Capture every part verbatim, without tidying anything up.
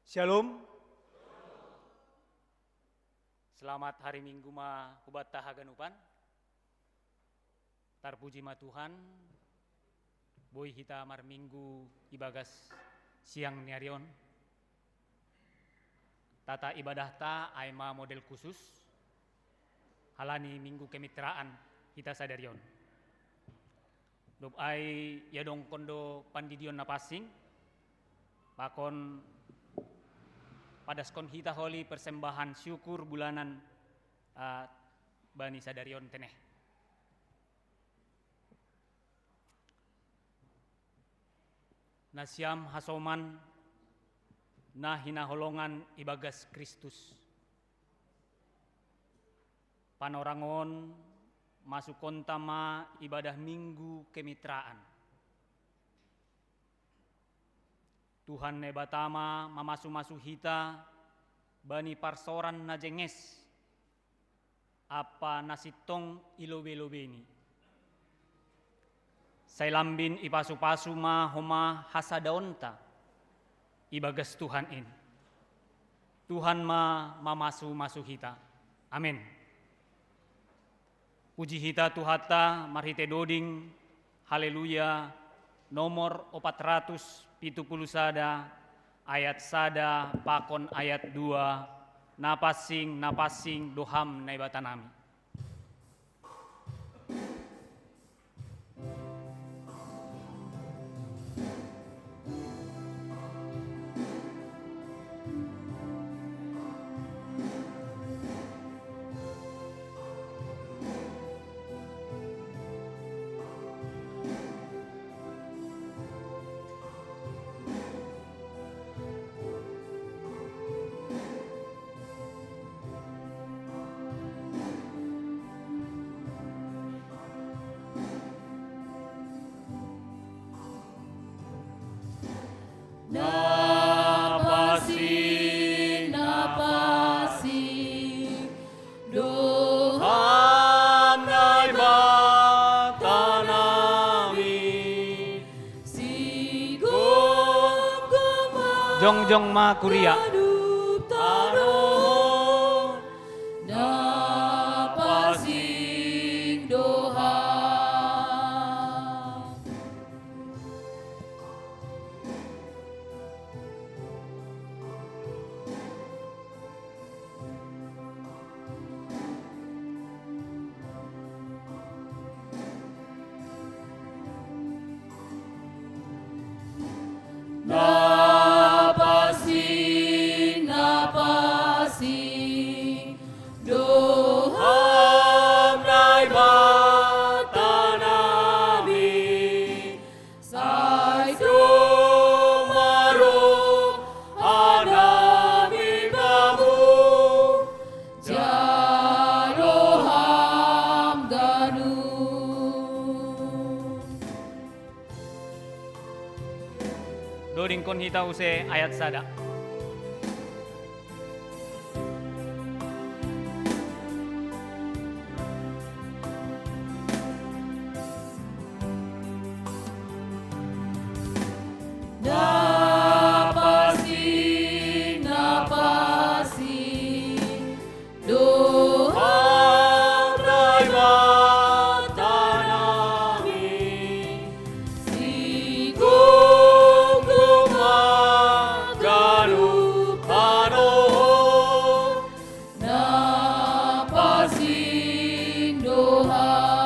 Shalom. Selamat hari Minggu ma hubanta haganupan. Tarpuji ma Tuhan, boi hita marminggu ibagas siang ni ari on. Tata ibadahta ai ma model khusus, halani Minggu Kemitraan hita sadari on. Dob ai iadongkon do pandidion na pansing, pakon padaskon hita holi persembahan syukur bulanan, ah, bani sadari on teneh. Nasiam hasoman na hinaholongan ibagas Kristus. Panorangon masukonta ma ibadah Minggu Kemitraan. Tuhan Naibata ma mamasu-masu hita bani parsaoran na jenges ampa na sintong i lobei-lobeini. Sai lambin ipasu-pasu ma homa hasadaonta ibagas Tuhan in. Tuhan ma mamasu-masu hita. Amen. Puji hita Tuhanta marhite doding Haleluya nomor opat ratus pitu puluh sada, ayat sada pakon ayat dua, na pansing, na pansing do Ham Naibatanami. Na pansing, na pansing do Ham Naibatanami. Sigomgom ma, jongjong ma kuria. Ganup tano, na pansing do Ham. Na pansing, na pansing do Ham Naibatanami. Sai tumorop hanami Bamu, jalo Ham ganup. Dodingkon hita use ayat sada. Na pansing, na pansing do Ham Naibatanami. Sigomgom ma ganup tano, na pansing do Ham.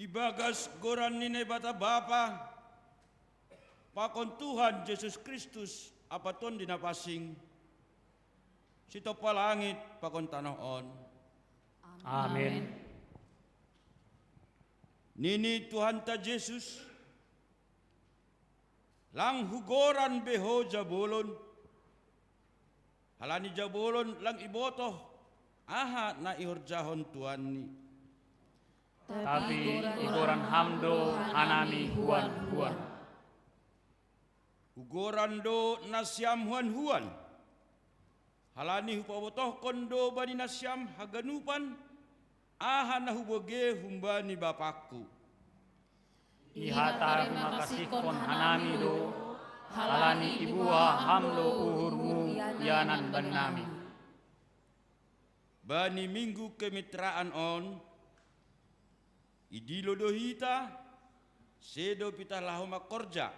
Ibagas goran ni Naibata Bapa, pakon Tuhan Jesus Kristus, ampa Tondi na pansing, sitompa langit pakon tanoh on. Amen. Nini Tuhanta Jesus: Lang hugoran be ho jabolon, halani jabolon lang ibotoh aha na ihorjahon tuanni. Tapi igoran Ham do hanami huan-huan. Hugoran do nasiam huan-huan, halani hupabotohkon do bani nasiam haganupan Aha na hubage humbani Bapakku? Ihata rimakasihkon hanami do, halani ibuha ham do uhurmu ianan bannami. Bani minggu kemitraan on, idilo do hita, sedo pitah laho mangkorja.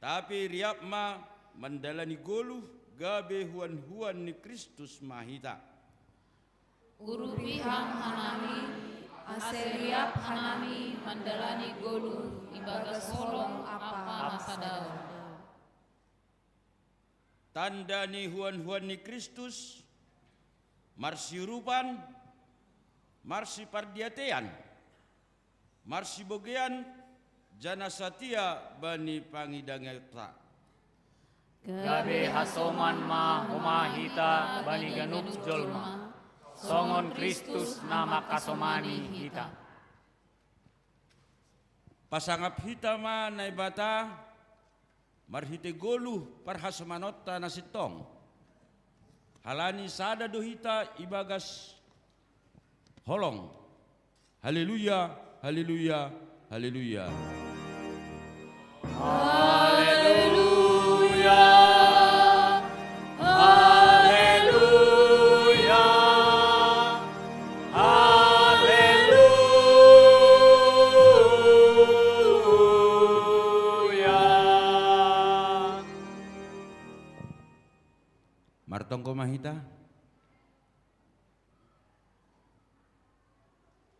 Tapi riap ma mandalani goluh, gabe huan-huan ni Kristus ma hita. Urupi ham hanami, ase riap hanami mandalani goluh ibagas holong ampa hasadaon. Tanda ni huan-huan ni Kristus, marsiurupan, marsipardiatean, marsibogean, janah satia bani pangidangonta. Gabe hasoman ma homa hita bani ganup jolma, songon Kristus na manghasomani hita. Pasangap hita ma Naibata marhite goluh parhasomanonta na sintong. Halani sada do hita ibagas holong. Haleluya, haleluya, haleluya. Haleluya, haleluya, haleluya. Martonggo ma hita.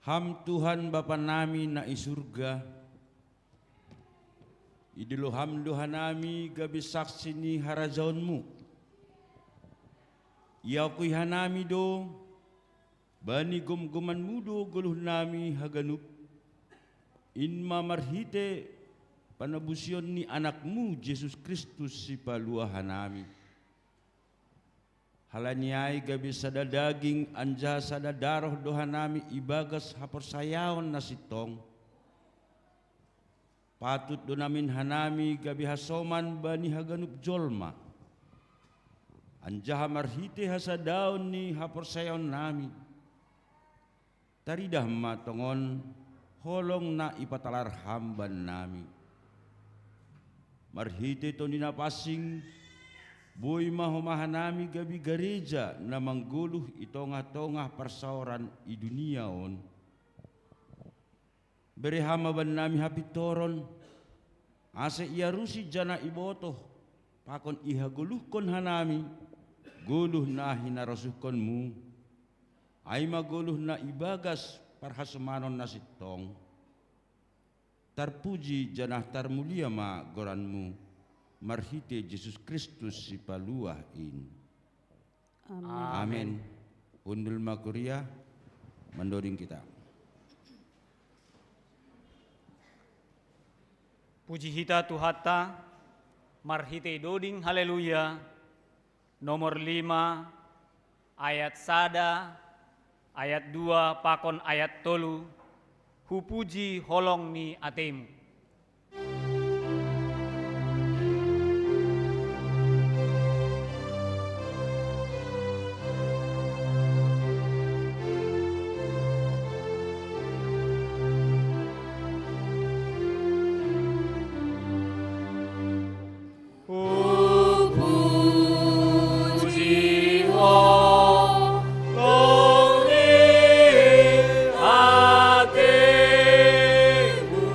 Ham Tuhan Bapa nami na i surga, idilo Ham do hanami gabe saksi ni harajaonMu. Iakui hanami do, bani gomgomanMu do goluh nami haganup, in ma marhite panabusion ni AnakMu Jesus Kristus Sipalua hanami. Halani ai gabe sada daging anjaha sada daroh do hanami ibagas haporsayaon na sintong. Patut do namin hanami gabe hasoman bani haganup jolma. Anjaha marhite hasadaon ni haporsayaonnami, taridah ma tongon holong na ipatalar Ham bannami. Marhite Tondi Napansing, boi ma homa hanami gabe gareja na manggoluh i tongah-tongah parsaoran i dunia on. Bere Ham ma bannami hapintoron, ase iarusi janah ibotoh, pakon ihagoluhkon hanami goluh na hinarasuhkonMu, ai ma goluh na ibagas parhasomanon na sintong. Tarpuji janah tarmulia ma goranMu, marhite Jesus Kristus Sipalua in. Amen. Amen. Hundul ma kuria, mandoding hita. Puji hita Tuhanta, marhite doding haleluya, nomor lima, ayat sada, ayat dua pakon ayat tolu, hupuji holong ni ateMu. Hupuji holong ni ateMu,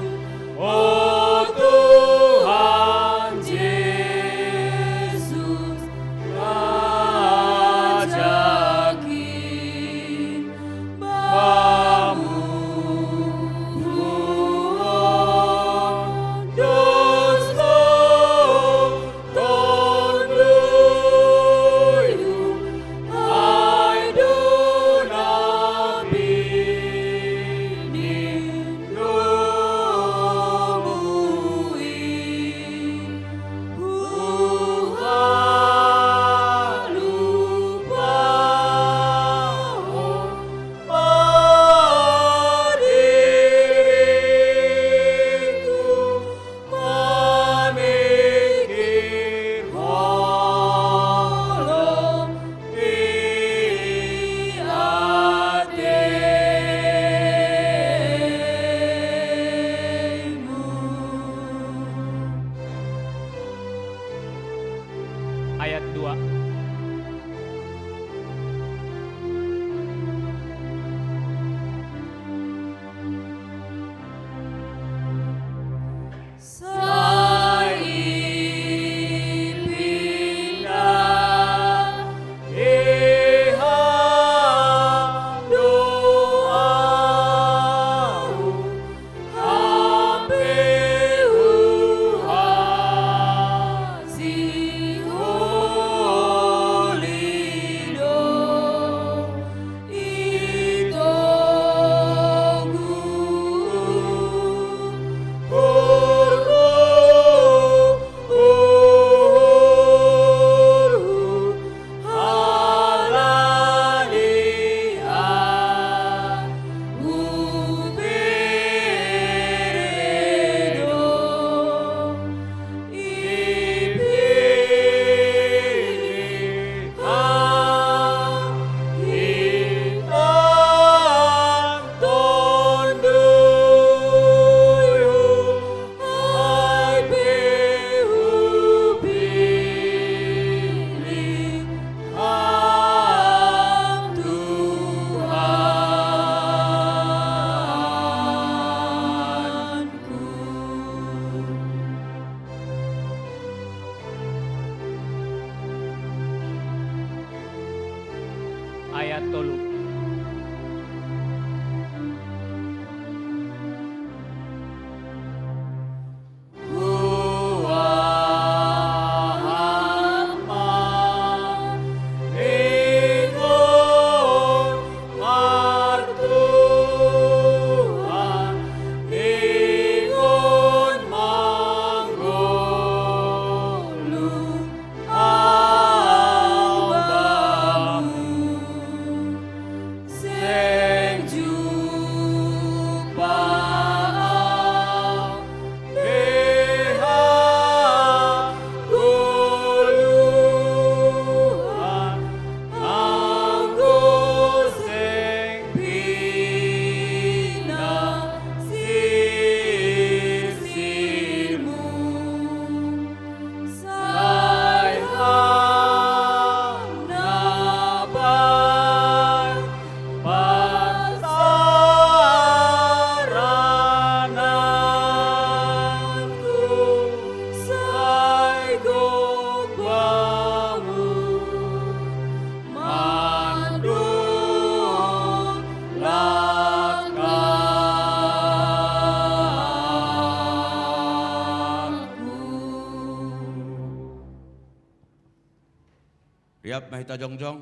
Siap ma hita jongjong.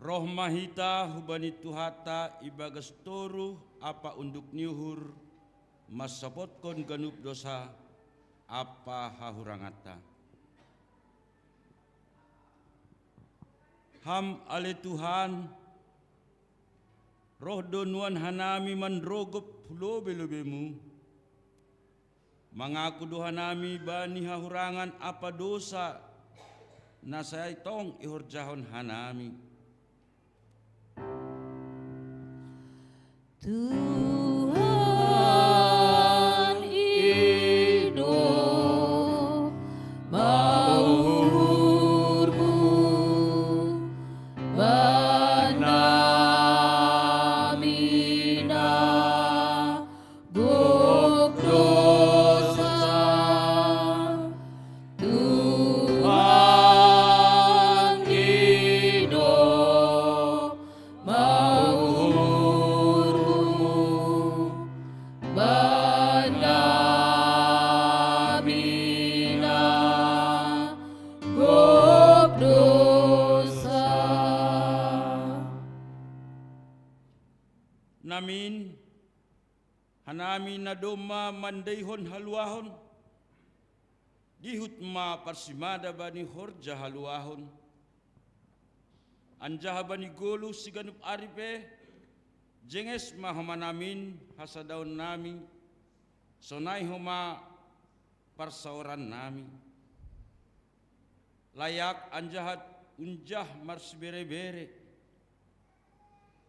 Roh ma hita hubani Tuhanta ibagas toruh ampa unduk ni uhur, mansapotkon ganup dosa ampa hahuranganta. Ham ale Tuhan, roh do nuan hanami manrogop hu lobei-lobeimu. Mangaku do hanami bani hahurangan ampa dosa na sai tong ihorjahon hanami. Tuhan, i do ma uhurmu, banami na gok dosa. Tuhan, i do ma uhurmu, banami na gok dosa. Namin, hanami na domma mandaihon haluahon, dihut ma parsimada bani horja haluahon, anjaha bani goluh siganup ari pe, jenges ma homa namin hasadaonnami, sonai homa parsaorannami. Layak anjaha unjah marsibere-bere.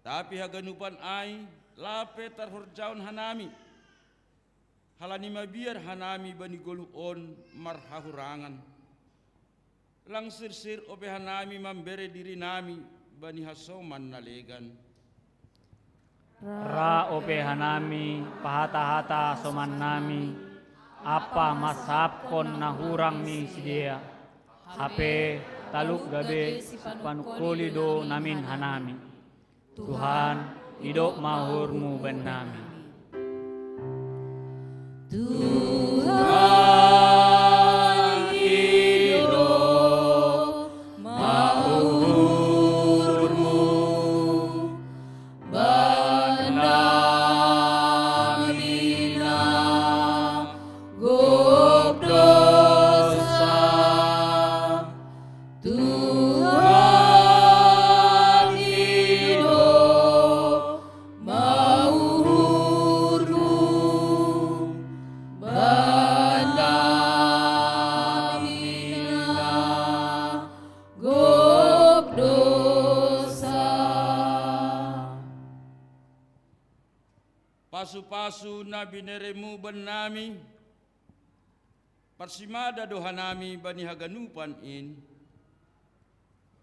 Tapi haganupan ai lape tarhorjahon hanami, halani mabiar hanami bani goluh on marhahurangan. Lang sirsir ope hanami mambere dirinami bani hasoman na legan. Ra ope hanami pahata-hata hasomannami, ampa mansahapkon na hurang ni sidea. Hape talup gabe sipanungkoli do namin hanami. Tuhan, idop ma uhurmu bannami. Tuhan, idop ma uhurmu, bannami na gok dosa. Tuhan, idop ma uhurmu, bannami na gok dosa. Pasu-pasu na bineremu bannami, parsimada do hanami bani haganupan in.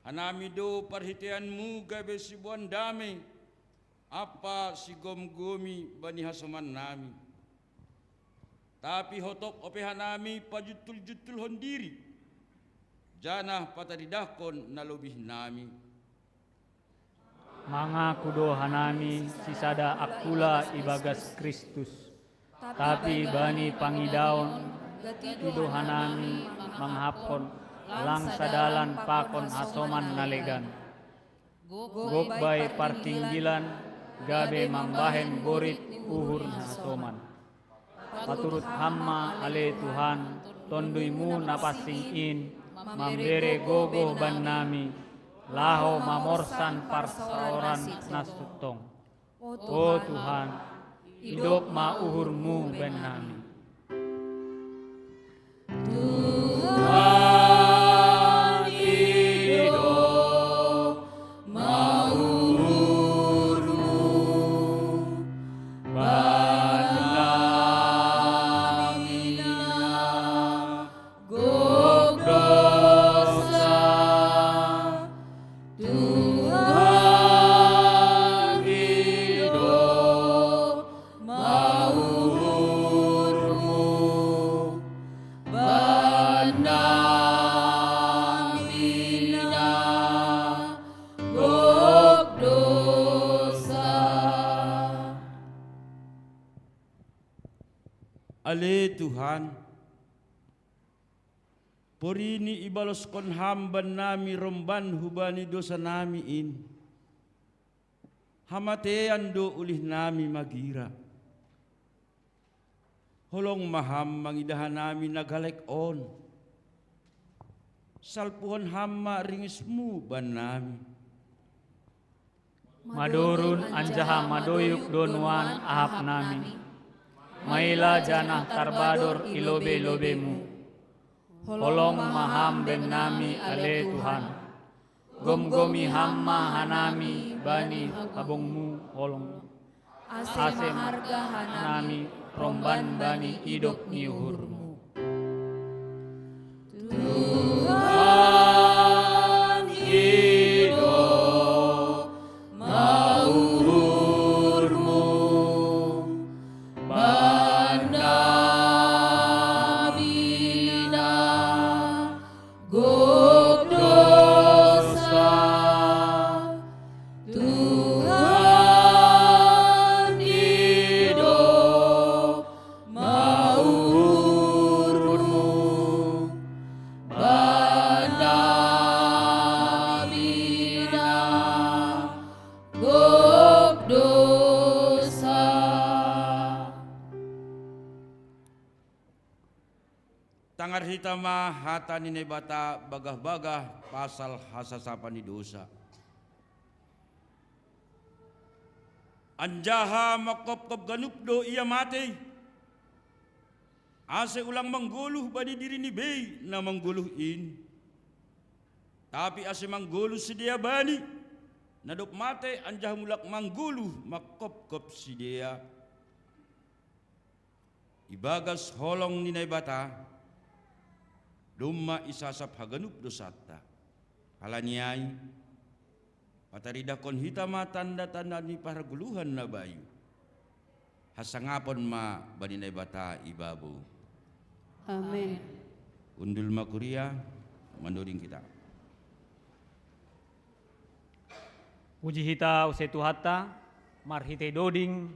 Hanami do parhiteianmu gabe siboan dame ampa sigomgomi bani hasomannami. Tapi hotop ope hanami pajuntul-juntulhon diri, janah pataridahkon na lobihnami. Mangaku do hanami sisada angkula ibagas Kristus, tapi bani pangidaon gati do hanami mangahaphon lang sadalan pakon hasoman na legan. Gok bai partinggilan gabe mambahen borit uhur ni hasoman. Paturut Ham ma ale Tuhan, TonduyMu na pansing in, mambere gogoh bannami, laho mamorsan parsaoran na sintong. O Tuhan, idop ma uhurMu bannami. Tuhan, idop ma uhurMu, bannami na gok dosa. Tuhan, idop ma uhurMu, bannami na gok dosa. Ale Tuhan, porini ibaloskon Ham bannami romban hubani dosanami in, hamatean do ulihnami magira. Holong ma Ham mangidah hanami na galek on. Salpuhon Ham ma ringisMu bannami. Madorun anjaha madoyuk do nuan ahapnami. Maila janah tarbador i lobei-lobeiMu. Holong ma Ham bennami ale Tuhan. Gomgomi Ham ma hanami bani habongMu holong. Ase maharga hanami romban bani idop ni uhurMu. Tuhan, idop ma uhurMu bannami na gok dosa. Tuhan, idop ma uhurMu bannami na gok dosa. Tangar hita ma hata ni Naibata bagah-bagah pasal hasasapan ni dosa. Anjaha mangkopkop ganup do Ia matei, ase ulang manggoluh bani dirini bei na manggoluh in, tapi ase manggoluh sidea Bani, na dob matei anjaha mulak manggoluh mangkopkop sidea. Ibagas holong ni Naibata, domma isasap haganup dosanta. Halani ai, pataridahkon hita ma tanda-tanda ni pargoluhan na bayu. Hasangapon ma bani Naibata i babou. Amen. Undul ma kuria, manoding hita. Puji hita use Tuhanta, marhitei doding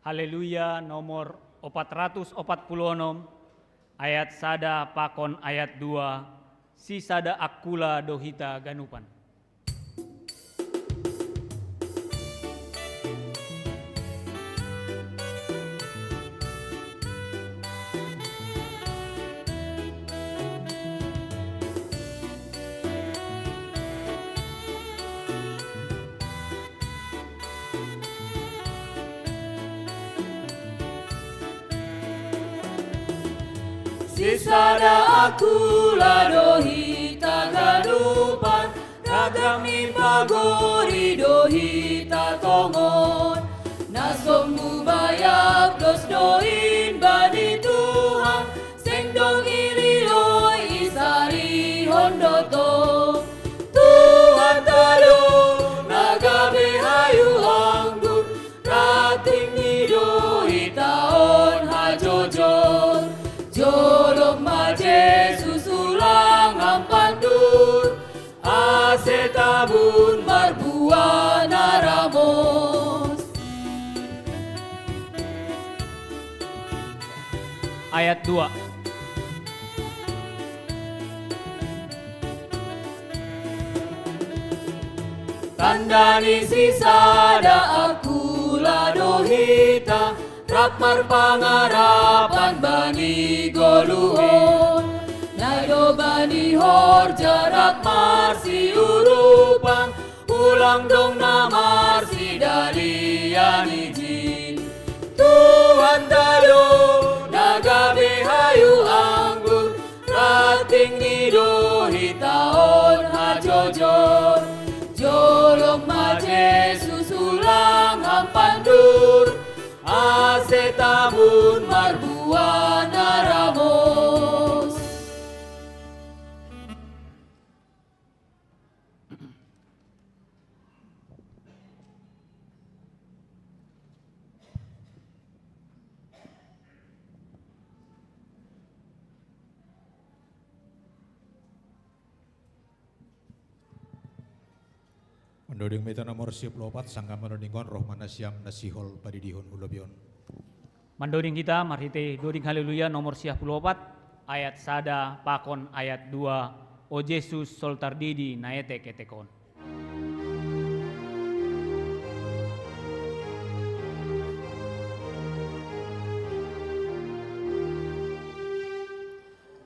Haleluya nomor opat ratus opat puluh onom, ayat sada pakon ayat dua, sisada angkula do hita ganupan. Sisada angkula do hita ganupan, ragam ni pagori do hita tongon. Na sombu bayap dos do in bani Tuhan, seng dong ililoi isarihon do tong. Tuhanta do na gabe hayu anggur, ranting ni do hita on hajojor. Jolop ma Jesus ulang Ham pandur, ase tabun marbuah na ramos. Ayat dua. Tanda ni sisada angkula do hita, rap marpangarapan bani goluh on. Nai do bani horja rap marsiurupan, ulang dong na marsidalian ijin. Tuhanta do na gabe hayu anggur, ranting ni do hita on hajojor. Jolop ma Jesus ulang Ham pandur, ase tabun marbuah na ramos. Mandoding ma hita nomor siaplopat, sanggah manodinghon roh ma nasiam na sihol padidihon hu lobei on. Mandoding hita marhite doding Haleluya nomor siah puluh opat, ayat sada pakon ayat dua. O Jesus, sol tardidi na etek-etek on.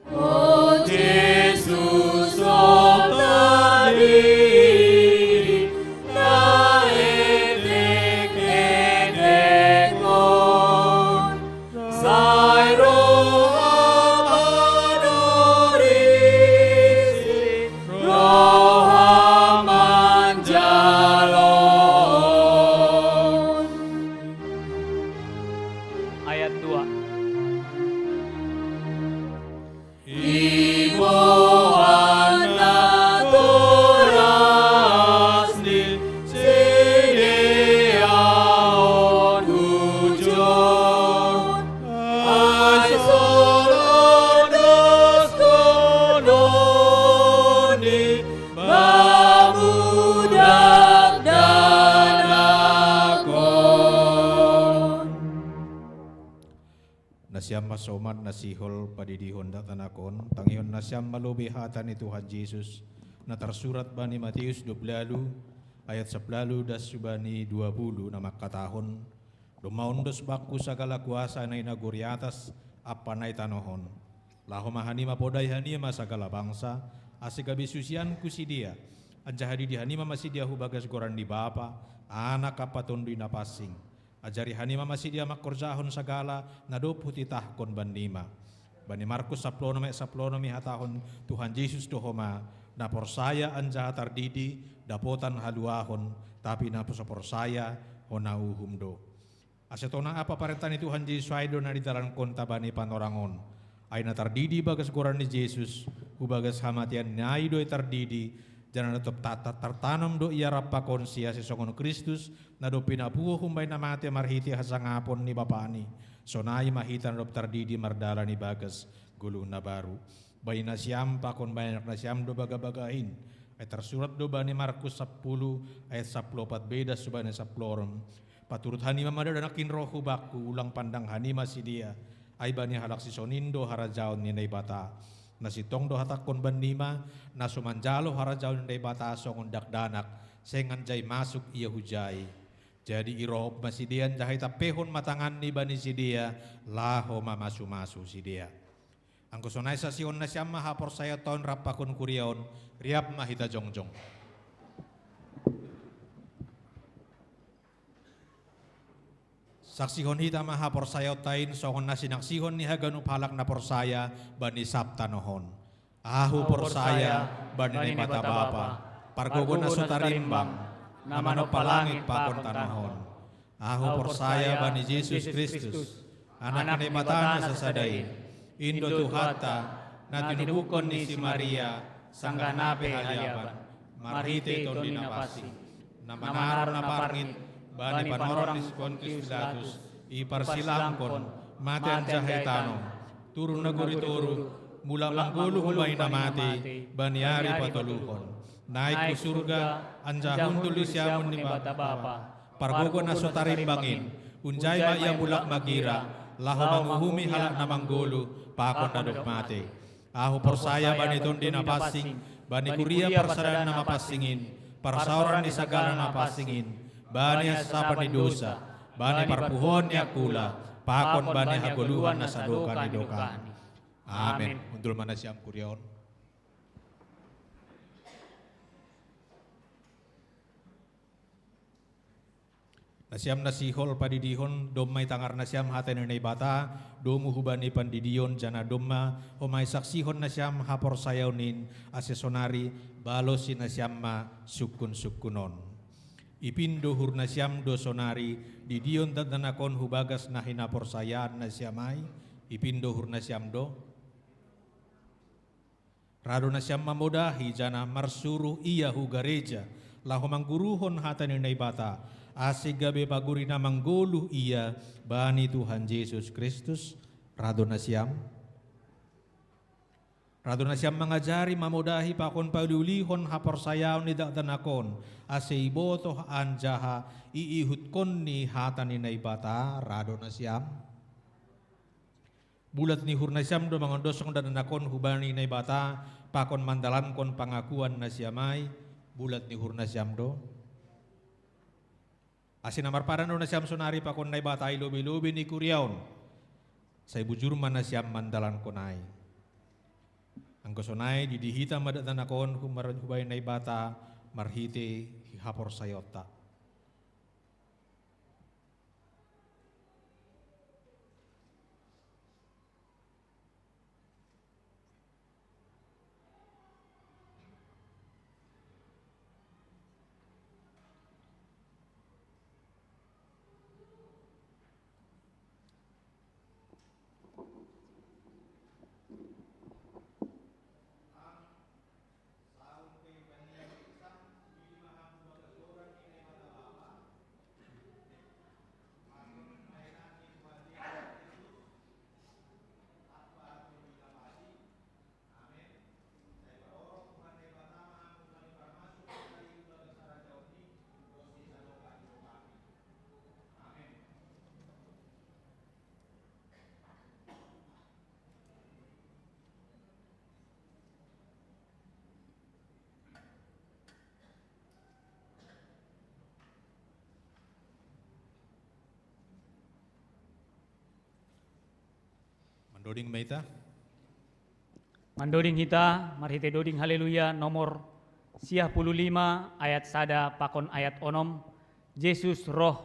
O Jesus, o tardidi na etek-etek on, sai roha manurisi, roha manjalo. Ayat dua. Iboan na toras ni sidea on hujon, ai sol ondoskon on i pamudak dakdanak on. Nasiam ma somat na sihol padidihon dakdanak on, tangihon nasiam ma lobei hata ni Tuhan Jesus, na tarsurat bani Mateus dua pulu ualu, ayat sapulu ualu das hubani dua pulu, na mangkatahon: Domma ondos bangku sagala kuasa na i nagori atas ampa na i tanoh on. Laho ma hanima podai hanima sagala bangsa, ase gabe susianku sidea, anjaha didi hanima ma sidea hubagas goran ni Bapa, Anak ampa Tonduy Napansing. Ajari hanima ma sidea mangkorjahon sagala na dob hutitahkon bannima. Bani Markus saplonom ayat saplonom ihatahon Tuhan Jesus do homa: Na porsaya anjaha tardidi dapotan haluahon, tapi na so porsaya hona uhum do. Ase tona apa parenta ni Tuhan Jesus ai do na nidalankonta bani panorang on. Ai na tardidi bagas goran ni Jesus, hubagas hamateanna ai do i tardidi, janah na dob ta-, ta-, tartanom do ia rap pakonsi, ase songon Kristus, na dob pinapuho humbani na mate marhite hasangapon ni Bapani, sonai ma hita na dob tardidi mardalan ibagas goluh na baru. Bani nasiam pakon bani anak nasiam do bagabaga in. Ai tarsurat do bani Markus sapuluh ayat sapuluh opat be das hubani sapuluh onom: Paturut hanima ma dakdanak in roh hu bangku, ulang pandang hanima sidea, ai bani halak sisonin do harajaon ni Naibata. Na sintong do hatangkon bannima, na so manjalo harajaon ni Naibata songon dakdanak, seng anjai masuk ia hujai. Jadi irohop ma sidea anjaha itampehon ma tanganni bani sidea, laho mamasumasu sidea. Anggo sonai saksihon nasiam ma haporsayaonta on rap pakon kuria on, riap ma hita jongjong. Saksihon hita ma haporsayaonta in songon na sinaksihon ni haganup halak na porsaya bani sab tanoh on. Ahu porsaya bani Naibata Bapa, pargogo na so tarimbang, na manompa langit pakon tanoh on. Ahu porsaya bani Jesus Kristus, Anak ni Naibata na sasada in, in do Tuhanta, na tinubuhkon ni si Maria, sanggah na pe haliapan, marhite Tondi Napansing, na manaron na parngit bani panorang ni si Pontius Pilatus, iparsilangkon, mate anjaha itanom, turun nagori toruh, mulak manggoluh humbani na mate bani ari patoluhon. Naik hu surga, anjaha hundul di siamun ni Naibata Bapa, pargogo na so tarimbang in, hunjai ma ia mulak magira, laho manguhumi halak na manggoluh pakon na dob mate. Ahu porsaya bani Tondi Napansing, bani kuria parsadaan na mapansing in, parsaoran ni sagala na mapansing in, bani hasasapan ni dosa, bani parpuhoon ni angkula, pakon bani hagoluhan na sadokah ni dokahni. Amen. Hundul ma nasiam kuria on. Nasiam na sihol padidihon, domma itangar nasiam hata ni Naibata, domu hubani pandidion, janah domma homa isaksihon nasiam haporsayaon in, ase sonari balosi nasiam ma sungkunsungkun on. Ipindo uhur nasiam do sonari didion dakdanak on hubagas na hinaporsayaan nasiam ai? Ipindo uhur nasiam do? Rado nasiam mamodahi janah marsuruh ia hu gareja, laho mangguruhon hata ni Naibata, ase gabe paguri na manggoluh ia bani Tuhan Jesus Kristus? Rado nasiam? Rado nasiam mangajari, mamodahi pakon pauliulihon haporsayaon ni dakdanak on, ase ibotoh anjaha iihutkon ni hata ni Naibata? Rado nasiam? Bulat ni uhur nasiam do mangondoskon dakdanak on hubani Naibata pakon mandalankon pangakuan nasiam ai? Bulat ni uhur nasiam do. Asi na marpadan do nasiam sonari pakon Naibata i lobei-lobei ni kuria on. Sai bujur ma nasiam mandalankon ai. Anggo sonai didi hita ma dakdanak on humar-, hubani Naibata marhite haporsayaonta. Mandoding ma hita. Mandoding hita marhite doding Haleluya nomor siah pulu lima ayat sada pakon ayat onom. Jesus roh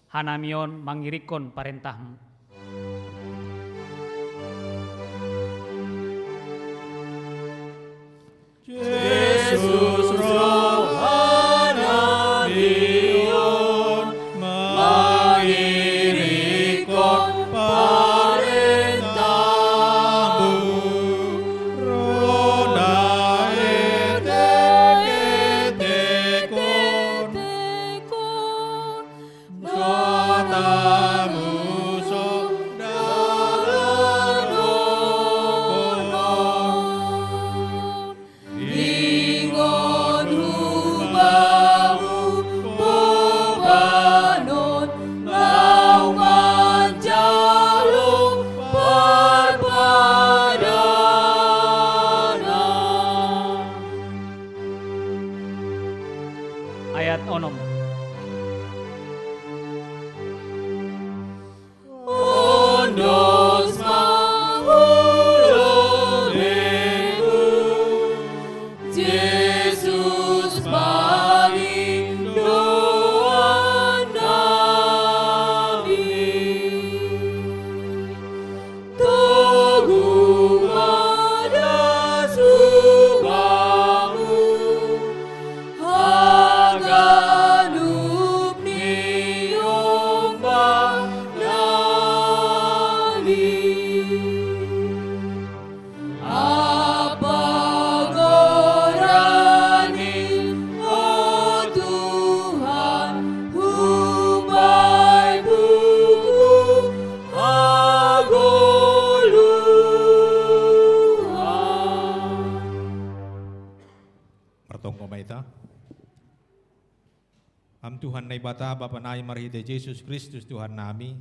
hanami on mangirikkon parentahmu. Jesus roh hanami on mangirikkon parentahmu. Ro na etek-etek on, na tamusok dalan on. Ingot hubamu bobanon, laho manjalo parpadanan. Ayat onom. Ondos ma hu lobeiku, Jesus pangidoan nami. Togu ma das hubamu, haganup ni ombas nami. Ampa goran in, o Tuhan, hubahen buku hagoluhan. Martonggo ma hita. Am Tuhan Naibata, Bapa nami, marhite Jesus Kristus Tuhan nami,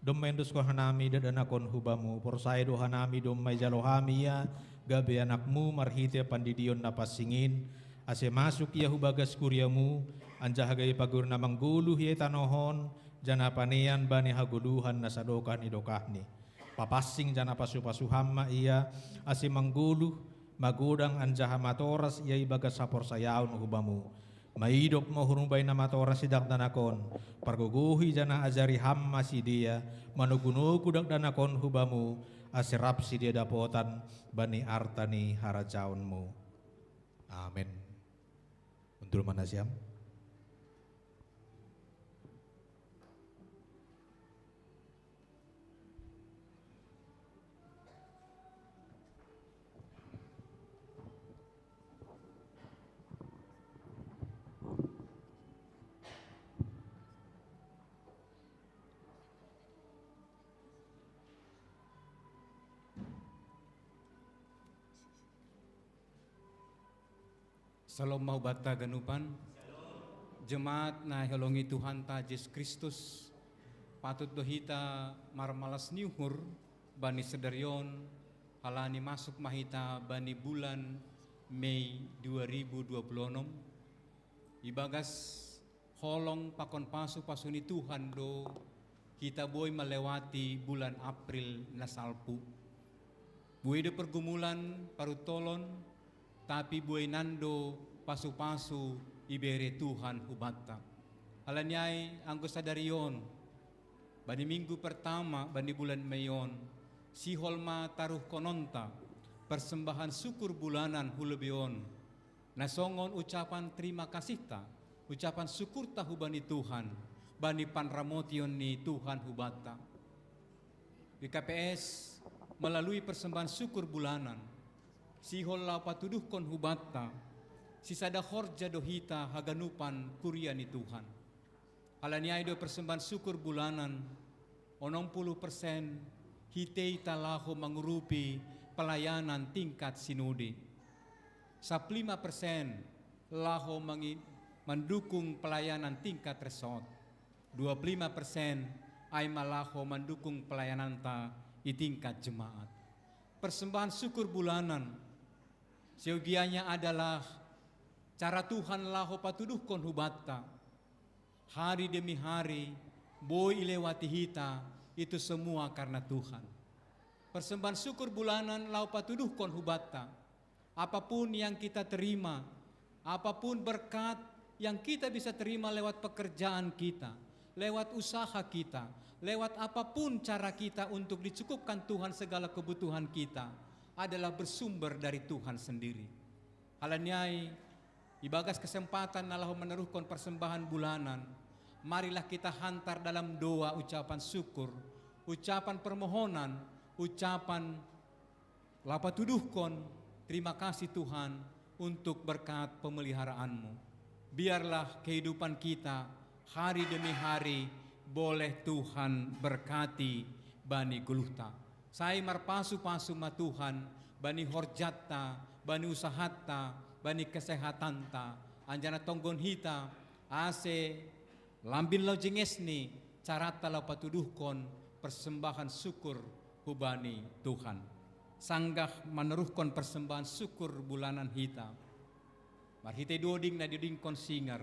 domma iondoskon hanami dakdanak on hu Bamu, porsaya do hanami domma ijalo hami Ia gabe anakMu marhite pandidion na pansing in, ase masuk Ia hu bagas kuria-Mu, anjaha gabe pagori na manggoluh Ia i tanoh on, janah panean bani hagoluhan na sadokah ni dokahni. Papansing janah pasu-pasu Ham ma Ia, ase manggoluh, magodang anjaha matoras Ia ibagas haporsayaon hu Bamu. Maidop ma uhur-Mu bahen na matoras i dakdanak on, pargogohi janah ajari Ham ma sidea, manogu-nogu dakdanak on hu Bamu, ase rap sidea dapotan bani arta ni harajaon-Mu. Amen. Hundul ma nasiam. Salom ma hubanta haganupan. Jemaat na iholongi Tuhanta Jesus Kristus, patut do hita marmalas ni uhur, Bani sadari on, halani masuk ma hita bani bulan Mei dua ribu dua puluh enam, ibagas holong pakon pasu-pasu ni Tuhan do hita boi malewati bulan April na salpu. Boi do pergumulan, parutolon, tapi boi nando pasu-pasu ibere Tuhan hubanta. Halani ai anggo sadari on, bani minggu pertama bani bulan Mei on, sihol ma taruhkononta persembahan syukur bulanan hu lobei on, na songon ucapan terima kasihta, ucapan syukurta hubani Tuhan, bani panramotion ni Tuhan hubanta. B K P S melalui persembahan syukur bulanan, sihol laho patuduhkon hubanta, sisada horja do hita haganupan kuria ni Tuhan. Halani ai do persembahan syukur bulanan, onom puluh persen hita laho mangurupi pelayanan tingkat sinode. Sappulu lima persen laho mangi-, mandukung pelayanan tingkat resort. Dua puluh lima persen ai ma laho mandukung pelayananta i tingkat jemaat. Persembahan syukur bulanan, seyogianya adalah cara Tuhan laho patuduhkon hubanta. Hari demi hari, boi ilewati hita, itu semua karena Tuhan. Persembahan syukur bulanan laho patuduhkon hubanta. Apapun yang kita terima, apapun berkat yang kita bisa terima lewat pekerjaan kita, lewat usaha kita, lewat apapun cara kita untuk dicukupkan Tuhan segala kebutuhan kita, adalah bersumber dari Tuhan sendiri. Halani ai, ibagas kesempatan na laho manaruhkon persembahan bulanan, marilah kita hantar dalam doa ucapan syukur, ucapan permohonan, ucapan laho patuduhkon terima kasih Tuhan untuk berkat pemeliharaanmu. Biarlah kehidupan kita hari demi hari boleh Tuhan berkati bani goluhta. Sai marpasu-pasu ma Tuhan bani horjanta, bani usahanta, bani kesehatanta, anjaha tonggohon hita, ase lambin laho jenges ni caranta laho patuduhkon persembahan syukur hubani Tuhan. Sanggah manaruhkon persembahan syukur bulanan hita, marhite doding na diodingkon singer,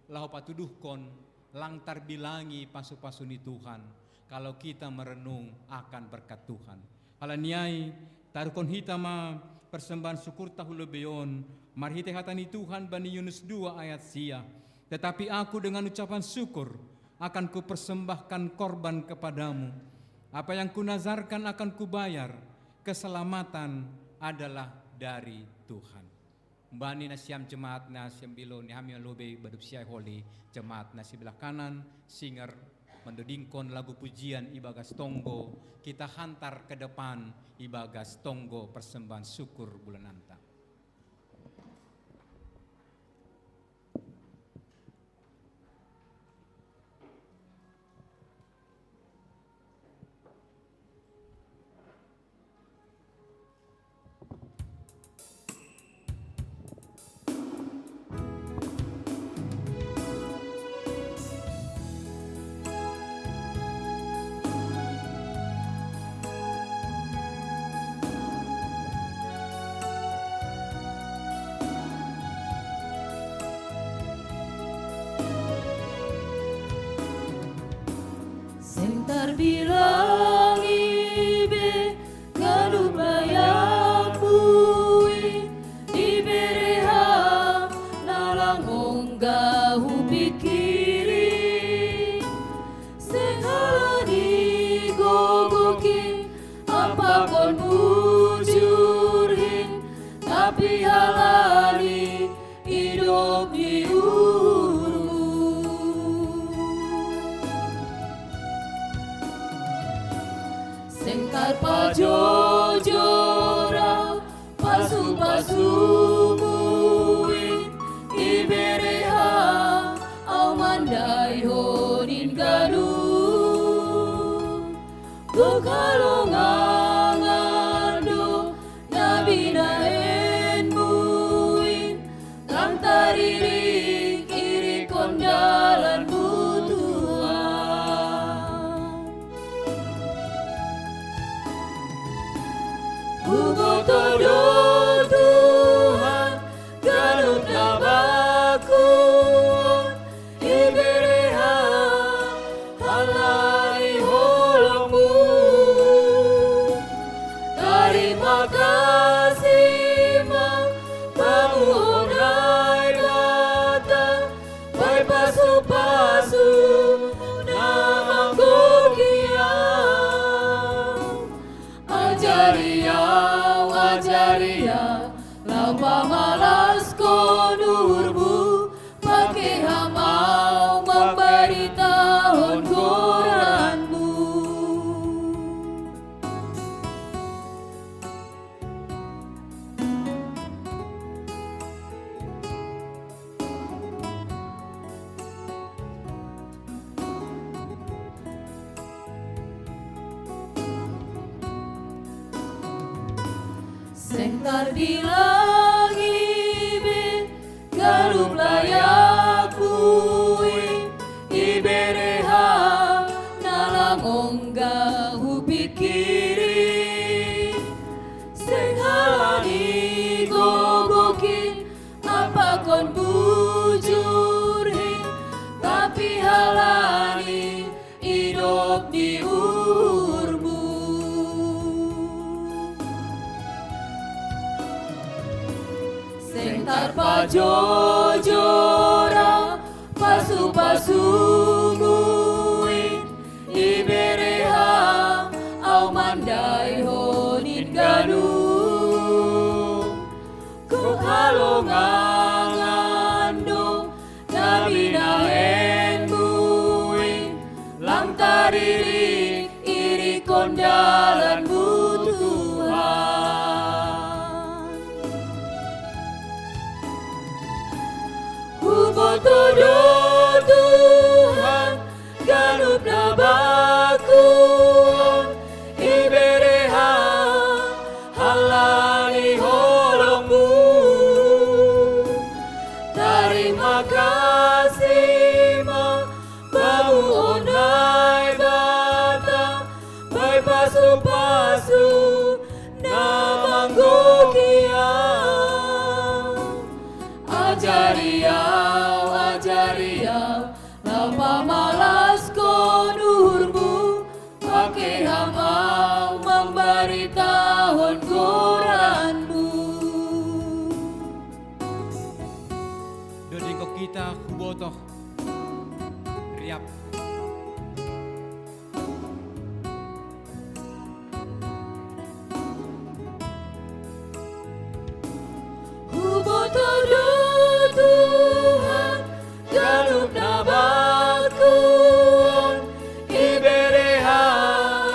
laho patuduhkon lang tarbilangi pasu-pasu ni Tuhan, kalau kita merenung akan berkat Tuhan. Halani ai, taruhkon hita ma persembahan syukurta hu lobei on, marhite hata ni Tuhan bani Yunus dua ayat sia. Tetapi aku dengan ucapan syukur akan kupersembahkan korban kepadamu. Apa yang kunazarkan akan kubayar, keselamatan adalah dari Tuhan. Bani nasiam jemaat na simbilo ni hami lobei badop siai holi, jemaat na sebelah kanan, singer mandodingkon lagu pujian ibagas tonggo, kita hantar ke depan ibagas tonggo persembahan syukur bulananta. Seng tarbilang ibe ganup layakku i, ibere Ham na lang ongga hupingkiri. Seng halani gogokhi, ampakon bujurhi, tapi halani idop ni uhurmu. Seng tarpajojora pasu-pasumu i, ibere Ham ahu mandaihon in ganup. Gok halongangan do na binahenmu i, lang taririk-irikkon dalanmu Tuhan. Ia, lau pamalaskon uhurmu, pake ham au mambaritahon goranmu. Seng tarbilang ibe ganup layakmu i, ibere ham na lang ongga hupikiri. Seng halani gogokin ampakon bujur i, tapi halani idop ni uhurmu. Seng tarpajojora pasupasumu i, ibere ham au mandaihon in ganup. Gok halongangan do na binahenmu i, lang taririk-irikkon dalanmu, Tuhan. Huboto do, Tuhan, ganup na bangku on ibere ham halani holongmu. Tarima kasih ma bamu, o Naibata, bahen pasupasu na manggohi au. Ajari au, ajari au, lau pamalaskon uhurmu, pake ham au mambaritahon goranmu. Dodingkon hita hubotoh, riap. Huboto do, Tuhan, ganup na bangku on ibere ham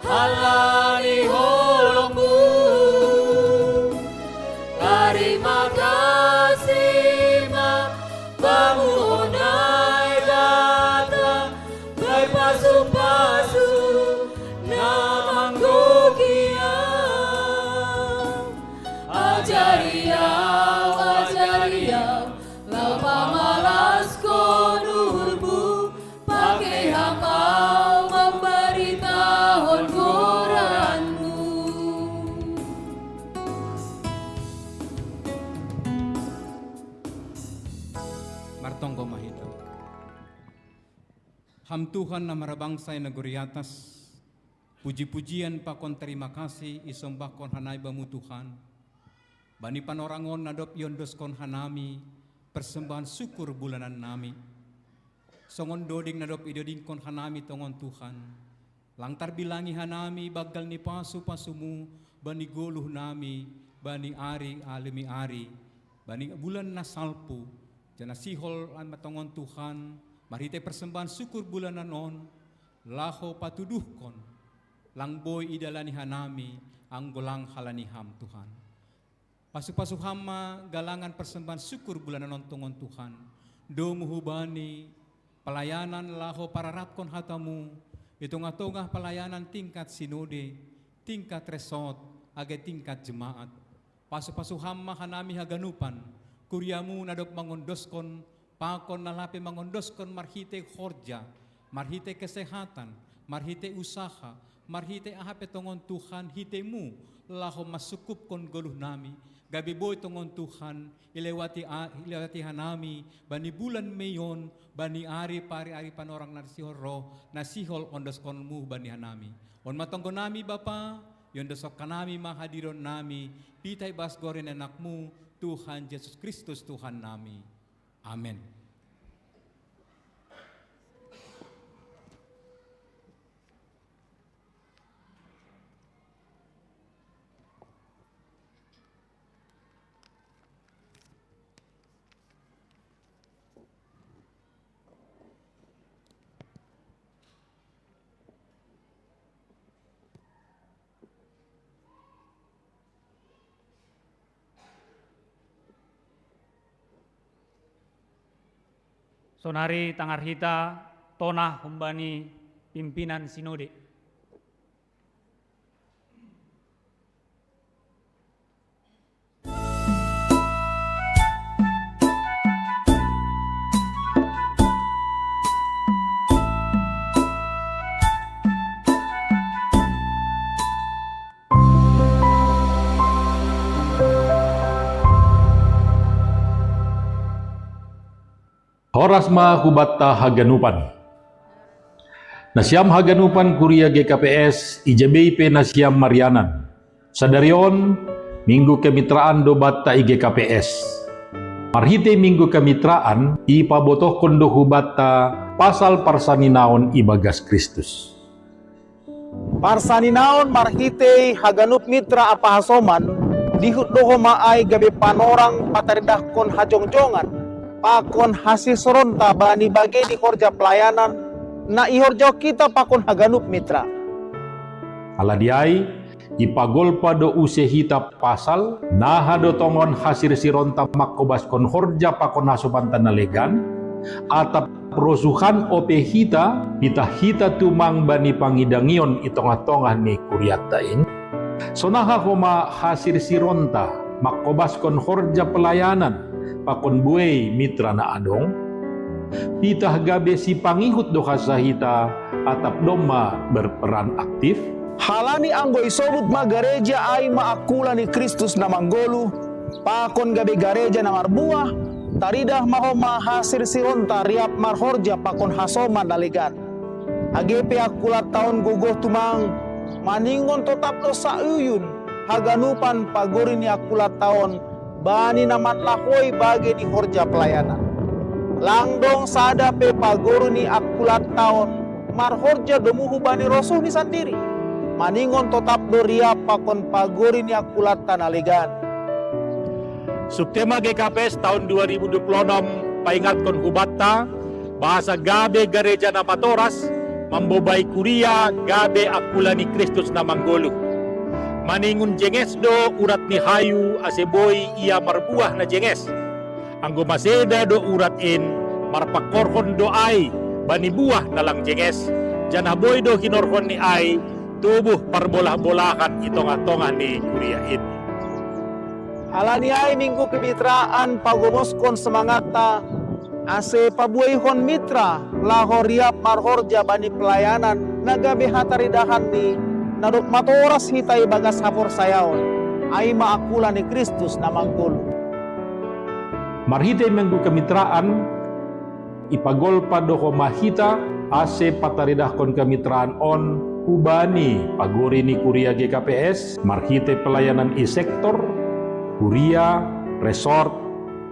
halani holongmu. Tarima kasih ma bamu, o Naibata, bahen pasupasu na manggohi au. Ajari au, ajari au, lau pamalaskon uhurmu, pake ham au mambaritahon goranmu. Martonggo ma hita. Ham Tuhan na marbangsa i nagori atas, puji-pujian pakon tarima kasih isombahkon hanami Bamu, Tuhan, bani panorang on na dob iondoskon hanami persembahan syukur bulanannami. Songon doding na dob idodingkon hanami tongon, Tuhan, lang tarbilangi hanami banggal ni pasu-pasuMu bani goluhnami, bani ari alimi ari, bani bulan na salpu. Janah sihol ma tongon, Tuhan, marhitei persembahan syukur bulanan on, laho patuduhkon, lang boi idalani hanami, anggo lang halani Ham, Tuhan. Pasu-pasu Ham ma galangan persembahan syukur bulanan on tongon, Tuhan, domu hubani pelayanan laho pararaphon hataMu, di tongah-tongah pelayanan tingkat sinode, tingkat resort, age tingkat jemaat. Pasu-pasu Ham ma hanami haganupan, kuriaMu na dob mangondoskon, pakon na lape mangondoskon marhitei horja, marhitei kesehatan, marhitei usaha, marhitei aha pe tongon, Tuhan, hiteiMu, laho mansukupkon goluhnami, gabe boi tongon, Tuhan, ilewati a-, ilewati hanami, bani bulan Mei on, bani ari pa ari-ari panorang na sihol ro, na sihol ondoskonMu bani hanami. On ma tonggonami, Bapa, iondoskon hanami ma hadironnami, pitah ibas goar ni AnakMu, Tuhan Jesus Kristus, Tuhannami. Amen. Sonari tangar hita tona humbani pimpinan sinode. Horas ma hubatta haganupan. Nasiam haganupan kuria G K P S, ija bei pe nasiam marianan. Sadari on, Minggu Kemitraan do batta i G K P S. Marhitei Minggu Kemitraan, ipabotohkon do hubatta pasal parsaninaon ibagas Kristus. Parsaninaon marhitei haganup mitra ampa hasoman, dihut do homa ai gabe panorang pataridahkon hajongjongan pakon hasirsironta bani bage ni horja pelayanan na ihorjahon hita pakon haganup mitra. Ala ni ai, ipagolpa do use hita pasal, naha do tongon hasirsironta mangkobaskon horja pakon hasomanta na legan, atap rosuhan ope hita, pitah hita tumang bani pangidangion i tongah-tongah ni kurianta in? Sonaha homa hasirsironta mangkobaskon horja pelayanan pakon buei mitra na adong? Pitah gabe sipangihut do hansa hita atap domma berperan aktif? Halani anggo isobut ma gareja ai ma angkula ni Kristus na manggoluh, pakon gabe gareja na marbuah, taridah ma homa hasirsironta riap marhorja pakon hasoman na legan. Age pe angkulanta on gogoh tumang, maningon totap do sauyun haganupan pagori ni angkulanta on bani na manlahoi bage ni horja pelayanan. Lang dong sada pe pagori ni angkulanta on marhorja domu hubani rosuhni sandiri, maningon totap do riap pakon pagori ni angkulanta na legan. Subtema G K P S taon dua ribu dua puluh enam paingatkon hubanta, bahasa gabe gareja na matoras, mambobai kuria gabe angkula ni Kristus na manggoluh. Maningon jenges do urat ni hayu ase boi ia marbuah na jenges. Anggo maseda do urat in, marpangkorhon do ai bani buah na lang jenges, janah boi do hinorhon ni ai tubuh parbolah-bolahan i tongah-tongah ni kuria in. Ala ni ai Minggu Kemitraan pagomoskon semangatta, ase pabueihon mitra laho riap marhorja bani pelayanan na gabe hataridahan ni na dob matoras hita ibagas haporsayaon, ai ma angkula ni Kristus na manggoluh. Marhitei Minggu Kemitraan, ipagolpa do homa hita, ase pataridahkon kemitraan on hubani pagori ni kuria G K P S, marhitei pelayanan i sektor, kuria, resort,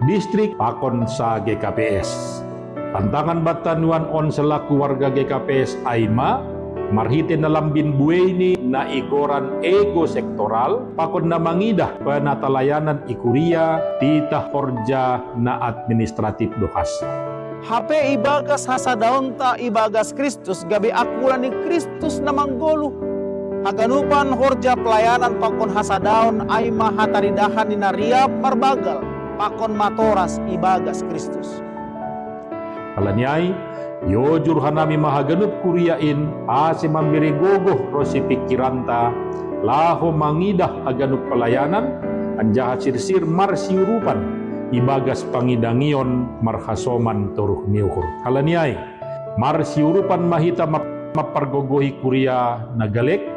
distrik pakon sa G K P S. Tantangan banta nuan on selaku warga G K P S ai ma, marhitei na lambin bueini na igoran ego sektoral, pakon na mangidah penatalayanan i kuria, titah horja na administratif do hansa. Hape ibagas hasadaonta ibagas Kristus gabe angkula ni Kristus na manggoluh, haganupan horja pelayanan pakon hasadaon ai ma hataridahan ni na riap marbanggal pakon matoras ibagas Kristus. Ala ni ai, iojur hanami ma haganup kuria in, ase mambere gogoh ronsi pingkiranta, laho mangidah haganup pelayanan, anjaha sirsir marsiurupan ibagas pangidangion marhasoman toruh ni uhur. Ala ni ai, marsiurupan ma hita map-, mampargogohi kuria na galek,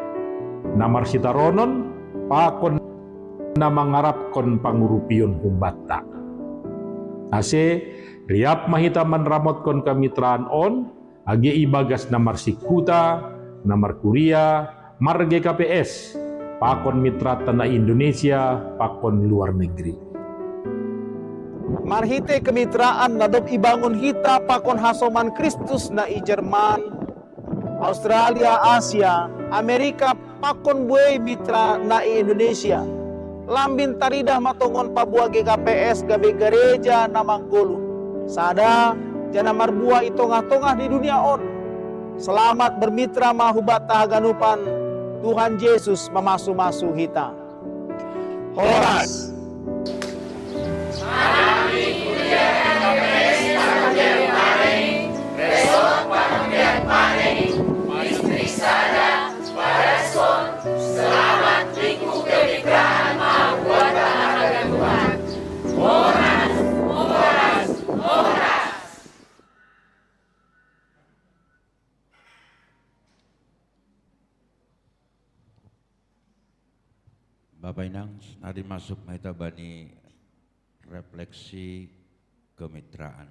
na marsitaronon, pakon na mangarapkon pangurupion humbanta. Ase, riap ma hita manramotkon kemitraan on, age ibagas na marsingkuta, na markuria, mar-G K P S, pakon mitranta na Indonesia, pakon luar negeri. Marhitei kemitraan na dob ibangun hita pakon hasoman Kristus na i Jerman, Australia, Asia, Amerika, pakon buei mitra na i Indonesia. Lambin taridah ma tongon paboa G K P S gabe gareja na manggoluh, sada, janah marbuah i tongah-tongah ni dunia on. Selamat bermitra ma hubanta haganupan. Tuhan Jesus mamasu-masu hita. Horas. Painang, nari masuk ma hita bani refleksi kemitraan.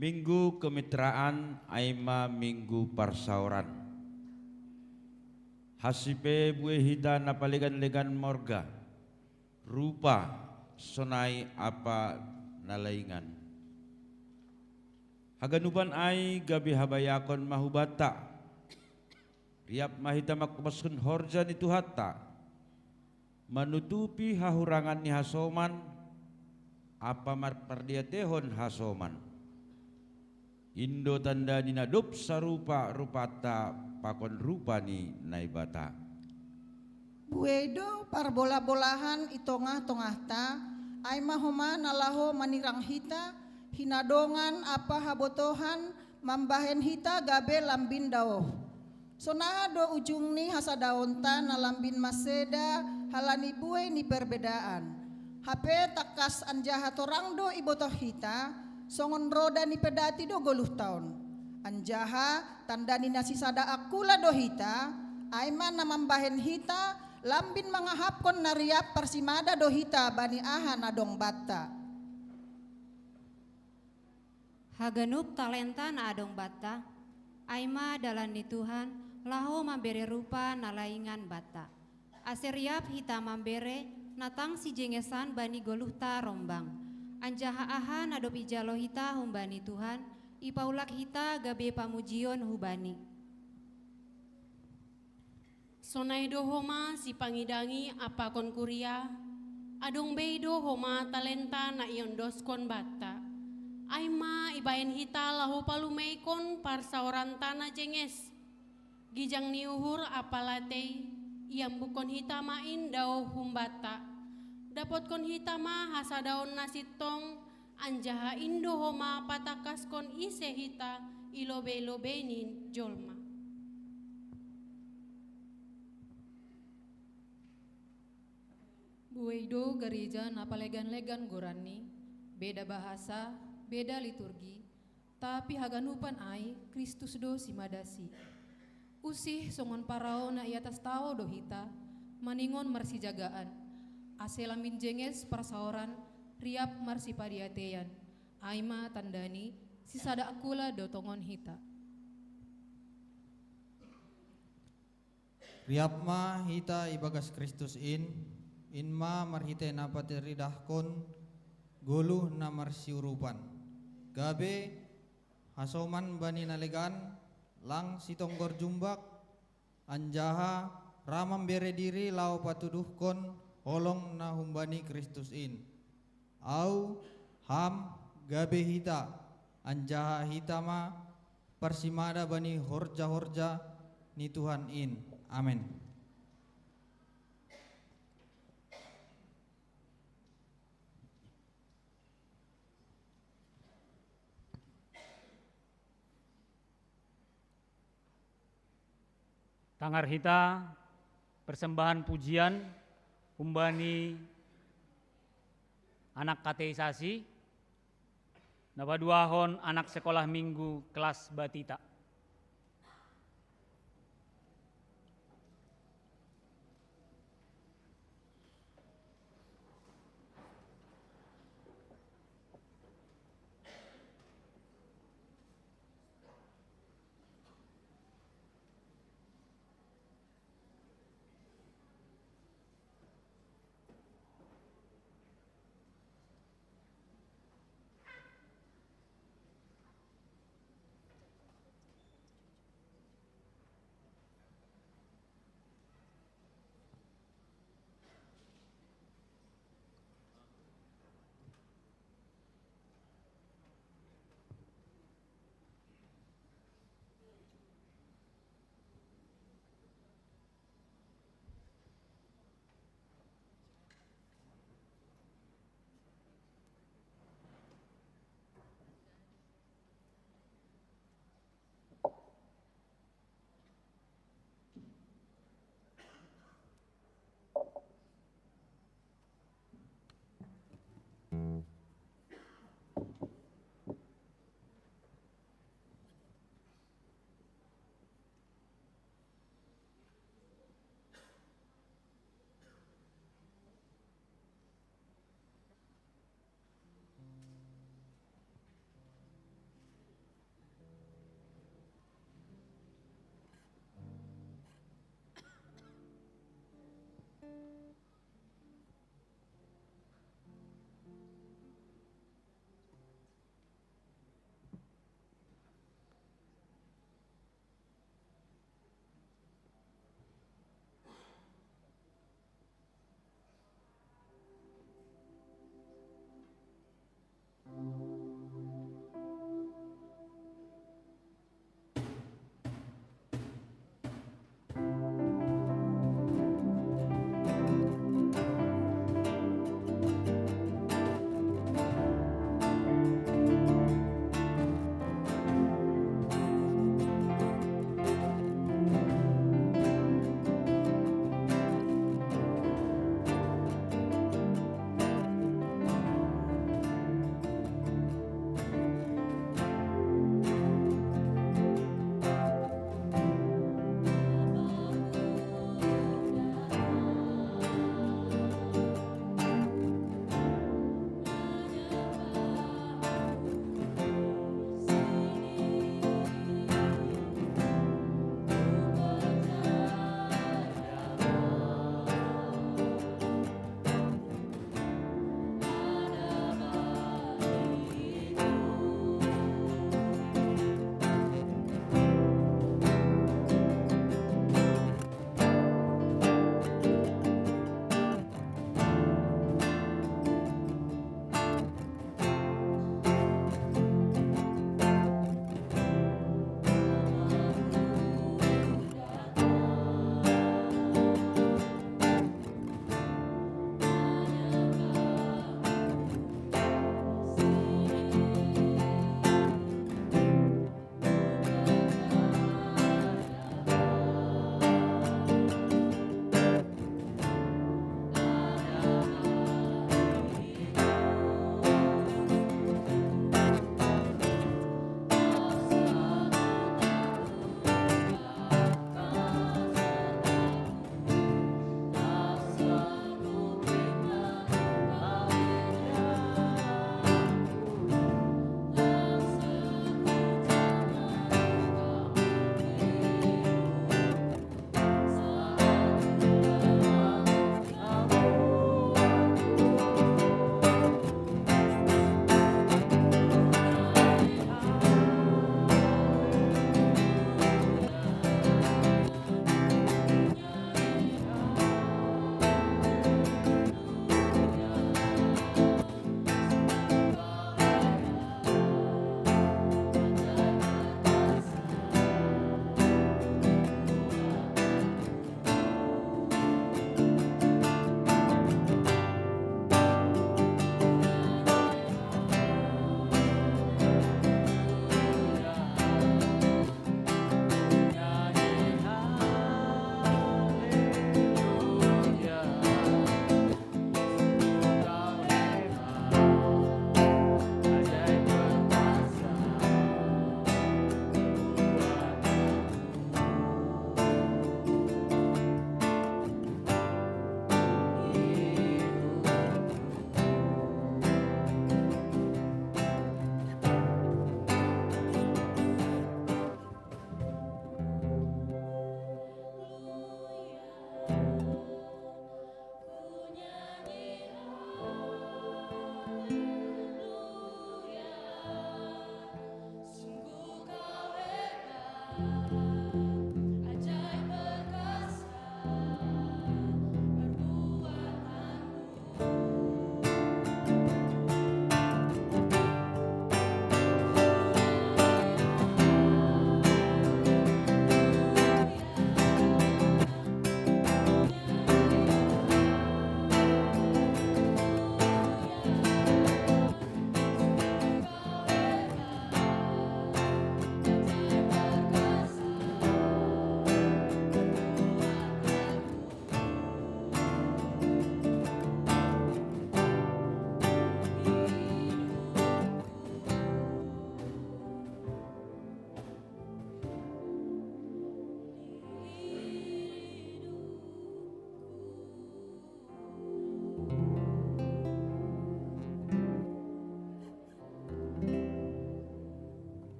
Minggu kemitraan ai ma minggu parsaoran. Hansi pe buei hita na palegan-legan morga, rupa, sonai ampa na laingan. Haganupan ai gabe habayakon ma hubanta. Riap ma hita mangkoposkon horja ni Tuhanta, manutupi hahurangan ni hasoman ampa marpardiatehon hasoman. In do tanda ni na dob sarupa rupanta pakon rupa ni Naibata. Buei do parbolah-bolahan i tongah-tongahta, ai ma homa na laho manirang hita, hinadongan ampa habotohan mambahen hita gabe lambin daoh. Sonaha do ujung ni hasadaonta na lambin maseda halani buei ni perbedaan. Hape tangkas anjaha torang do ibotoh hita, songon roda ni pedati do goluhta on. Anjaha tanda ni na sisada angkula do hita, ai ma na mambahen hita lambin mangahapkon na riap parsimada do hita bani aha na adong banta. Haganup talenta na adong banta, ai ma dalan ni Tuhan, laho mambere rupa na laingan banta. Ase riap hita mambere, na tang sijengesan bani goluhta rombang. Anjaha aha na dob ijalo hita humbani Tuhan, ipaulak hita gabe pamujion hu-Bani. Sonai do homa sipangidangi ampa kuria, adong bei do homa talenta na iondoskon banta. Ai ma ibahen hita laho palumeikon parsaoranta na jenges. Gijang ni uhur ampa latei, iambukkon hita ma in daoh humbanta. Dapotkon hita ma hasadaon na sintong, anjaha in do homa patangkaskon ise hita i lobei-lobei ni jolma. Buei do gareja na palegan-legan goranni, beda bahasa, beda liturgi, tapi haganupan ai Kristus do simadasi. Usih songon parau na i atas tao do hita, maningon marsijagaan, ase lambin jenges parsaoran, riap marsipadiateian, ai ma tandani, sisada angkula do tongon hita. Riap ma hita ibagas Kristus in, in ma marhitei na pataridahkon goluh na marsiurupan. Gabe hasoman bani na legan, lang sitonggor jumbak, anjaha ra mambere diri laho patuduhkon holong na humbani Kristus in. Ahu, ham, gabe hita, anjaha hita ma parsimada bani horja-horja ni Tuhan in. Amen. Tangar hita persembahan pujian humbani anak kateisasi, na paduahon anak sekolah minggu kelas batita.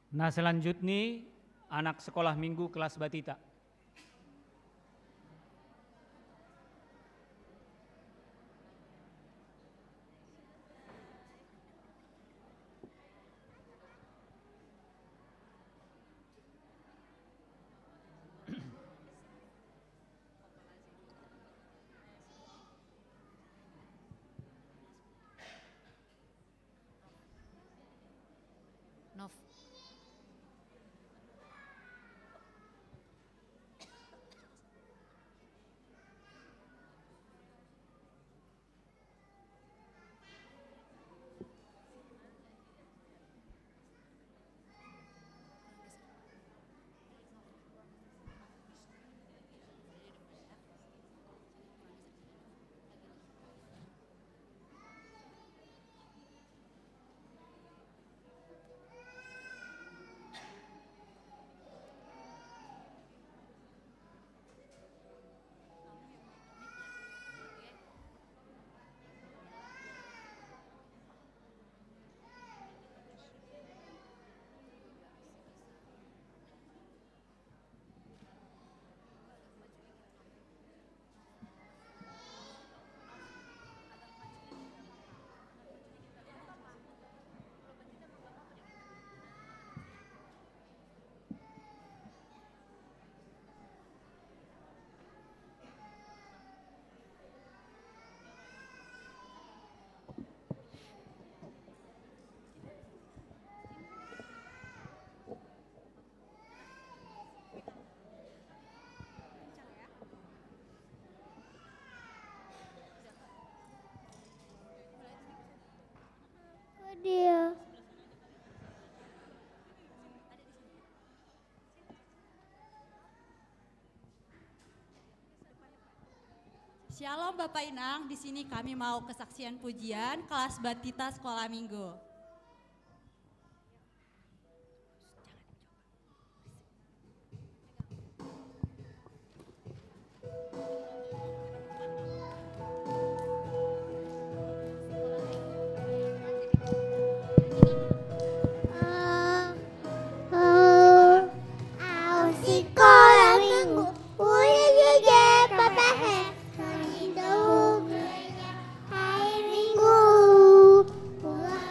Nah, selanjutnya anak sekolah minggu kelas batita. Nov. Dia. Shalom Bapak Inang, di sini kami mau kesaksian pujian kelas batita sekolah minggu. Au sekolah minggu, uye jeje papahe, hari minggu, ulah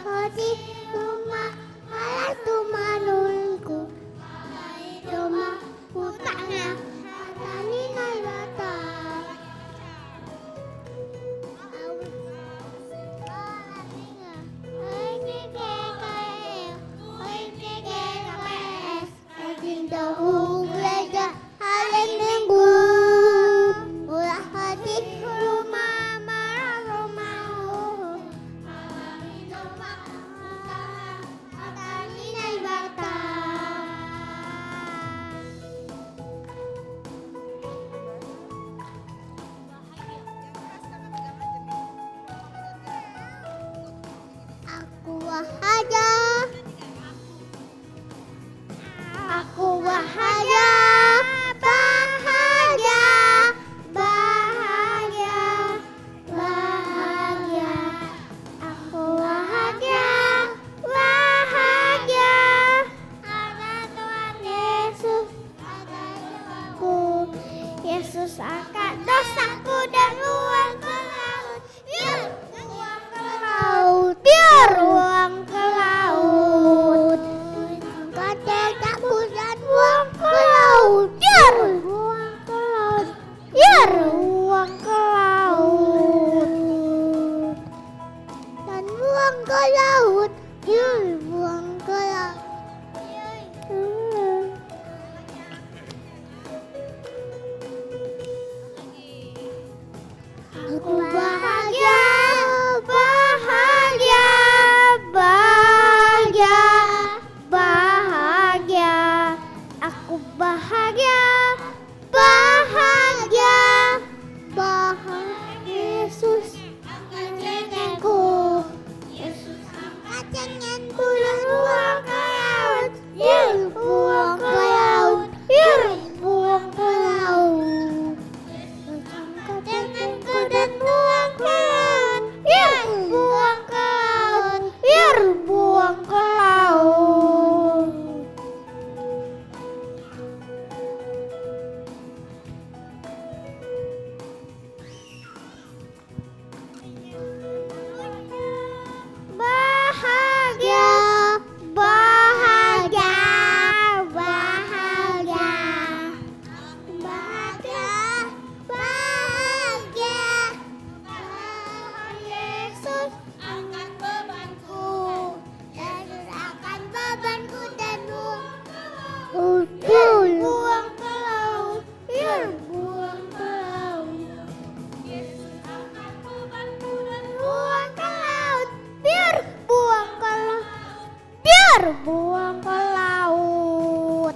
Terbuang ke laut.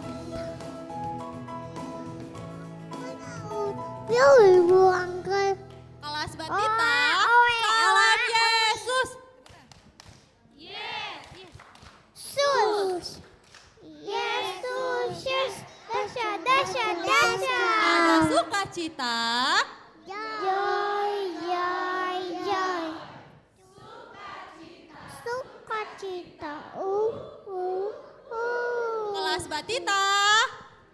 Laut. Yuk, buang ke. Kelas Batita. Oh, oh, eh, Salam oh, Yesus. Yes, yes. Sus. Yesus, yes. Dasha, dasha, dasha. Ada sukacita. Joy, joy, joy. Sukacita. Uh, uh, uh. Kelas Batita.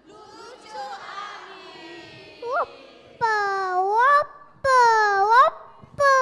Lucu angin. Wopa, wopa, wopa.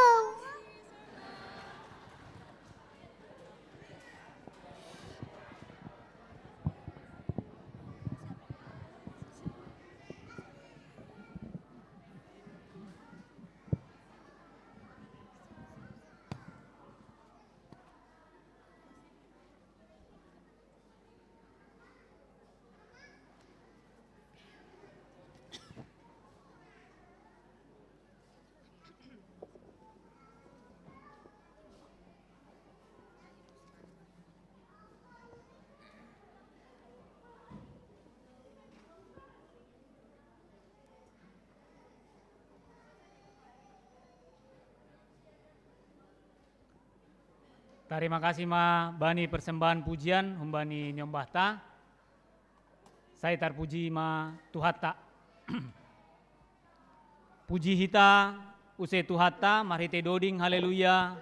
Tarima kasih ma bani persembahan pujian humbani nyombahta. Sai tarpuji ma Tuhanta. Puji hita use Tuhanta marhite doding haleluya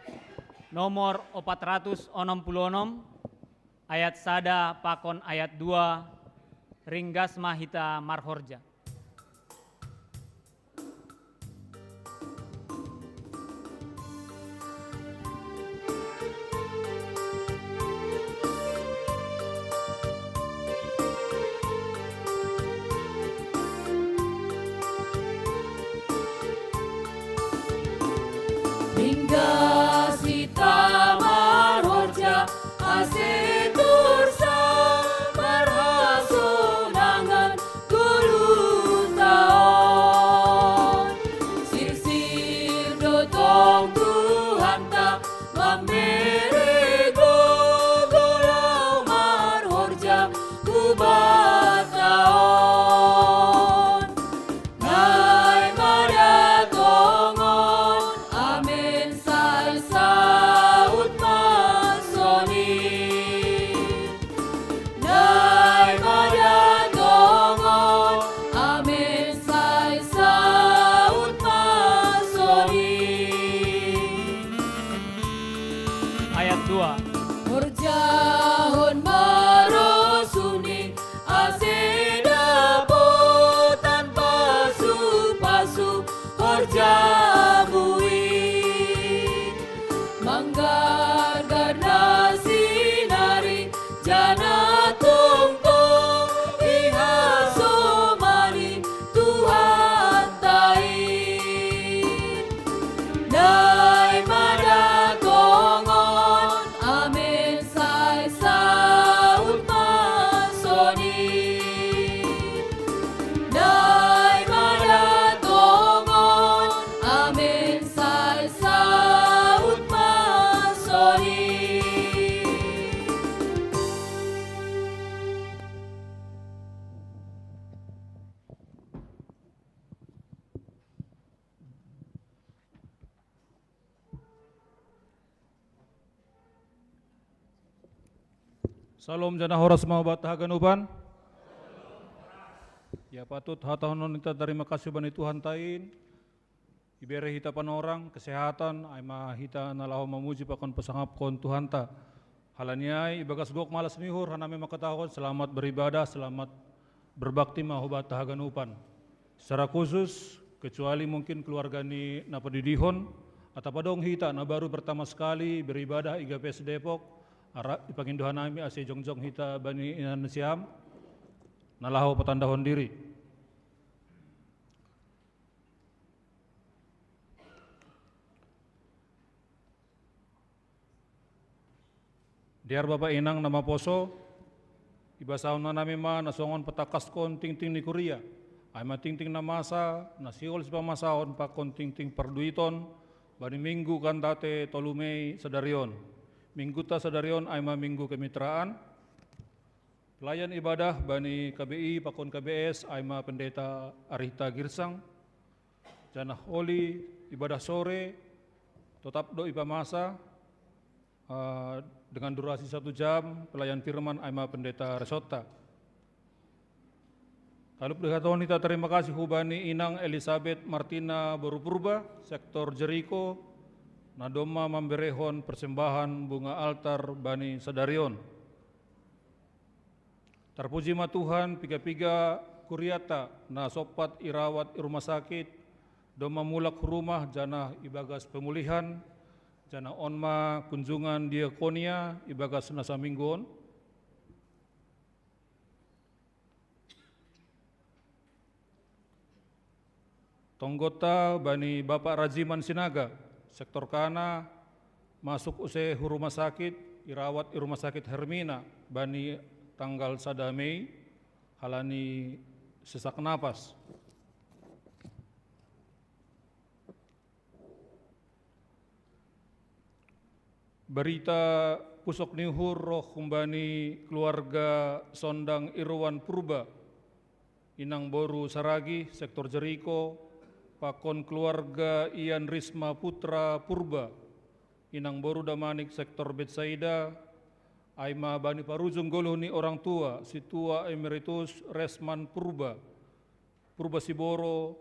nomor opat ratus onom puluh onom, ayat sada pakon ayat dua, ringgas ma hita marhorja. Ringgas hita marhorja, ase tursa marhasonangan goluhta on. Sirsir do tong Tuhanta, mambere gogo laho marhorja hubanta on. Naimada tongon, amen, sai saut ma soni. Naimada tongon, amen, sai saut ma soni. Ayat dua. Horjahon ma rosuhni, ase dapotan pasu-pasu horjamu i. Manggargar na sinari, janah tongtong ihasomani Tuhanta i. Naimada tongon, amen, sai saut ma soni. Naimada tongon, amen, sai saut ma soni. Salom janah horas ma hubanta haganupan. Ia patut hatahonon hita tarima kasih bani Tuhanta in, ibere hita panorang, kesehatan, ai ma hita na laho mamuji pakon pasangapkon Tuhanta. Halani ai, ibagas gok malas ni uhur, hanami mangkatahon selamat beribadah, selamat berbakti ma hubanta haganupan. Secara khusus, kecuali mungkin keluarga ni na padidihon, atap adong hita na baru pertama sekali beribadah i G P S Depok, ara-, ipangindo hanami ase jongjong hita bani inansiam, na laho patandahon diri. Dear Bapa Inang na maposo, ibasahon hanami ma na songon patangkaskon tingting ni kuria, ai ma tingting na masa, na sihol sipamasahon pakon tingting parduiton, bani Minggu Kantate tolu Mei sadari on. Mingguta sadari on ai ma Minggu Kemitraan, Pelayan ibadah bani K B I pakon K B S, ai ma Pendeta Arita Girsang. Janah oli ibadah sore, totap do ipamasa, eh, dengan durasi satu jam, pelayan firman ai ma Pendeta Resotta. Talup di hataon hita tarima kasih hubani inang Elisabet Martina boru Purba, sektor Jeriko, na domma mamberehon persembahan bunga altar bani sadarion. Tarpuji ma Tuhan, piga-piga kuriata na sompat irawat i rumah sakit, domma mulak hu rumah janah ibagas pemulihan, janah on ma kunjungan diakonia ibagas na saminggu on. Tonggonta bani Bapak Rajiman Sinaga, sektor Kana, masuk use hu rumah sakit, irawat i rumah sakit Hermina bani tanggal sada Mei, halani sesak napas. Barita pusok ni uhur roh humbani keluarga Sondang Irwan Purba, inang boru Saragi, sektor Jeriko, pakon keluarga Ian Risma Putra Purba, inang boru Damanik, sektor Betsaida, ai ma bani parujung goluh ni orang tua, Situa Emeritus Resman Purba, Purba Siboro,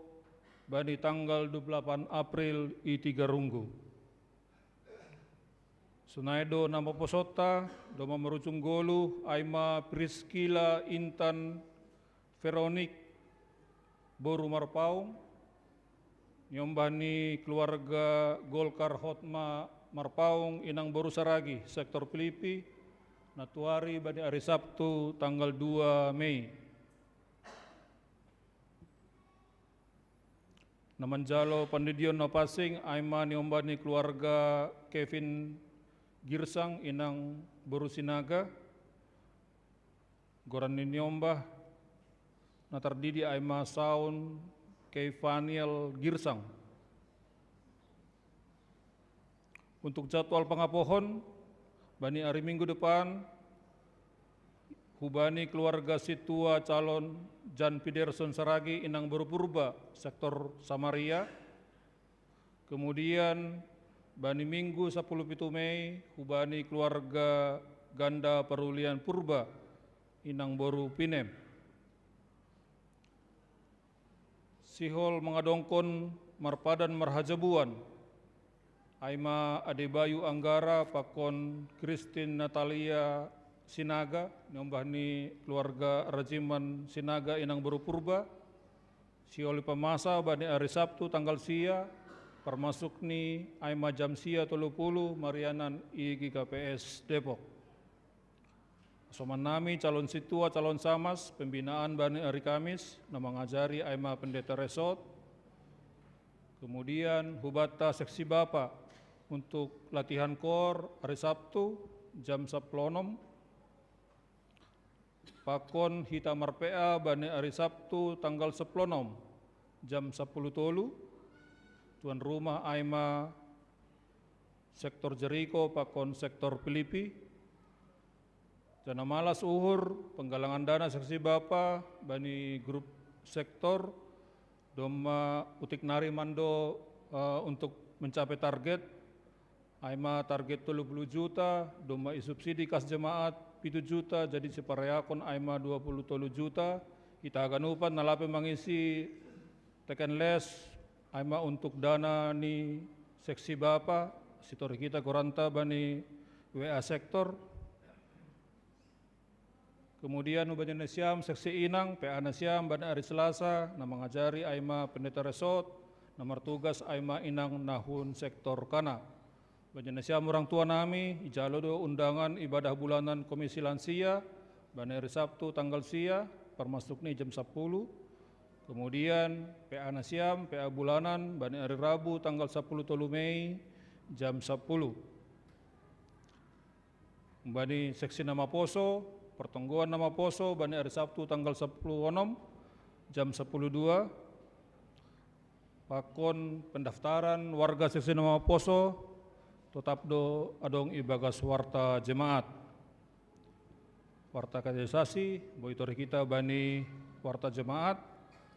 bani tanggal dua puluh delapan April i Tiga Runggu. Sonai do na maposonta, domma marujung goluh, ai ma Priskila Intan Veronik boru Marpaung, niombah ni keluarga Golkar Hotma Marpaung, inang boru Saragi, sektor Pilipi, na tuari bani ari Sabtu tanggal dua Mei. Na manjalo pandidion na pansing ai ma niombah ni keluarga Kevin Girsang, inang boru Sinaga. Goran ni niombah na tardidi ai ma Saun Keifaniel Girsang. Untuk jadwal pangapohon, bani ari Minggu depan, hubani keluarga Situa calon Jan Piderson Saragi, inang boru Purba, sektor Samaria. Kemudian bani Minggu sapuluh pitu Mei, hubani keluarga Ganda Parulian Purba, inang boru Pinem. Sihol mangadongkon marpadan marhajabuan, ai ma Ade Bayu Anggara pakon Christine Natalia Sinaga, niombah ni keluarga Rajiman Sinaga, inang boru Purba, sihol ipamasa bani ari Sabtu tanggal sia, parmasuk ni ai ma jam sia tolu puluh marianan i G K P S Depok. Soman nami calon Situa, calon Samas, pembinaan bani ari Kamis, na mangajari ai ma Pendeta Resot. Kemudian hubanta seksi Bapa untuk latihan kor ari Sabtu jam sapuluh onom. Pakon hita mar-P A bani ari Sabtu tanggal sapuluh onom jam sapuluh tolu. Tuan rumah ai ma sektor Jeriko pakon sektor Pilipi. Janah malas uhur penggalangan dana seksi Bapa bani grup sektor, domma utik nari mando, eh, untuk mencapai target. Ai ma target tolu puluh juta, domma isubsidi kas jemaat pitu juta, jadi sipariakon ai ma dua puluh tolu juta. Hita haganupan na lape mangisi teken les, ai ma untuk dana ni seksi Bapa, sitorih hita goranta bani W A sektor. Kemudian hubani nasiam seksi inang, P A nasiam bani ari Selasa, na mangajari ai ma Pendeta Resot, na martugas ai ma inang na hun sektor Kana. Bani nasiam orang tua nami, ijalo do undangan ibadah bulanan Komisi Lansia, bani ari Sabtu tanggal sia, parmasuk ni jam sapuluh. Kemudian P A nasiam, P A bulanan, bani ari Rabu tanggal sapuluh tolu Mei, jam sapuluh. Bani seksi na maposo, pertonggoan na maposo, bani ari Sabtu tanggal sapuluh onom, jam sapuluh dua. Pakon pendaftaran warga seksi na maposo, totap do adong ibagas warta jemaat. Warta katekisasi, boi torih hita bani warta jemaat,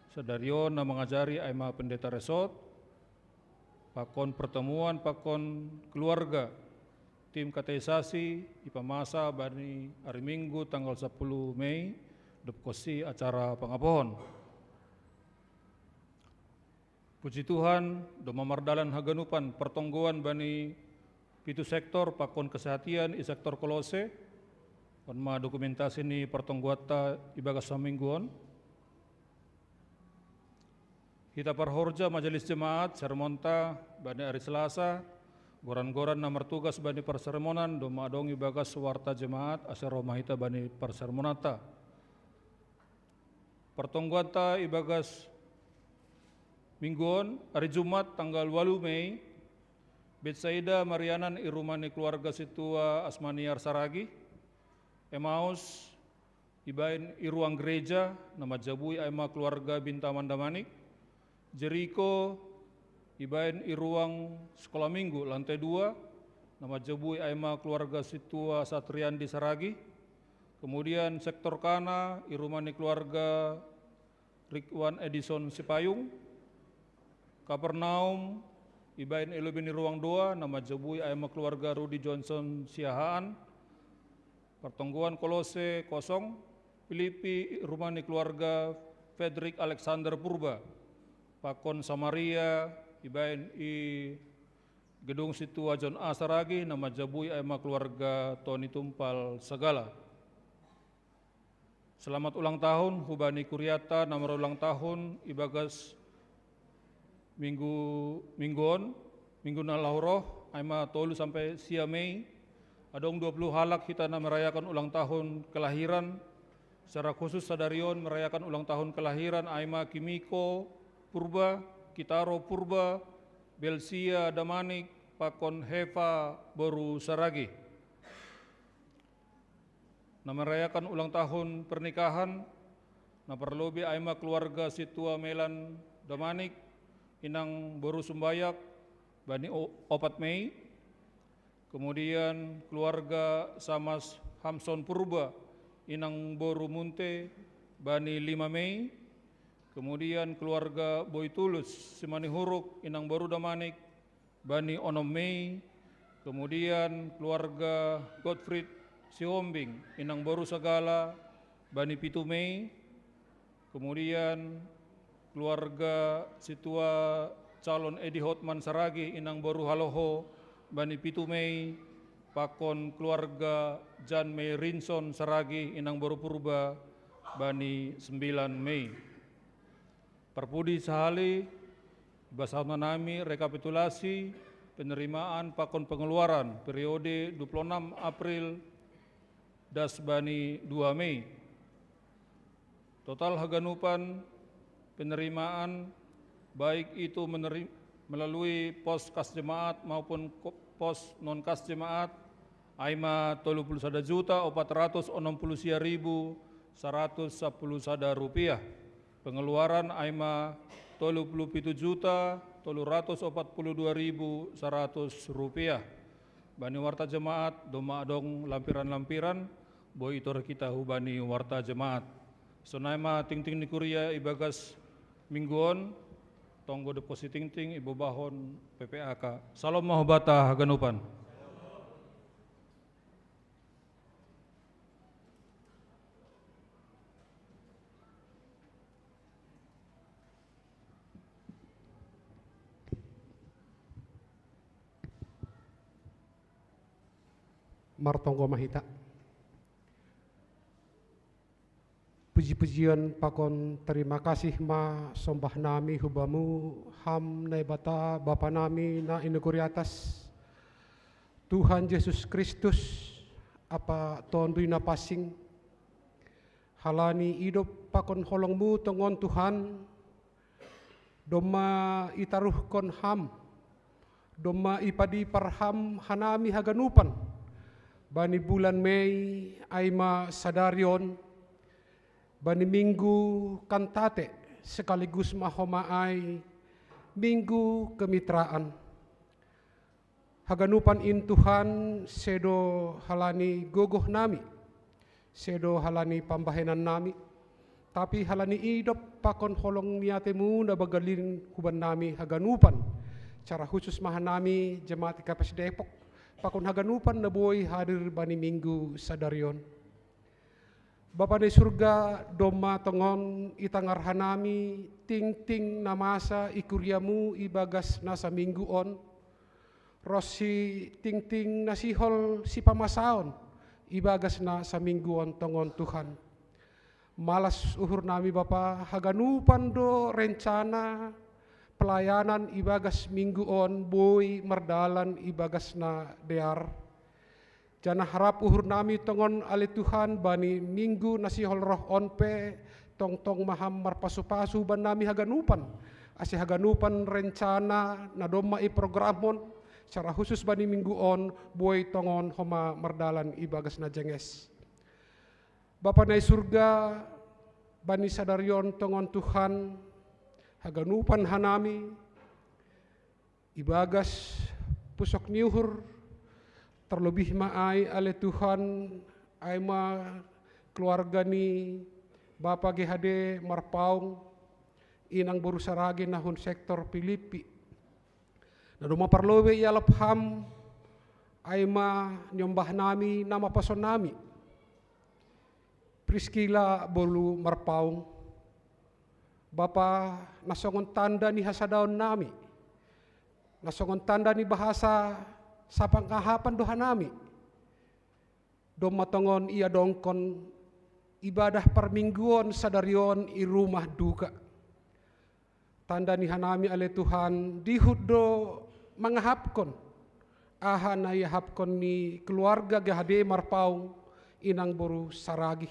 sadari on na mangajari ai ma pendeta resort, pakon pertemuan pakon keluarga, tim katekisasi, ipamasa bani ari Minggu tanggal sapuluh Mei, dob konsi acara pangapohon. Puji Tuhan, domma mardalan haganupan partonggoan bani pitu sektor pakon kesehatian i sektor Kolose. On ma dokumentasi ni partonggoanta ibagas saminggu on. Hita parhorja majelis jemaat, sermonta bani ari Selasa, goran-goran na martugas bani parsermonan domma adong ibagas warta jemaat asa ro ma hita bani parsermonanta. Partonggoanta ibagas minggu on, ari Jumat tanggal ualu Mei, Betsaida marianan i rumah ni keluarga sintua Asmaniar Saragi, Emaus ibaen i ruang gereja na manjabui ai ma keluarga Bintaman Damanik, Jeriko ibaen i ruang sekolah minggu lantai dua na manjabui ai ma keluarga sintua Satriandi Saragi, kemudian sektor Kana i rumah ni keluarga Rikwan Edison Sipayung, Kapernaum ibaen i lobei ni ruang dua na manjabui ai ma keluarga Rudi Johnson Siahaan, partonggoan Kolose kosong, Filipi i rumah ni keluarga Fredrik Alexander Purba, pakon Samaria ibaen i gedung sintua John A Saragi na manjabui ai ma keluarga Toni Tumpal Sagala. Selamat ulang tahun hubani kuriata na marulang tahun ibagas minggu, minggu on, minggu na laho roh, ai ma tolu sampai sia Mei. Adong dua puluh halak hita na merayakan ulang tahun kelahiran. Secara khusus sadari on merayakan ulang tahun kelahiran ai ma Kimiko Purba, Kitaro Purba, Belsia Damanik, pakon Heva boru Saragi. Na merayakan ulang tahun pernikahan, na parlobei ai ma keluarga sintua Melan Damanik, inang boru Sumbayak, bani o-, opat Mei. Kemudian keluarga Samas Hamson Purba, inang boru Munte, bani lima Mei. Kemudian keluarga Boy Tulus Simanihuruk, inang boru Damanik, bani onom Mei. Kemudian keluarga Gottfried Sihombing, inang boru Sagala, bani pitu Mei. Kemudian keluarga sintua calon Edi Hotman Saragi, inang boru Haloho, bani pitu Mei, pakon keluarga Jan Mei Rinson Saragi, inang boru Purba, bani sembilan Mei. Parpudi sahali, ibasahon ma nami rekapitulasi penerimaan pakon pengeluaran periode dua puluh enam April das bani dua Mei. Total haganupan penerimaan, baik itu meneri-, melalui pos kas jemaat maupun ko-, pos non kas jemaat, ai ma tolu puluh sada juta opat ratus onom puluh sia ribu saratus sapuluh sada rupiah. Pengeluaran ai ma tolu puluh pitu juta tolu ratus opat puluh dua ribu saratus rupiah. Bani warta jemaat, domma adong lampiran-lampiran, boi itorih hita hubani warta jemaat. Sonai ma tingting ni kuria ibagas minggu on, tonggo dob konsi tingting ibobahon P P A K. Salom ma hubata haganupan. Martonggo ma hita. Puji-pujian pakon terima kasih ma sombah nami hu Bamu, Ham Naibata Bapa nami na i nagori atas, Tuhan Jesus Kristus, Ampa Tonduy Napansing, halani idop pakon holongMu tongon Tuhan, domma itaruhkon Ham, domma ipadipar Ham hanami haganupan, bani bulan Mei ai ma sadari on, bani minggu Kantate, sekaligus ma homa ai minggu kemitraan. Haganupan in Tuhan sedo halani gogoh nami, Sedo halani pambahenan nami, tapi halani idop pakon holong ni atemu na bagalin huban nami haganupan. Cara khusus ma hanami jemaat Kapes Depok, pakon haganupan na boi hadir bani minggu sadarion. Bapa ni surga, domma tongon itangar hanami tingting na masa i kuriamu ibagas na saminggu on, ronsi tingting na sihol sipamasaon ibagas na saminggu on tongon Tuhan. Malas uhur nami Bapa, haganupan do rencana pelayanan ibagas minggu on boi mardalan ibagas na dear. Janah rap uhur nami tongon ale Tuhan bani minggu na sihol roh on pe, tongtong ma Ham marpasu-pasu bannami haganupan, ase haganupan rencana na domma i programhon, secara khusus bani minggu on, boi tongon homa mardalan ibagas na jenges. Bapa na i surga, bani sadarion tongon Tuhan, haganupan hanami, ibagas pusok ni uhur, terlebih ma ai ale Tuhan, ai ma keluarga ni Bapa G H D Marpaung, inang boru Saragi nahun sektor Pilippi. Na domma parlobei ialap Ham, ai ma niombah nami na mapason nami. Priskila boru Marpaung, Bapa, na songon tanda ni hasadaon nami, na songon tanda ni bahasa sapangahapan do hanami, domma tongon iadongkon ibadah parmingguon sadarion i rumah duka. Tanda ni hanami ale Tuhan, dihut do mangahapkon aha na iahapkon ni keluarga G H D Marpaung, inang boru Saragi.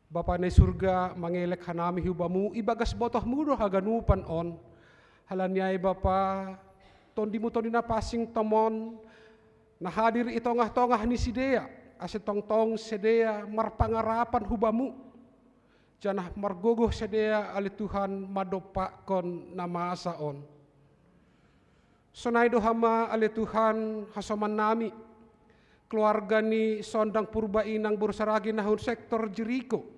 Bapa na i surga, mangelek hanami hu Bamu, ibagas botoh-Mu do haganupan on. Halani ai Bapa, Tondimu Tondi na pansing tomon, na hadir i tongah-tongah ni sidea, ase tongtong sidea marpangarapan hu Bamu, janah margogoh sidea ale Tuhan mandompakkon na masa on. Sonai do homa ale Tuhan hasoman nami, keluarga ni Sondang Purba inang boru Saragi nahun sektor Jeriko,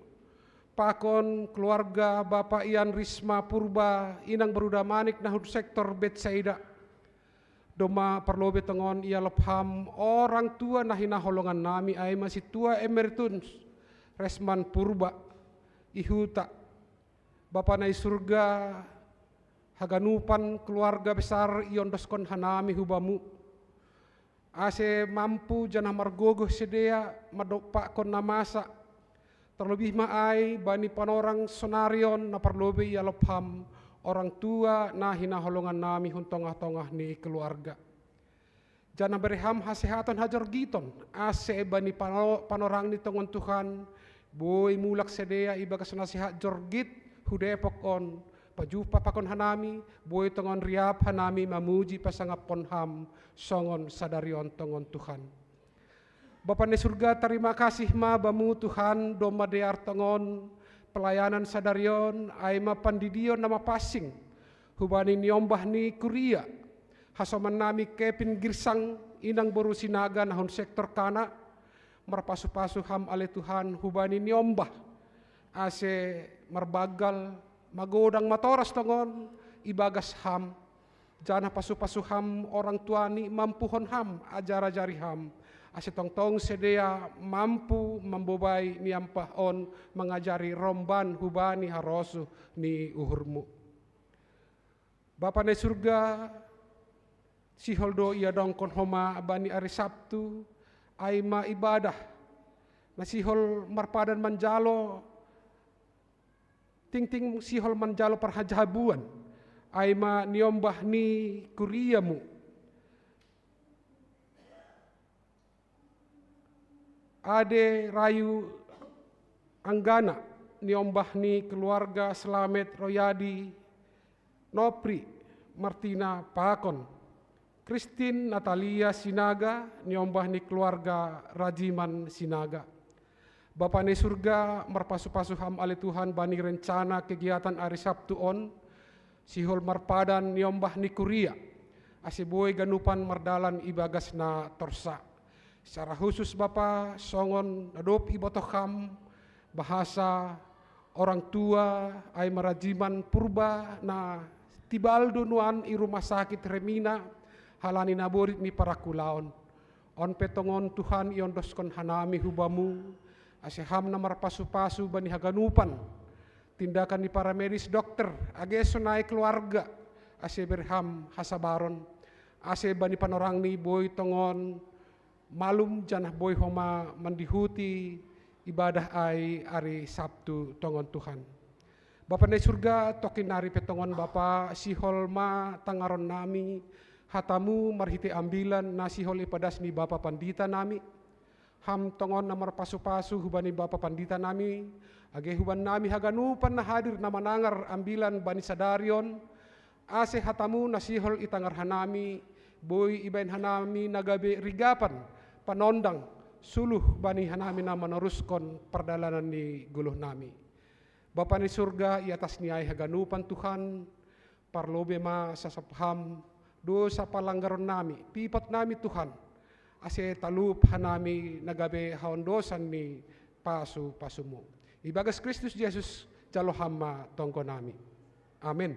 pakon keluarga Bapa Ian Risma Purba inang boru Damanik nahun sektor Betsaida. Domma parlobei tongon ialap Ham orang tua na hinaholongan nami, ai ma sintua emeritus Resman Purba i huta. Bapa na i surga, haganupan keluarga besar iondoskon hanami hu Bamu, ase mampu janah margogoh sidea mandompakkon na masa, terlebih ma ai bani panorang sonari on na parlobei ialap Ham orang tua na hinaholongan nami hun tongah-tongah ni keluarga. Janah bere Ham hasehaton hajorgiton, ase bani pano-, panorang ni tongon Tuhan, boi mulak sidea ibagas na sehat jorgit hu Depok on, pajumpa pakon hanami, boi tongon riap hanami mamuji pasangaphon Ham songon sadari on tongon Tuhan. Bapa ni surga, tarima kasih ma Bamu Tuhan, domma dear tongon pelayanan sadari on, ai ma pandidion na mapansing hubani niombah ni kuria, hasoman nami Kevin Girsang, inang boru Sinaga nahun sektor Kana, marpasu-pasu Ham ale Tuhan hubani niombah, ase marbanggal magodang matoras tongon ibagas Ham, janah pasu-pasu Ham orang tua ni, mampuhon Ham, ajar-ajari Ham, ase tongtong sidea mampu mambobai niombah on mangajari romban hubani harosuh ni uhur-Mu. Bapa na i surga, sihol do iadongkon homa bani ari Sabtu, ai ma ibadah na sihol marpadan manjalo, tingting sihol manjalo parhajabuan, ai ma niombah ni kuria-Mu. Ade Rayu Anggana, niombah ni keluarga Slamet Royadi, Nopri Martina pakon Kristin Natalia Sinaga, niombah ni keluarga Rajiman Sinaga. Bapa na i surga, marpasu-pasu Ham ale Tuhan bani rencana kegiatan ari Sabtu on, sihol marpadan niombah ni kuria, ase boi ganupan mardalan ibagas na torsa. Secara khusus Bapa, songon na dob ibotoh Ham, bahasa orang tua ai marajiman purba na tibal do nuan i rumah sakit Hermina, halani naborit ni parangkulaon. On pe tongon Tuhan iondoskon hanami hu Bamu, ase Ham na marpasu-pasu bani haganupan tindakan ni para medis, dokter, age sonai keluarga, ase bere Ham hasabaron, ase bani panorangni boi tongon malum janah boi homa mandihuti ibadah ai ari Sabtu tongon Tuhan. Bapa na i surga, tongkin nari pe tongon Bapa, sihol ma tangaron nami hatamu marhite ambilan na sihol ipadas ni Bapa Pandita nami. Ham tongon na marpasu-pasu hubani Bapa Pandita nami, age hubani nami haganupan na hadir na manangar ambilan bani sadari on, ase hatamu na sihol itangar hanami, boi ibaen hanami na gabe rigapan, panondang, suluh bani hanami na manoruskon pardalanan ni goluh nami. Bapa ni surga, i atas ni ai haganupan Tuhan, parlobei ma sasap Ham dosa palanggaron nami, pipot nami Tuhan, ase talup hanami na gabe haondosan ni pasu-pasumu. Ibagas Kristus Jesus, jalo Ham ma tonggo nami. Amin.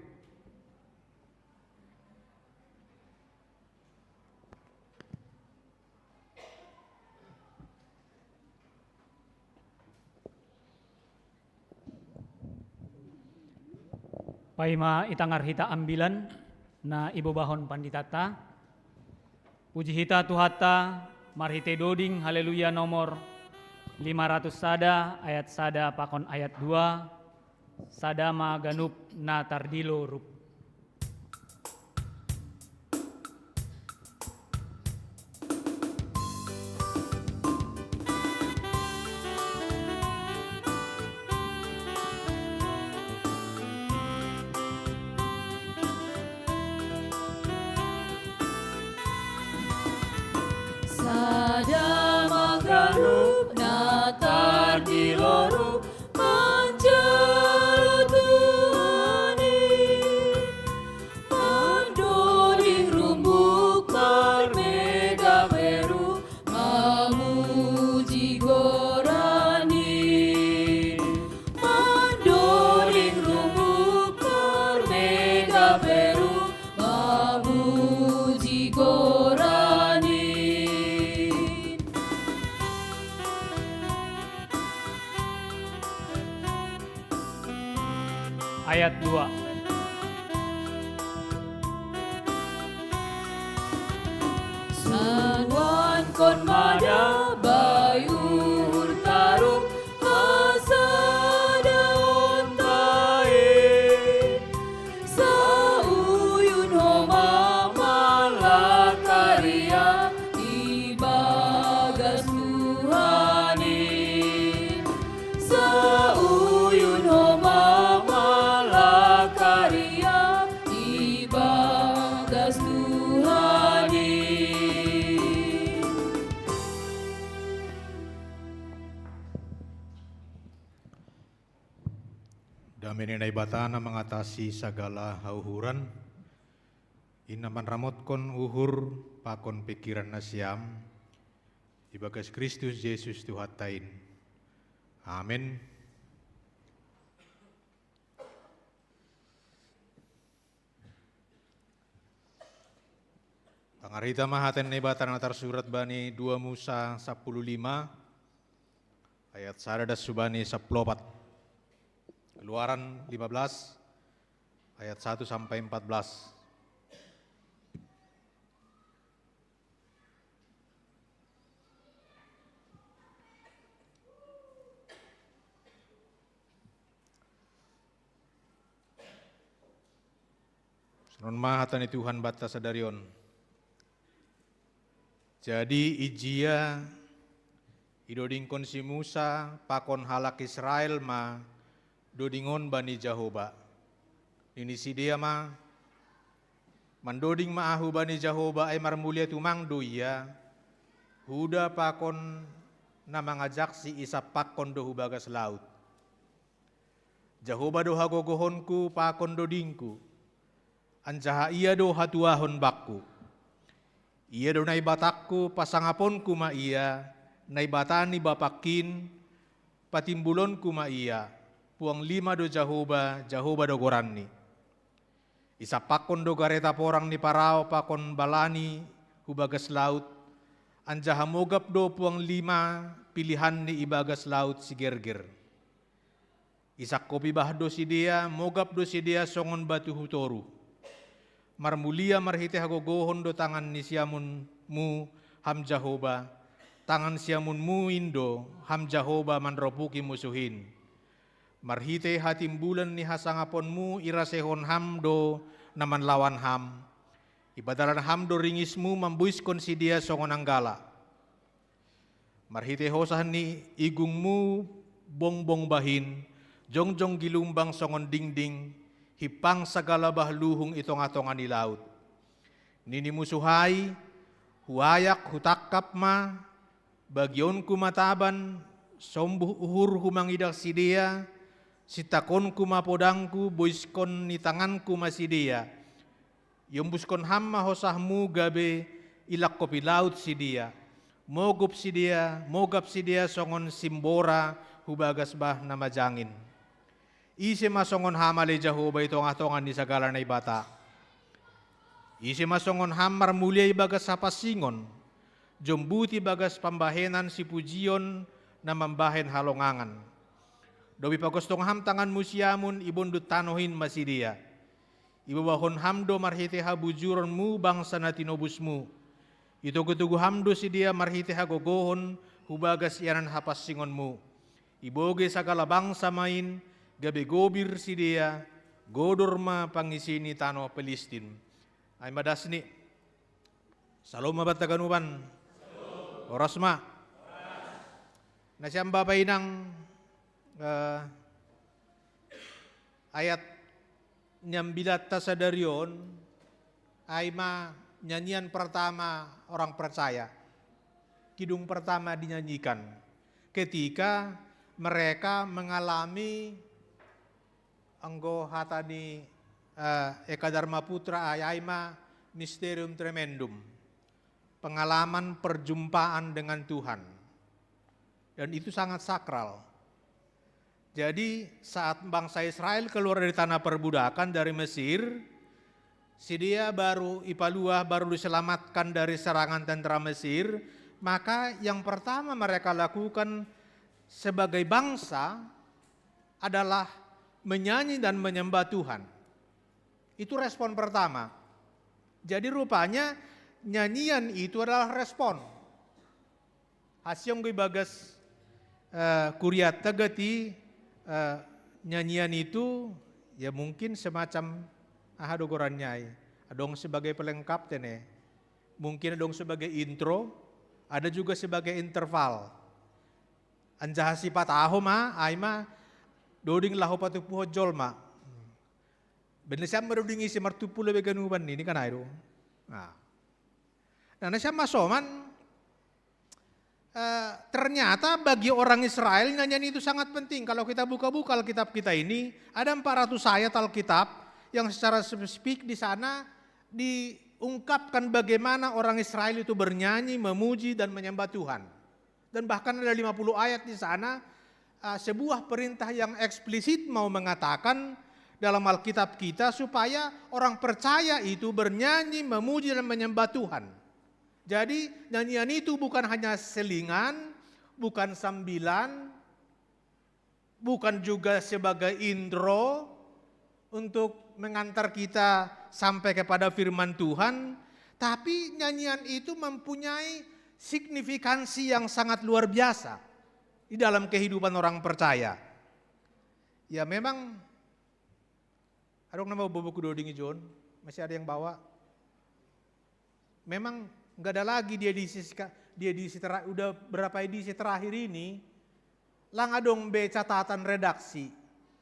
Paima itangar hita ambilan na ibobahon panditanta, puji hita Tuhanta marhite doding Haleluya nomor lima ratus sada ayat sada pakon ayat dua, sada ma ganup na tardilo rup. Sada ma ganup na tardilo rup manjalo Tuhan i, mandoding rumbuk marmega beru mamuji goran i. Mandoding rumbuk marmega beru mamuji goran i. Ayat dua. Sanuankon ma da bai uhur tarup hasadaonta i. Sauyun homa mangalakarya ibagas Tuhan i. Sauyun homa mangalakarya ibagas Tuhan i. Dame ni Naibata na mangatasi sagala hauhuran, i na manramotkon uhur pakon pingkiran nasiam, ibagas Kristus Jesus Tuhanta in. Amen. Tangar hita ma hata ni Naibata na tarsurat bani dua Musa sampulu lima, ayat sada das subani sampulu opat. Keluaran lima belas, ayat satu sampai empat belas. Songon ma hata ni Tuhan banta sadari on. Jadi ijia idodingkon si Musa pakon halak Israel ma doding on bani Jahoba. Nini sidea ma, mandoding ma ahu bani Jahoba ai marmulia tumang do ia, huda pakon na mangajaksi isampakkon do hu bagas laut. Jahoba do hagogohonku pakon dodingku, anjaha ia do hatuahon bakku. Ia do Naibatangku, pasangaponku ma ia, Naibata ni bapangkin, patimbulonku ma ia. Puang lima do Jahowa, Jahowa do goranni. Isampakkon do gareta porang ni Parao pakon balani hu bagas laut, anjaha mogap do puang lima pilihanni i bagas laut sigerger. Isangkopi bah do sidea, mogap do sidea songon batu hu toru. Marmulia marhite hagogohon do tangan ni siamunmu, Ham Jahowa, tangan siamunmu in do, Ham Jahowa, manropuki musuh in. Marhite hatimbulan ni hasangaponmu irasehon Ham do na manlawan Ham. Ipadalan Ham do ringismu mamboiskon sidea songon anggala. Marhite hosah ni igungmu bongbong bahin, jongjong gilumbang songon dingding, himpang sagala bah luhung i tongah-tongah ni laut. Nini musuh ai, huayak hutangkap ma, bagionku ma taban, sombuh uhurhu mangidah sidea, sintakonku ma podangku, boiskon ni tanganku ma sidea. Iombuskon Ham ma hosahmu gabe ilangkopi laut sidea. Mogop sidea, mogap sidea songon simbora hu bagas bah na majangin. Ise ma songon Ham ale Jahowa i tongah-tongah ni sagala naibata? Ise ma songon Ham marmulia i bagas hapansingon, jombut i bagas pambahenan sipujion na mambahen halongangan? Dob ipagostong Ham tanganmu siamun, ibondut tanoh in ma sidea. Ibobahon Ham do marhite habujuronmu bangsa na tinobusmu. Itogu-togu Ham do sidea marhite hagogohon hu bagas ianan hapansingonmu. Ibogei sagala bangsa ma in, gabe gobir sidea, godor ma pangisi ni tano Pilistin. Ai ma dasni. Salom ma banta ganupan. Horas ma. Nasiam bapa inang, eh, ayat nyambilanta sadari on, ai ma nyanyian pertama orang percaya. Kidung pertama dinyanyikan ketika mereka mengalami, anggo hata ni, eh, Eka Dharma Putra, ai, ai ma misterium tremendum, pengalaman perjumpaan dengan Tuhan. Dan itu sangat sakral. Jadi, saat bangsa Israel keluar dari tanah perbudakan, dari Mesir, sidea baru ipaluah, baru diselamatkan dari serangan tentara Mesir, maka yang pertama mereka lakukan sebagai bangsa adalah menyanyi dan menyembah Tuhan. Itu respon pertama. Jadi rupanya nyanyian itu adalah respon. Asi anggo ibagas, eh, Kuriatta gati, eh, nyanyian itu ya mungkin semacam aha do gorannya ai. Adong sebagai pelengkap tene. Mungkin adong sebagai intro, ada juga sebagai interval. Anjaha sipataho ma, ai ma doding laho patumpuhon jolma. Benne siam ma doding ise martumpu lebe ganupan ni, ni kan ai do. Nah. Nah, nasiam ma soman, eh, ternyata bagi orang Israel nyanyian itu sangat penting. Kalau kita buka-buka Alkitab kita ini, ada empat ratus ayat Alkitab yang secara spesifik di sana diungkapkan bagaimana orang Israel itu bernyanyi, memuji, dan menyembah Tuhan. Dan bahkan ada lima puluh ayat di sana, eh, sebuah perintah yang eksplisit mau mengatakan dalam Alkitab kita supaya orang percaya itu bernyanyi, memuji, dan menyembah Tuhan. Jadi, nyanyian itu bukan hanya selingan, bukan sambilan, bukan juga sebagai intro untuk mengantar kita sampai kepada firman Tuhan, tapi nyanyian itu mempunyai signifikansi yang sangat luar biasa di dalam kehidupan orang percaya. Ya, memang adong nama buku doding ijon, masih ada yang bawa. Memang nggak ada lagi di edisi seka-, di edisi tera-, udah berapa edisi terakhir ini, lang adong be catatan redaksi,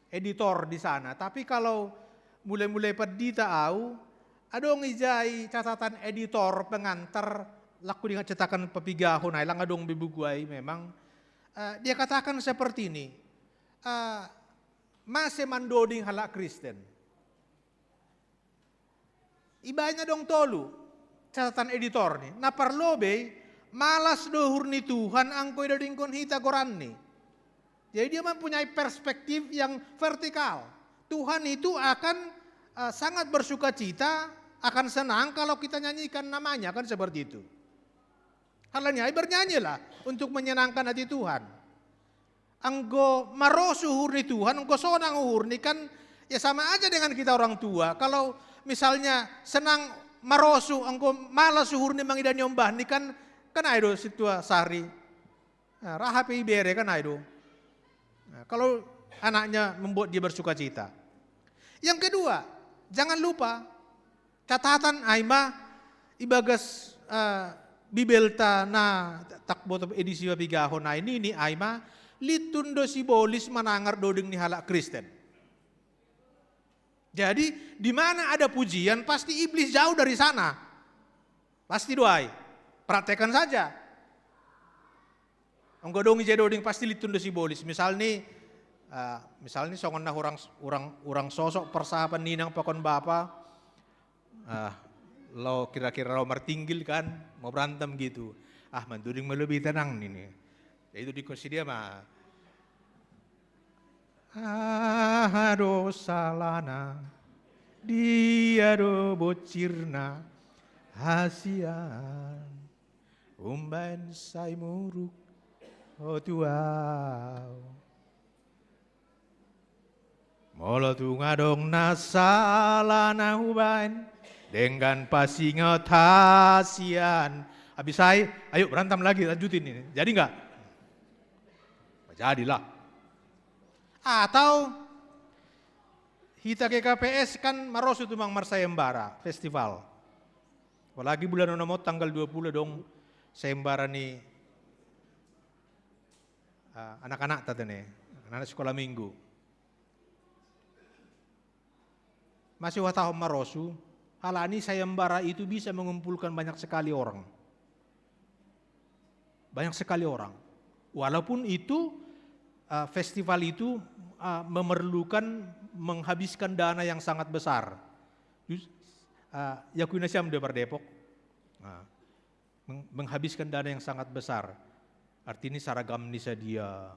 editor di sana. Tapi kalau mulai-mulai pendita au, adong ijai catatan editor pengantar, laku dengan cetakan pepigahon ai, lang adong be buku ai memang. Eh, dia katakan seperti ini, eh, mase mandoding halak Kristen. Ibaen adong tolu. Catatan editor nih. Na parlobei, malas do uhur ni Tuhan anggo idodingkon hita goranni. Jadi dia mempunyai perspektif yang vertikal. Tuhan itu akan uh, sangat bersuka cita, akan senang kalau kita nyanyikan namanya, kan seperti itu. Halani ai bernyanyilah untuk menyenangkan hati Tuhan. Anggo marosu uhur ni Tuhan, anggo sonang uhurni kan ya sama aja dengan kita orang tua. Kalau misalnya senang marosu, anggo malas uhurni mangida niombahni kan, kan ai do sintua sari. Nah, raha pe ibere kan ai do. Nah, kalau anaknya membuat dia bersuka cita. Yang kedua, jangan lupa catatan ai ma ibagas uh, Bibelta na takboto edisi papigahon ai nini ai ma, lintun do sibolis manangar doding ni halak Kristen. Jadi di mana ada pujian pasti iblis jauh dari sana. Pasti do ai. Praktekkan saja. Anggo dong ije doding pasti lintun do sibolis. Misalni uh, misalni songon na urang urang urang sosok persahapan ninang pakon bapa, uh, lo kira-kira lo martinggil kan, mau berantem gitu. Ah, manduding ma lobi tenang nini. Ya itu dikosi dia mah. Aha do salana, dia do bocirna, hasian umbaen sai muruk o tuau. Molo tung adong na sala na hubaen, denggan pasingot hasian. Habis ai, ayo berantem lagi, lanjutin ini. Jadi nggak? Jadilah. Atau hita G K P S kan marosu tumang marsayembara festival. Apalagi bulan onomot tanggal dua puluh dong sayembara ni uh, anak-anak tata ne, anak-anak sekolah minggu. Masih watahon marosu, halani sayembara itu bisa mengumpulkan banyak sekali orang. Banyak sekali orang. Walaupun itu uh, festival itu uh, memerlukan menghabiskan dana yang sangat besar. Uh, ya kuina siam do Depok. Nah, menghabiskan dana yang sangat besar. Artinya saragam ni sadia,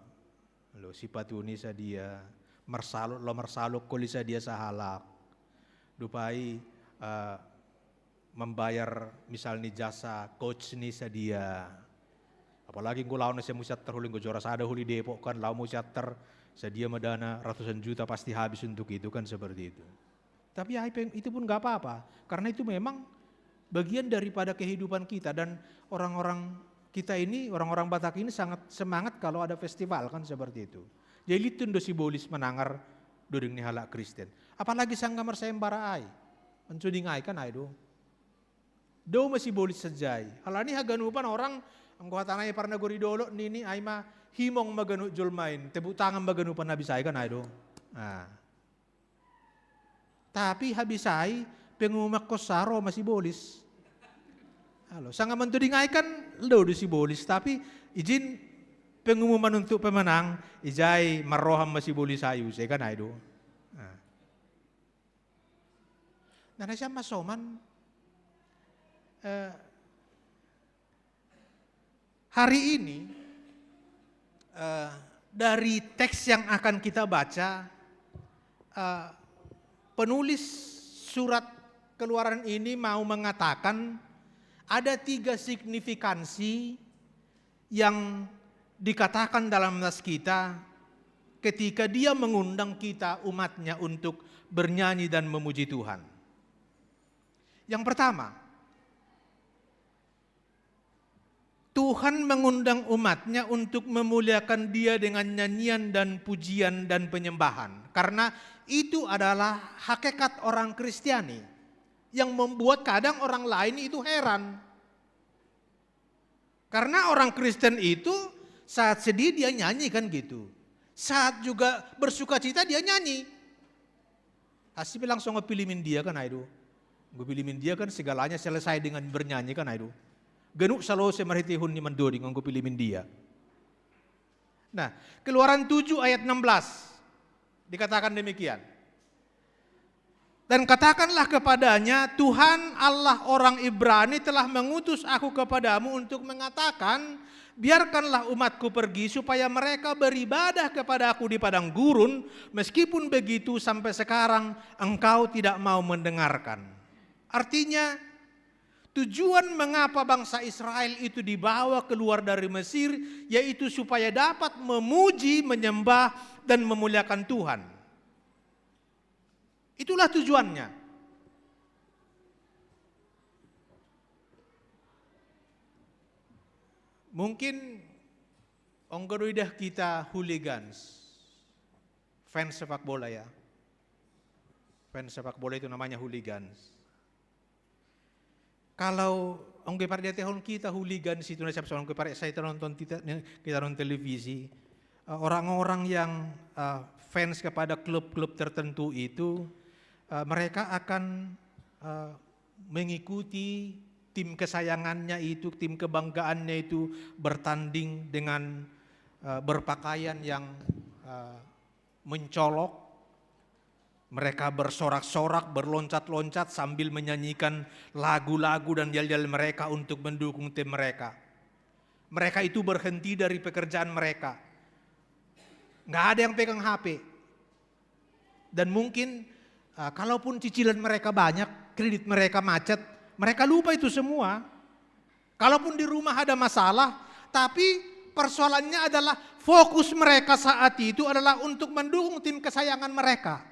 lo sipatu ni sadia, marsalok lo marsalok koli sadia sahalak. Dupai uh, membayar misalnya jasa coach ni sadia. Apalagi engko lawan saya musiater huli engko juara sada huli Depok kan lawan musiater sadia madana ratusan juta pasti habis untuk itu kan seperti itu. Tapi ya itu pun nggak apa-apa karena itu memang bagian daripada kehidupan kita dan orang-orang kita ini orang-orang Batak ini sangat semangat kalau ada festival kan seperti itu. Jadi litun do sibolis menangar doding ni halak Kristen. Apalagi sangga marsayembara ai. Mencuding ai kan ai do. Do ma sibolis sajai. Halani haganupan orang anggo hatana i parnagori dolok nini ai ma himong ma ganup jolmain, tepuk tangan ma ganupan habis ai kan ai do. Nah. Tapi habis ai pengumuman kossaro ma sibolis. Halo, sanga mentuding ai kan lo do sibolis tapi izin pengumuman untuk pemenang ijai marroham ma sibolis ai use kan ai do. Nah. Nah, nasiam masoman eh, hari ini eh, dari teks yang akan kita baca, eh, penulis surat Keluaran ini mau mengatakan ada tiga signifikansi yang dikatakan dalam nas kita ketika dia mengundang kita umatnya untuk bernyanyi dan memuji Tuhan. Yang pertama, Tuhan mengundang umatnya untuk memuliakan dia dengan nyanyian dan pujian dan penyembahan. Karena itu adalah hakikat orang Kristiani yang membuat kadang orang lain itu heran. Karena orang Kristen itu saat sedih dia nyanyi kan gitu. Saat juga bersuka cita dia nyanyi. Hasi bilang songo pilimin dia kan ai do. Gue pilimin dia kan segalanya selesai dengan bernyanyi kan ai do. Genuk salose marhitihun ni mandoding gue pilimin dia. Nah, Keluaran tujuh ayat enam belas dikatakan demikian. Dan katakanlah kepadanya, "Tuhan Allah orang Ibrani telah mengutus aku kepadamu untuk mengatakan, 'Biarkanlah umatku pergi supaya mereka beribadah kepada aku di padang gurun.' Meskipun begitu, sampai sekarang engkau tidak mau mendengarkan." Artinya, tujuan mengapa bangsa Israel itu dibawa keluar dari Mesir, yaitu supaya dapat memuji, menyembah, dan memuliakan Tuhan. Itulah tujuannya. Mungkin onggo do idah kita hooligans. Fans sepak bola, ya. Fans sepak bola itu namanya hooligans. Kalau onggo pariatihon kita hooligans itu, na siap onggo pariatihon kita nonton, kita, kita nonton televisi, eh, orang-orang yang, eh, fans kepada klub-klub tertentu itu, eh, mereka akan, eh, mengikuti tim kesayangannya itu, tim kebanggaannya itu bertanding dengan, eh, berpakaian yang, eh, mencolok. Mereka bersorak-sorak, berloncat-loncat sambil menyanyikan lagu-lagu dan yel-yel mereka untuk mendukung tim mereka. Mereka itu berhenti dari pekerjaan mereka. Nggak ada yang pegang H P. Dan mungkin, uh, kalaupun cicilan mereka banyak, kredit mereka macet, mereka lupa itu semua. Kalaupun di rumah ada masalah, tapi persoalannya adalah fokus mereka saat itu adalah untuk mendukung tim kesayangan mereka.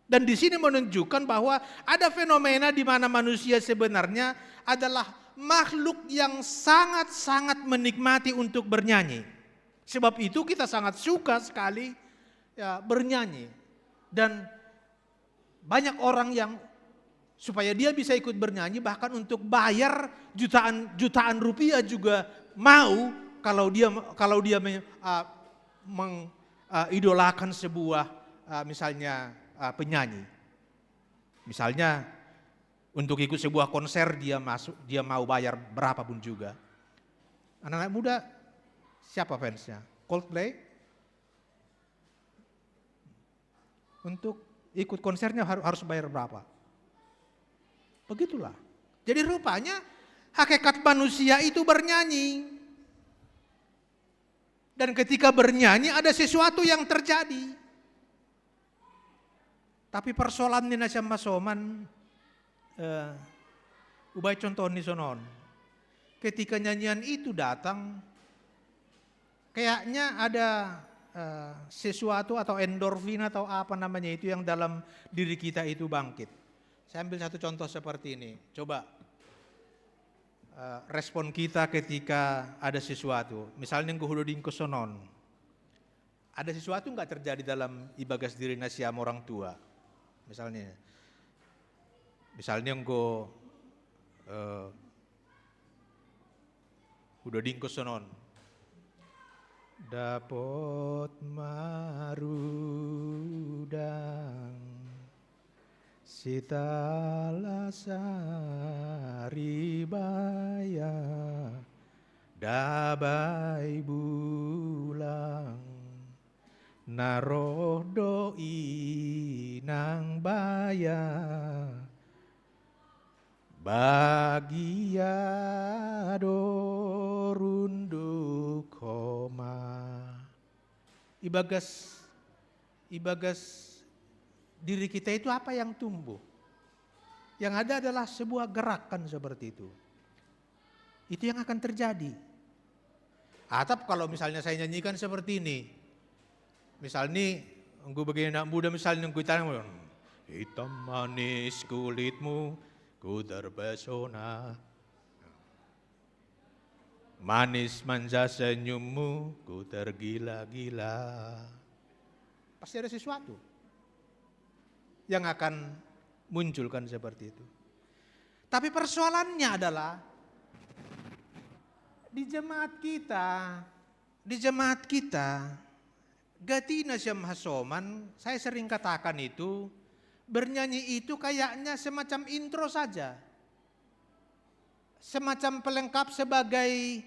Dan di sini menunjukkan bahwa ada fenomena di mana manusia sebenarnya adalah makhluk yang sangat-sangat menikmati untuk bernyanyi. Sebab itu kita sangat suka sekali, ya, bernyanyi. Dan banyak orang yang supaya dia bisa ikut bernyanyi, bahkan untuk bayar jutaan, jutaan rupiah juga mau kalau dia, kalau dia me-, uh, meng-, uh, idolakan sebuah, uh, misalnya, uh, penyanyi. Misalnya untuk ikut sebuah konser dia masuk, dia mau bayar berapapun juga. Anak-anak muda, siapa fansnya? Coldplay? Untuk ikut konsernya har-, harus bayar berapa? Begitulah. Jadi rupanya hakikat manusia itu bernyanyi. Dan ketika bernyanyi ada sesuatu yang terjadi. Tapi persoalannya na siam hasoman, eh, ubai contoh ni sonon. Ketika nyanyian itu datang, kayaknya ada, eh, sesuatu atau endorfin atau apa namanya itu yang dalam diri kita itu bangkit. Saya ambil satu contoh seperti ini. Coba, eh, respon kita ketika ada sesuatu. Misalnya nggo hudo dingko sonon. Ada sesuatu nggak terjadi dalam ibagas diri na siam orang tua? Misalnya, misalnya nggo, eh, hudo dingko sonon. Dapot marudang sitala saribaya dabai bulang na roh do inang baya bagia do runduk homa. Ibagas, ibagas diri kita itu apa yang tumbuh? Yang ada adalah sebuah gerakan seperti itu. Itu yang akan terjadi. Atap kalau misalnya saya nyanyikan seperti ini, misalnya, nggo begini anak muda misalnya nggo tanam, "Hitam manis kulitmu, ku terpesona. Manis manja senyummu, ku tergila-gila." Pasti ada sesuatu yang akan munculkan seperti itu. Tapi persoalannya adalah di jemaat kita, di jemaat kita, gati na siam hasoman, saya sering katakan itu, bernyanyi itu kayaknya semacam intro saja. Semacam pelengkap sebagai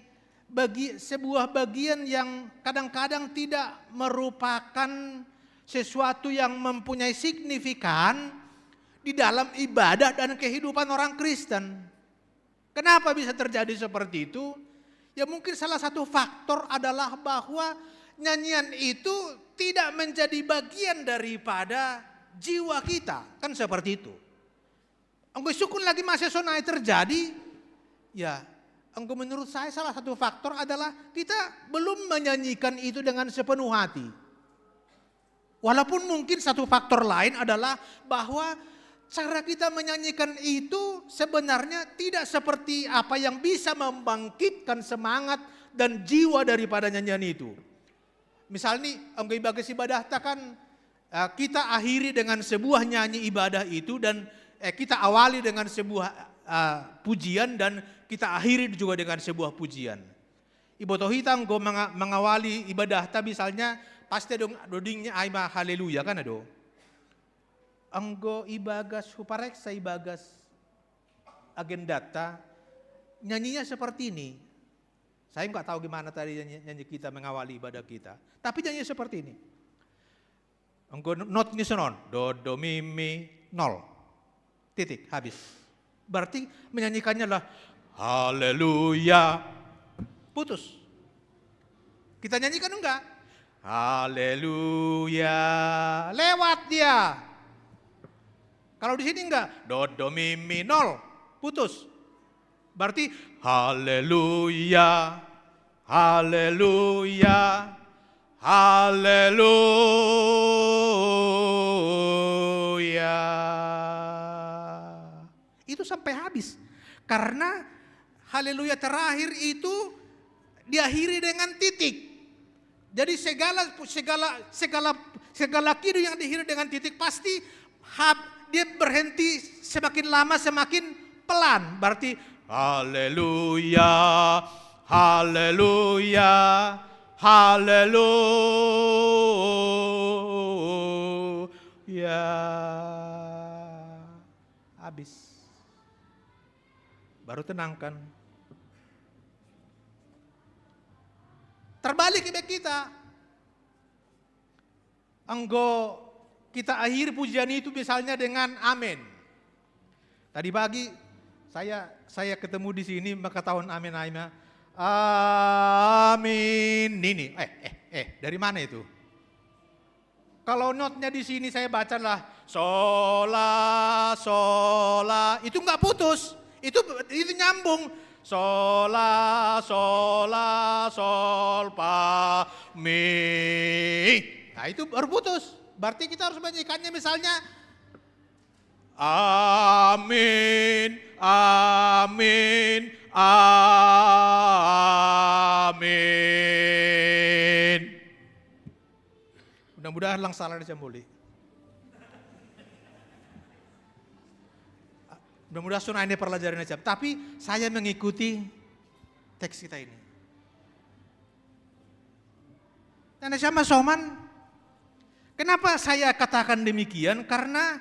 bagi, sebuah bagian yang kadang-kadang tidak merupakan sesuatu yang mempunyai signifikan, di dalam ibadah dan kehidupan orang Kristen. Kenapa bisa terjadi seperti itu? Ya, mungkin salah satu faktor adalah bahwa nyanyian itu tidak menjadi bagian daripada jiwa kita, kan seperti itu. Anggo isungkun lagi masa sonai terjadi, ya, anggo menurut saya salah satu faktor adalah kita belum menyanyikan itu dengan sepenuh hati. Walaupun mungkin satu faktor lain adalah bahwa cara kita menyanyikan itu sebenarnya tidak seperti apa yang bisa membangkitkan semangat dan jiwa daripada nyanyian itu. Misal nih, anggo ibagas ibadahta kan, eh, kita akhiri dengan sebuah nyanyi ibadah itu dan, eh, kita awali dengan sebuah, eh, pujian dan kita akhiri juga dengan sebuah pujian. Ibotoh hita anggo manga-, mangawali ibadahta misalnya, pasti adong dodingna ai ma haleluya kan ado. Anggo ibagas hupareksa ibagas agendata, nyanyinya seperti ini. Saya nggak tahu gimana tadi nyanyi, nyanyi kita mengawali ibadah kita. Tapi nyanyi seperti ini. Anggo not ni sonon, do, do, mi, mi, nol. Titik, habis. Berarti menyanyikannya adalah haleluya. Putus. Kita nyanyikan enggak? Haleluya. Lewat dia. Kalau di sini enggak, do, do, mi, mi, nol. Putus. Berarti haleluya. Haleluya. Haleluya. Itu sampai habis. Karena haleluya terakhir itu diakhiri dengan titik. Jadi segala segala segala segala kidung yang diakhiri dengan titik pasti hab, dia berhenti semakin lama semakin pelan. Berarti haleluya, haleluya, haleluya. Habis. Baru tenangkan. Terbalik ibadah kita. Anggo kita akhiri pujian itu misalnya dengan amin. Tadi pagi saya saya ketemu di sini maka tahun amin amin. Amin ini. Eh, eh, eh, dari mana itu? Kalau notnya di sini saya baca adalah sola, sola, itu nggak putus, itu itu nyambung. Sola, sola, sol, pa, mi. Nah, itu baru putus. Berarti kita harus menyanyikannya misalnya amin, amin, amin. Mudah-mudahan lang salah aja muli. Mudah-mudahan sonai ni parlajaran aja. Tapi saya mengikuti teks kita ini. Dan sama soman, kenapa saya katakan demikian? Karena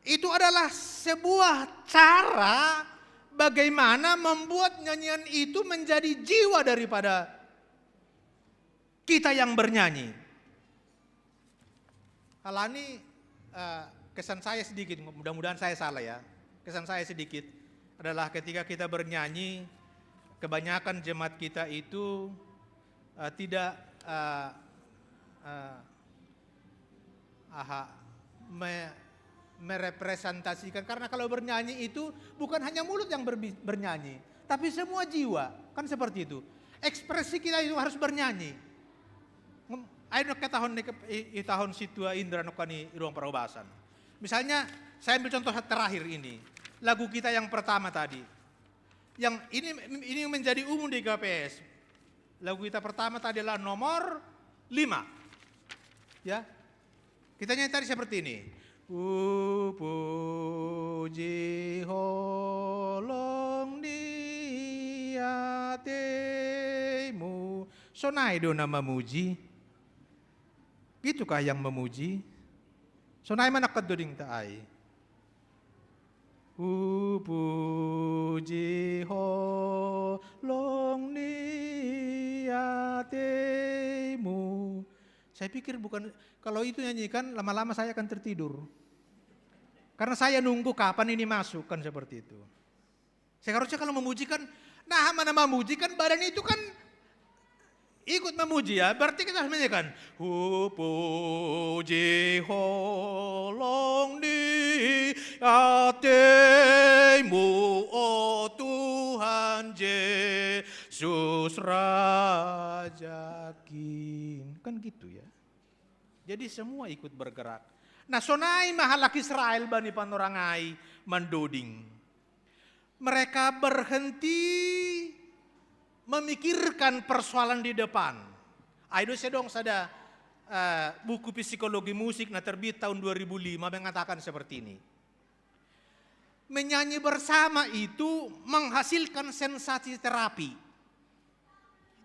itu adalah sebuah cara bagaimana membuat nyanyian itu menjadi jiwa daripada kita yang bernyanyi. Alani, eh, kesan saya sedikit, mudah-mudahan saya salah ya. Kesan saya sedikit adalah ketika kita bernyanyi, kebanyakan jemaat kita itu, eh, tidak, eh, eh, aha, me-, merepresentasikan. Karena kalau bernyanyi itu bukan hanya mulut yang berbi-, bernyanyi, tapi semua jiwa. Kan seperti itu. Ekspresi kita itu harus bernyanyi. Ngem-, ayo nok tahun ni ke-, i, i tahun situa indra nok ni ruang perobasan. Misalnya, saya ambil contoh terakhir ini. Lagu kita yang pertama tadi. Yang ini ini menjadi umum di K P S. Lagu kita pertama tadi adalah nomor lima. Ya. Kita nyanyi tadi seperti ini. Upuji holong ni ateimu. Sonai do na mamuji. Gitukah yang memuji? Sonai ma nangkon dodingta ai. Upuji holong ni ateimu. Saya pikir bukan, kalau itu nyanyikan lama-lama saya akan tertidur. Karena saya nunggu kapan ini masuk, kan seperti itu. Seharusnya kalau memuji kan, nah, mana memuji kan badan itu kan ikut memuji, ya. Berarti kita harus menyanyikan, "Ku puji holong di hatimu, oh Tuhan Yesus Raja King." Kan gitu, ya. Jadi semua ikut bergerak. Nah, sonai ma halak Israel bani panorang ai mandoding. Mereka berhenti memikirkan persoalan di depan. Ai do sedong sada, eh, buku psikologi musik na terbit tahun dua ribu lima mengatakan seperti ini. Menyanyi bersama itu menghasilkan sensasi terapi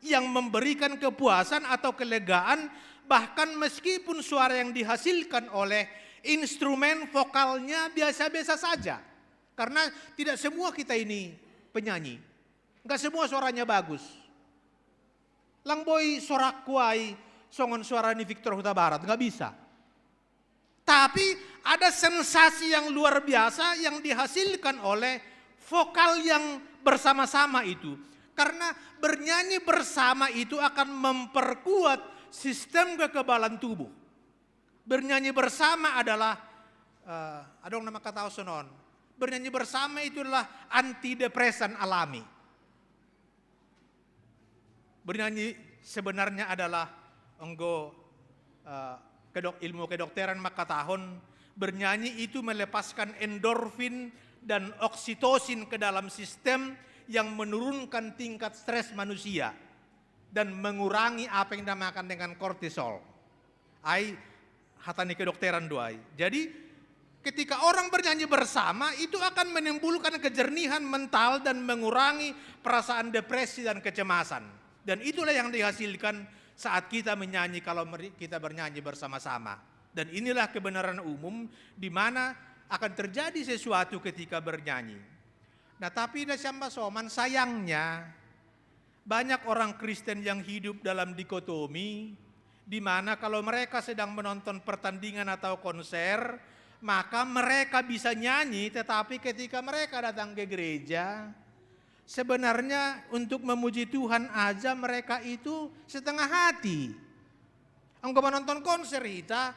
yang memberikan kepuasan atau kelegaan, bahkan meskipun suara yang dihasilkan oleh instrumen vokalnya biasa-biasa saja. Karena tidak semua kita ini penyanyi. Nggak semua suaranya bagus. Lang boi sorakku ai songon suara ni Victor Hutabarat, nggak bisa. Tapi ada sensasi yang luar biasa yang dihasilkan oleh vokal yang bersama-sama itu. Karena bernyanyi bersama itu akan memperkuat sistem kekebalan tubuh. Bernyanyi bersama adalah, eh, adong nama kata sonon. Bernyanyi bersama itu adalah antidepresan alami. Bernyanyi sebenarnya adalah enggo, eh, kedok-, ilmu kedokteran maka tahun bernyanyi itu melepaskan endorfin dan oksitosin ke dalam sistem yang menurunkan tingkat stres manusia dan mengurangi apa yang dinamakan dengan kortisol. Ai hata ni kedokteran do ai. Jadi ketika orang bernyanyi bersama itu akan menimbulkan kejernihan mental dan mengurangi perasaan depresi dan kecemasan. Dan itulah yang dihasilkan saat kita menyanyi, kalau meri-, kita bernyanyi bersama-sama. Dan inilah kebenaran umum di mana akan terjadi sesuatu ketika bernyanyi. Nah, tapi da siamba soman, sayangnya banyak orang Kristen yang hidup dalam dikotomi, di mana kalau mereka sedang menonton pertandingan atau konser, maka mereka bisa nyanyi, tetapi ketika mereka datang ke gereja, sebenarnya untuk memuji Tuhan aja mereka itu setengah hati. Engkau menonton konser kita,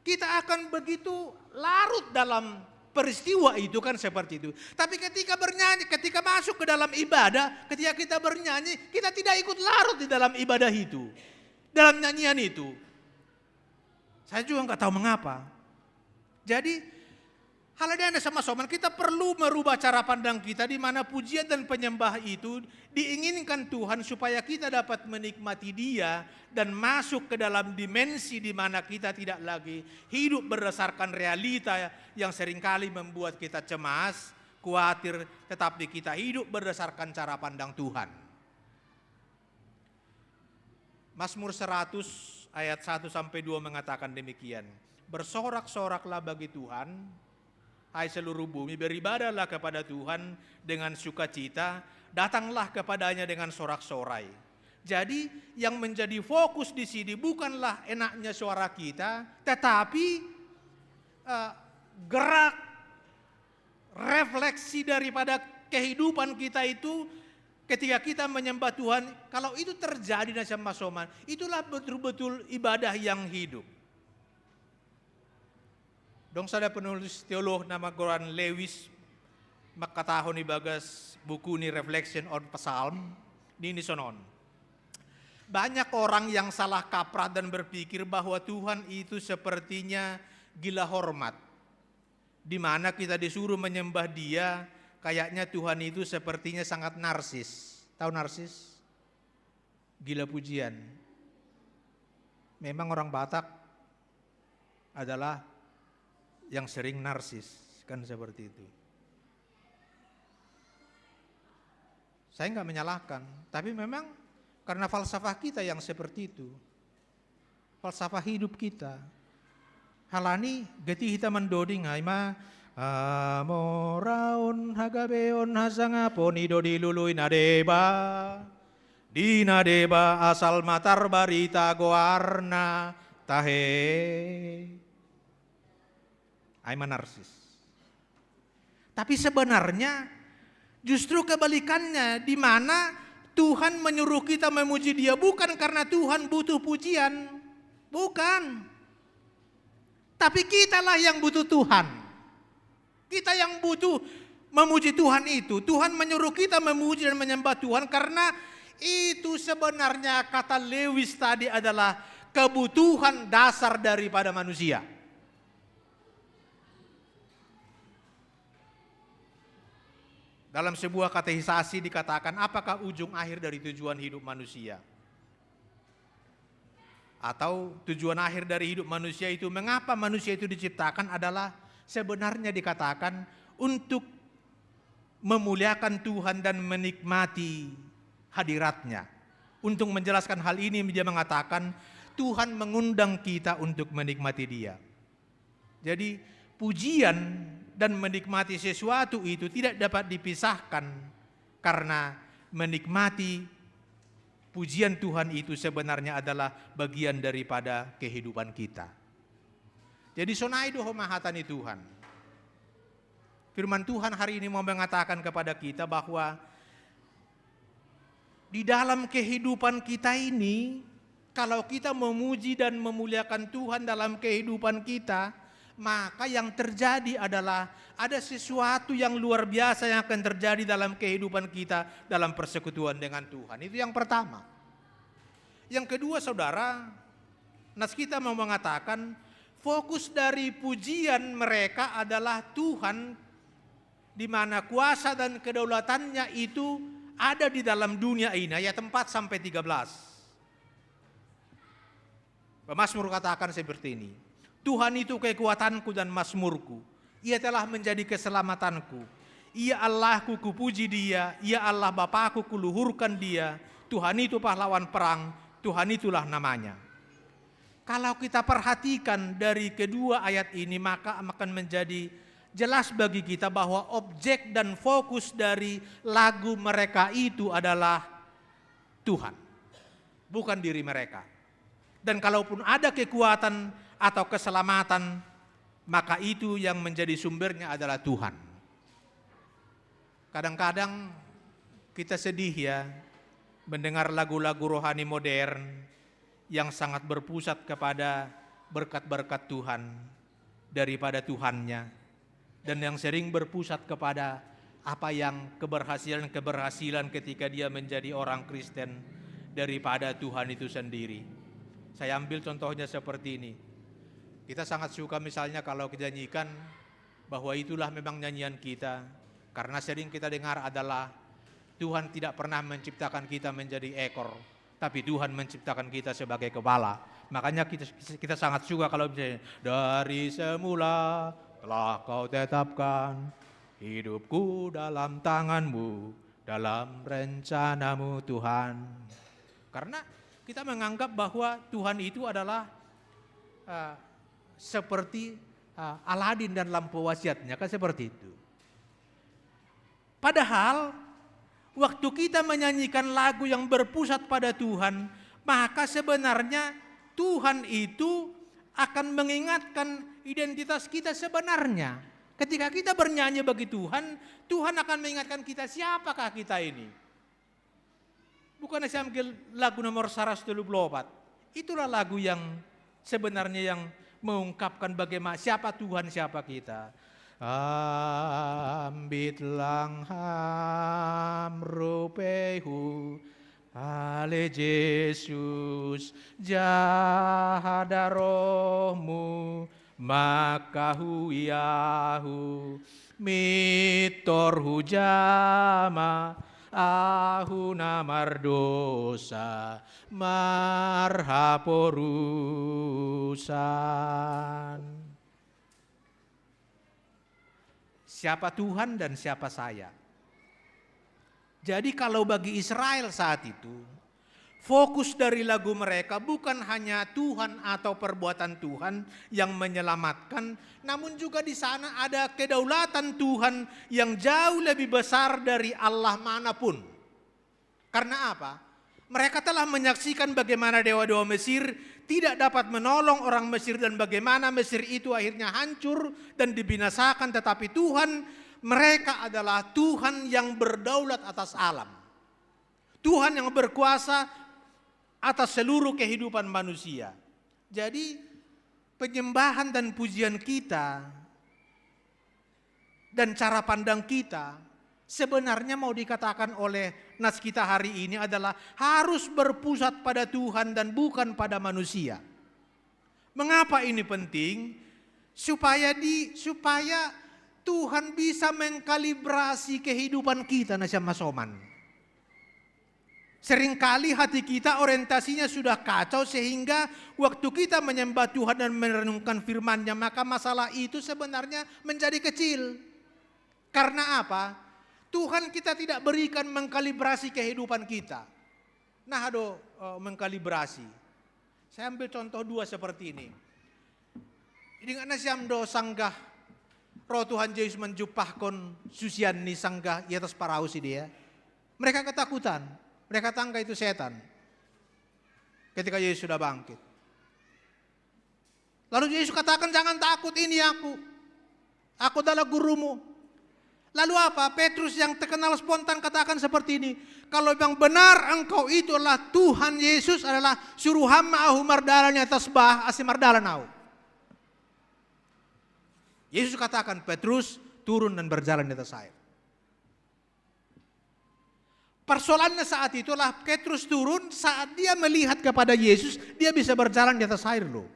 kita akan begitu larut dalam peristiwa itu, kan seperti itu. Tapi ketika bernyanyi, ketika masuk ke dalam ibadah, ketika kita bernyanyi, kita tidak ikut larut di dalam ibadah itu, dalam nyanyian itu. Saya juga nggak tahu mengapa. Jadi, hal ini sama soman, kita perlu merubah cara pandang kita di mana pujian dan penyembah itu diinginkan Tuhan supaya kita dapat menikmati Dia dan masuk ke dalam dimensi di mana kita tidak lagi hidup berdasarkan realita yang seringkali membuat kita cemas, khawatir, tetapi kita hidup berdasarkan cara pandang Tuhan. Mazmur seratus ayat satu sampai dua mengatakan demikian, "Bersorak-soraklah bagi Tuhan, hai seluruh bumi, beribadahlah kepada Tuhan dengan sukacita, datanglah kepada-Nya dengan sorak-sorai." Jadi, yang menjadi fokus di sini bukanlah enaknya suara kita, tetapi, eh, gerak refleksi daripada kehidupan kita itu, ketika kita menyembah Tuhan, kalau itu terjadi na sian masoman, itulah betul-betul ibadah yang hidup. Dong sada penulis teolog na margoran Lewis mangkatahon ibagas buku ni Reflection on Psalm, nini sonon: "Banyak orang yang salah kaprah dan berpikir bahwa Tuhan itu sepertinya gila hormat. Di mana kita disuruh menyembah Dia, kayaknya Tuhan itu sepertinya sangat narsis." Tahu narsis? Gila pujian. Memang orang Batak adalah yang sering narsis, kan seperti itu. Saya nggak menyalahkan, tapi memang karena falsafah kita yang seperti itu. Falsafah hidup kita. Halani gati hita mandoding, ai ma, "Hamoraon, hagabeon, hasangapon i do dilului na deba. Di na deba asal ma tarbarita goarna, tahe." Ai ma narsis. Tapi sebenarnya justru kebalikannya, di mana Tuhan menyuruh kita memuji Dia bukan karena Tuhan butuh pujian, bukan. Tapi kitalah yang butuh Tuhan. Kita yang butuh memuji Tuhan itu. Tuhan menyuruh kita memuji dan menyembah Tuhan karena itu sebenarnya, kata Lewis tadi, adalah kebutuhan dasar daripada manusia. Dalam sebuah katekisasi dikatakan, apakah ujung akhir dari tujuan hidup manusia? Atau tujuan akhir dari hidup manusia itu, mengapa manusia itu diciptakan, adalah sebenarnya dikatakan untuk memuliakan Tuhan dan menikmati hadiratnya. Untuk menjelaskan hal ini, dia mengatakan, Tuhan mengundang kita untuk menikmati Dia. Jadi, pujian dan menikmati sesuatu itu tidak dapat dipisahkan, karena menikmati pujian Tuhan itu sebenarnya adalah bagian daripada kehidupan kita. Jadi, sonai do ho mahatai ni Tuhan. Firman Tuhan hari ini mau mengatakan kepada kita bahwa di dalam kehidupan kita ini, kalau kita memuji dan memuliakan Tuhan dalam kehidupan kita, maka yang terjadi adalah ada sesuatu yang luar biasa yang akan terjadi dalam kehidupan kita dalam persekutuan dengan Tuhan. Itu yang pertama. Yang kedua, saudara, nas kita mau mengatakan, fokus dari pujian mereka adalah Tuhan, di mana kuasa dan kedaulatannya itu ada di dalam dunia ini, ayat empat sampai tiga belas. Pemazmur katakan seperti ini, "Tuhan itu kekuatanku dan mazmurku. Ia telah menjadi keselamatanku. Ia Allahku, kupuji Dia. Ia Allah Bapakku, kuluhurkan Dia. Tuhan itu pahlawan perang. Tuhan itulah namanya." Kalau kita perhatikan dari kedua ayat ini, maka akan menjadi jelas bagi kita bahwa objek dan fokus dari lagu mereka itu adalah Tuhan, bukan diri mereka. Dan kalaupun ada kekuatan atau keselamatan, maka itu yang menjadi sumbernya adalah Tuhan. Kadang-kadang kita sedih, ya, mendengar lagu-lagu rohani modern yang sangat berpusat kepada berkat-berkat Tuhan daripada Tuhannya, dan yang sering berpusat kepada apa yang keberhasilan-keberhasilan ketika dia menjadi orang Kristen daripada Tuhan itu sendiri. Saya ambil contohnya seperti ini. Kita sangat suka misalnya kalau kita nyanyikan bahwa itulah memang nyanyian kita, karena sering kita dengar adalah Tuhan tidak pernah menciptakan kita menjadi ekor, tapi Tuhan menciptakan kita sebagai kepala. Makanya kita, kita sangat suka kalau misalnya, "Dari semula telah Kau tetapkan hidupku dalam tangan-Mu, dalam rencana-Mu, Tuhan." Karena kita menganggap bahwa Tuhan itu adalah, eh, seperti, eh, Aladin dan lampu wasiatnya, kan seperti itu. Padahal, waktu kita menyanyikan lagu yang berpusat pada Tuhan, maka sebenarnya Tuhan itu akan mengingatkan identitas kita sebenarnya. Ketika kita bernyanyi bagi Tuhan, Tuhan akan mengingatkan kita, siapakah kita ini. Bukan saya ambil lagu nomor seratus telu puluh empat. Itulah lagu yang sebenarnya yang mengungkapkan bagaimana, siapa Tuhan, siapa kita. Ambit lang ham rupeihu, ale Jesus, jahadarohmu, maka huyahu, mitor hujama, ahu na mardosa, marhaporusan. Siapa Tuhan dan siapa saya? Jadi, kalau bagi Israel saat itu, fokus dari lagu mereka bukan hanya Tuhan atau perbuatan Tuhan yang menyelamatkan, namun juga di sana ada kedaulatan Tuhan yang jauh lebih besar dari Allah manapun. Karena apa? Mereka telah menyaksikan bagaimana dewa-dewa Mesir tidak dapat menolong orang Mesir dan bagaimana Mesir itu akhirnya hancur dan dibinasakan, tetapi Tuhan Mereka adalah Tuhan yang berdaulat atas alam. Tuhan yang berkuasa atas seluruh kehidupan manusia. Jadi, penyembahan dan pujian kita dan cara pandang kita sebenarnya mau dikatakan oleh nas kita hari ini adalah harus berpusat pada Tuhan dan bukan pada manusia. Mengapa ini penting? Supaya di supaya Tuhan bisa mengkalibrasi kehidupan kita, na siam masoman. Seringkali hati kita orientasinya sudah kacau sehingga waktu kita menyembah Tuhan dan merenungkan firman-Nya, maka masalah itu sebenarnya menjadi kecil. Karena apa? Tuhan kita tidak berikan mengkalibrasi kehidupan kita. Nah, ado, eh, mengkalibrasi. Saya ambil contoh dua seperti ini. Ingat na siam do sanggah roh Tuhan Yesus manjumpahkon susian ni sanggah i atas parau si dia. Mereka ketakutan. Mereka tangka itu setan. Ketika Yesus sudah bangkit. Lalu Yesus katakan, "Jangan takut, ini aku. Aku adalah gurumu." Lalu apa? Petrus yang terkenal spontan katakan seperti ini, "Kalau memang benar engkau itu adalah Tuhan Yesus, adalah suruh hamba ahu mardalan i atas bah, asi mardalan ahu." Yesus katakan, "Petrus, turun dan berjalan di atas air." Persoalannya saat itulah Petrus turun, saat dia melihat kepada Yesus, dia bisa berjalan di atas air loh.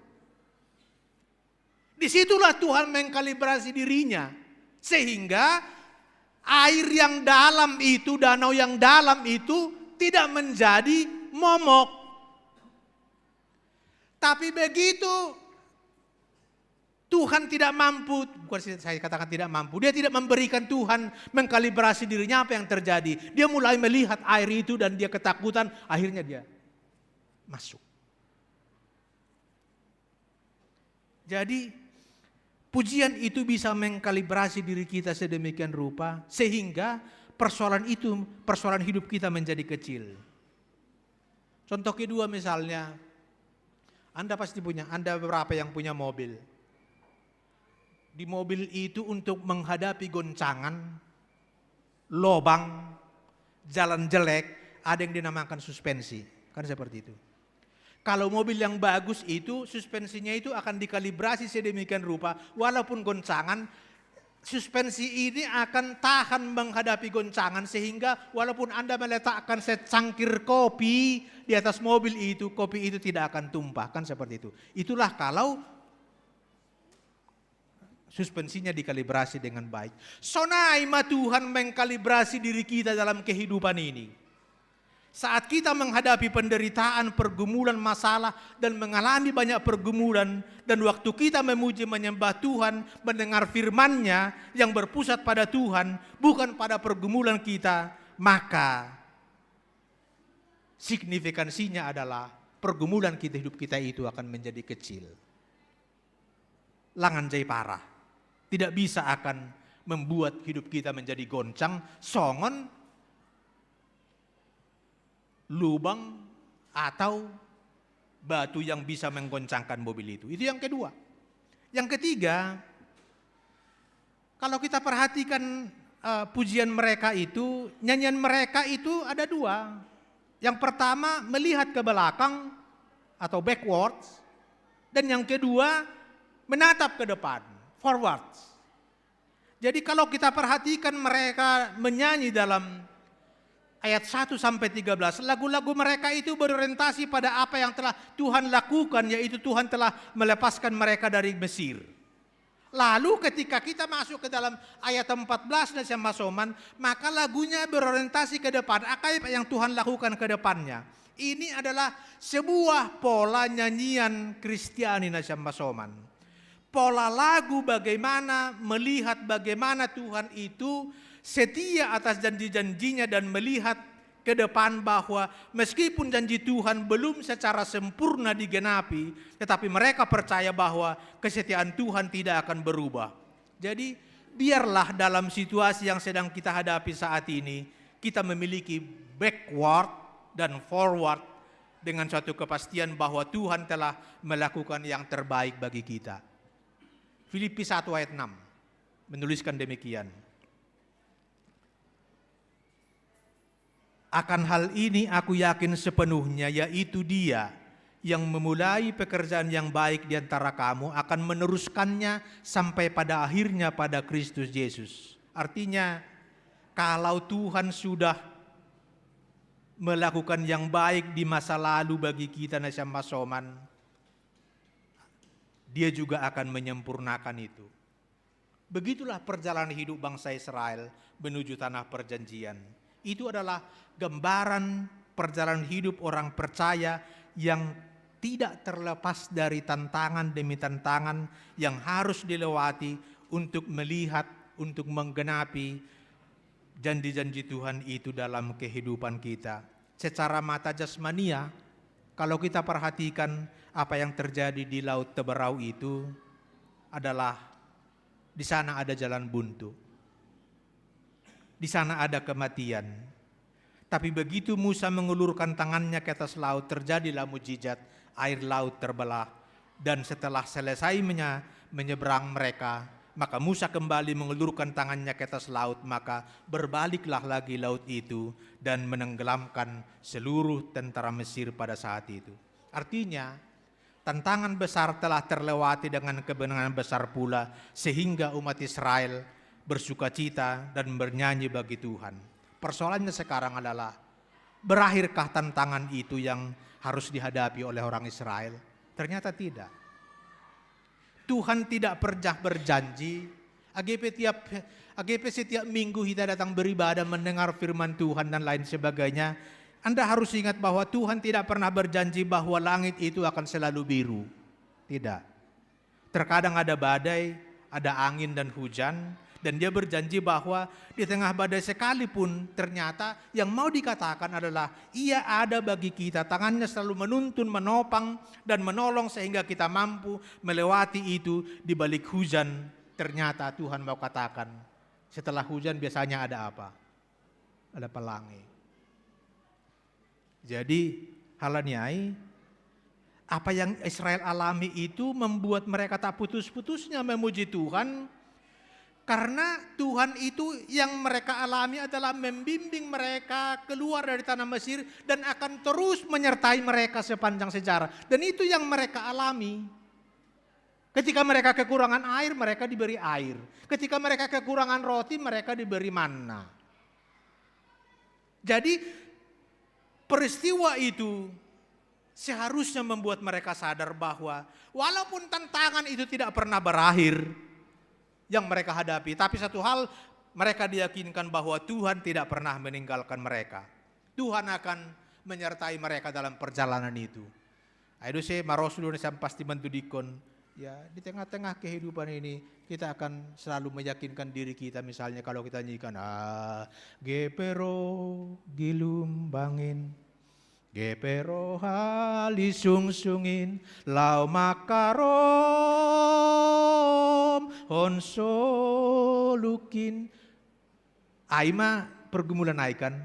Disitulah Tuhan mengkalibrasi dirinya. Sehingga air yang dalam itu, danau yang dalam itu tidak menjadi momok. Tapi begitu Tuhan tidak mampu, bukan saya katakan tidak mampu, dia tidak memberikan Tuhan mengkalibrasi dirinya, apa yang terjadi? Dia mulai melihat air itu dan dia ketakutan, akhirnya dia masuk. Jadi, pujian itu bisa mengkalibrasi diri kita sedemikian rupa sehingga persoalan itu, persoalan hidup kita menjadi kecil. Contoh kedua misalnya, Anda pasti punya, Anda beberapa yang punya mobil. Di mobil itu untuk menghadapi goncangan, lobang, jalan jelek, ada yang dinamakan suspensi. Kan seperti itu. Kalau mobil yang bagus itu, suspensinya itu akan dikalibrasi sedemikian rupa, walaupun goncangan, suspensi ini akan tahan menghadapi goncangan, sehingga walaupun Anda meletakkan secangkir kopi di atas mobil itu, kopi itu tidak akan tumpah, kan seperti itu. Itulah kalau suspensinya dikalibrasi dengan baik. Sonai ma Tuhan mengkalibrasi diri kita dalam kehidupan ini. Saat kita menghadapi penderitaan, pergumulan, masalah, dan mengalami banyak pergumulan, dan waktu kita memuji menyembah Tuhan, mendengar firman-Nya yang berpusat pada Tuhan, bukan pada pergumulan kita, maka signifikansinya adalah pergumulan kita, hidup kita itu akan menjadi kecil. Langan jai parah. Tidak bisa akan membuat hidup kita menjadi goncang, songon lubang atau batu yang bisa menggoncangkan mobil itu. Itu yang kedua. Yang ketiga, kalau kita perhatikan, eh, pujian mereka itu, nyanyian mereka itu ada dua. Yang pertama, melihat ke belakang atau backwards, dan yang kedua, menatap ke depan, forwards. Jadi kalau kita perhatikan mereka menyanyi dalam ayat satu sampai tiga belas, lagu-lagu mereka itu berorientasi pada apa yang telah Tuhan lakukan, yaitu Tuhan telah melepaskan mereka dari Mesir. Lalu ketika kita masuk ke dalam ayat empat belas na siam masoman, maka lagunya berorientasi ke depan, apa yang Tuhan lakukan ke depannya. Ini adalah sebuah pola nyanyian Kristiani na siam masoman. Pola lagu bagaimana melihat bagaimana Tuhan itu setia atas janji-janjinya dan melihat ke depan bahwa meskipun janji Tuhan belum secara sempurna digenapi, tetapi mereka percaya bahwa kesetiaan Tuhan tidak akan berubah. Jadi, biarlah dalam situasi yang sedang kita hadapi saat ini, kita memiliki backward dan forward dengan suatu kepastian bahwa Tuhan telah melakukan yang terbaik bagi kita. Filipi satu ayat enam menuliskan demikian. Akan hal ini aku yakin sepenuhnya, yaitu Dia yang memulai pekerjaan yang baik di antara kamu akan meneruskannya sampai pada akhirnya pada Kristus Yesus. Artinya, kalau Tuhan sudah melakukan yang baik di masa lalu bagi kita, na sian masoman, Dia juga akan menyempurnakan itu. Begitulah perjalanan hidup bangsa Israel menuju tanah perjanjian. Itu adalah gambaran perjalanan hidup orang percaya yang tidak terlepas dari tantangan demi tantangan yang harus dilewati untuk melihat, untuk menggenapi janji-janji Tuhan itu dalam kehidupan kita. Secara mata jasmania, kalau kita perhatikan, apa yang terjadi di Laut Teberau itu adalah di sana ada jalan buntu. Di sana ada kematian. Tapi begitu Musa mengulurkan tangannya ke atas laut, terjadilah mujizat, air laut terbelah. Dan setelah selesai menya-, menyeberang mereka, maka Musa kembali mengulurkan tangannya ke atas laut, maka berbaliklah lagi laut itu dan menenggelamkan seluruh tentara Mesir pada saat itu. Artinya, tantangan besar telah terlewati dengan kemenangan besar pula, sehingga umat Israel bersukacita dan bernyanyi bagi Tuhan. Persoalannya sekarang adalah, berakhirkah tantangan itu yang harus dihadapi oleh orang Israel? Ternyata tidak. Tuhan tidak pernah berjanji. A G P tiap, A G P setiap minggu kita datang beribadah, mendengar firman Tuhan dan lain sebagainya. Anda harus ingat bahwa Tuhan tidak pernah berjanji bahwa langit itu akan selalu biru. Tidak. Terkadang ada badai, ada angin dan hujan, dan Dia berjanji bahwa di tengah badai sekalipun, ternyata yang mau dikatakan adalah Ia ada bagi kita, tangannya selalu menuntun, menopang, dan menolong sehingga kita mampu melewati itu di balik hujan. Ternyata Tuhan mau katakan, setelah hujan biasanya ada apa? Ada pelangi. Jadi, halaniai, apa yang Israel alami itu membuat mereka tak putus-putusnya memuji Tuhan, karena Tuhan itu yang mereka alami adalah membimbing mereka keluar dari tanah Mesir dan akan terus menyertai mereka sepanjang sejarah. Dan itu yang mereka alami. Ketika mereka kekurangan air, mereka diberi air. Ketika mereka kekurangan roti, mereka diberi manna. Jadi, peristiwa itu seharusnya membuat mereka sadar bahwa walaupun tantangan itu tidak pernah berakhir yang mereka hadapi, tapi satu hal, mereka diyakinkan bahwa Tuhan tidak pernah meninggalkan mereka. Tuhan akan menyertai mereka dalam perjalanan itu. Ai dose marosu do na sian pasti mantudikkon. Ya, di tengah-tengah kehidupan ini, kita akan selalu meyakinkan diri kita, misalnya kalau kita nyanyikan, "Ah, gepero gilumbangin, gepero halisungsungin, lau makarom hon solukin." Ai ma pergumulan ai kan,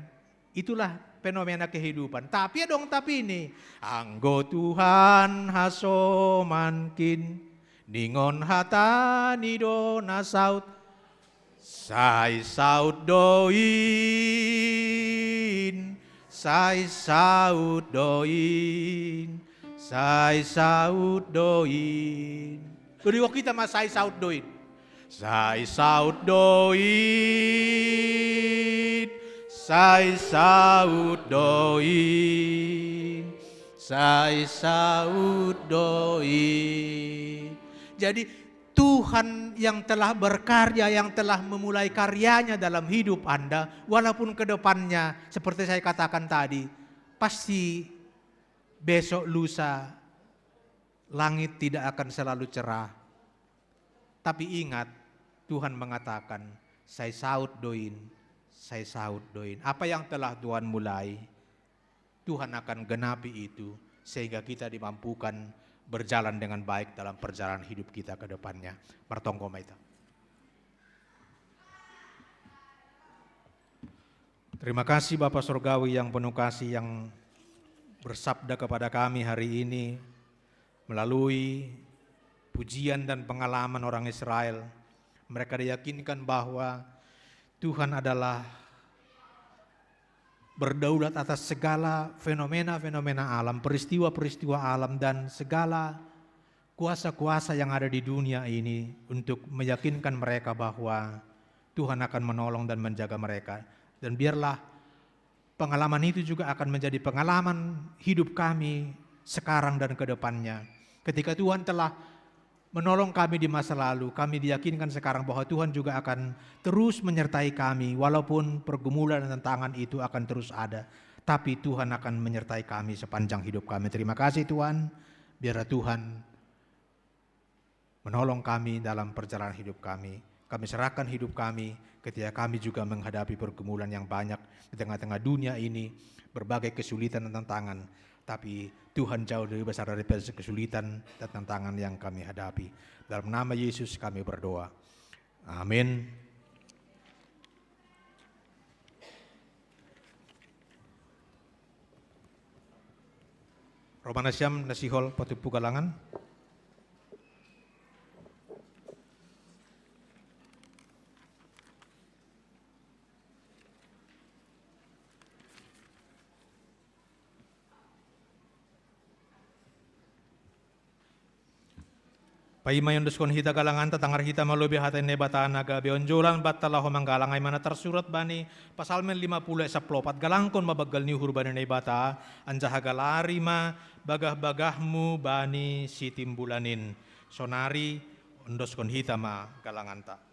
itulah fenomena kehidupan. Tapi adong tapi ni, anggo Tuhan hasomankin, ningon hata ni do na saut, sai saut do in, sai saut do in, sai saut do in. Beri wakita ma sai saut do in. Sai saut do in, sai saut do in, sai saut do in. Jadi Tuhan yang telah berkarya, yang telah memulai karyanya dalam hidup Anda, walaupun ke depannya, seperti saya katakan tadi, pasti besok lusa langit tidak akan selalu cerah. Tapi ingat, Tuhan mengatakan, "Sai saut do in, sai saut do in." Apa yang telah Tuhan mulai, Tuhan akan genapi itu, sehingga kita dimampukan berjalan dengan baik dalam perjalanan hidup kita ke depannya. Martonggo ma hita. Terima kasih Bapa Sorgawi yang penuh kasih, yang bersabda kepada kami hari ini melalui pujian dan pengalaman orang Israel. Mereka diyakinkan bahwa Tuhan adalah berdaulat atas segala fenomena-fenomena alam, peristiwa-peristiwa alam, dan segala kuasa-kuasa yang ada di dunia ini untuk meyakinkan mereka bahwa Tuhan akan menolong dan menjaga mereka. Dan biarlah pengalaman itu juga akan menjadi pengalaman hidup kami sekarang dan ke depannya. Ketika Tuhan telah menolong kami di masa lalu, kami diyakinkan sekarang bahwa Tuhan juga akan terus menyertai kami, walaupun pergumulan dan tantangan itu akan terus ada. Tapi Tuhan akan menyertai kami sepanjang hidup kami. Terima kasih Tuhan, biarlah Tuhan menolong kami dalam perjalanan hidup kami. Kami serahkan hidup kami ketika kami juga menghadapi pergumulan yang banyak di tengah-tengah dunia ini, berbagai kesulitan dan tantangan. Tapi Tuhan jauh lebih besar daripada kesulitan dan tantangan yang kami hadapi. Dalam nama Yesus kami berdoa. Amin. Romana siam nasihol patuppu galangan. Paima ondoskon hita galanganta, tangar hita ma lobei hata ni Naibata na gabe onjolan banta laho manggalang, ai ma na tarsurat bani Pasalmen lima puluh ayat sampulu opat: Galangkon ma banggal ni uhur bani Naibata, anjaha galari ma bagah-bagahmu bani Sitimbulan in. Sonari ondoskon hita ma galanganta.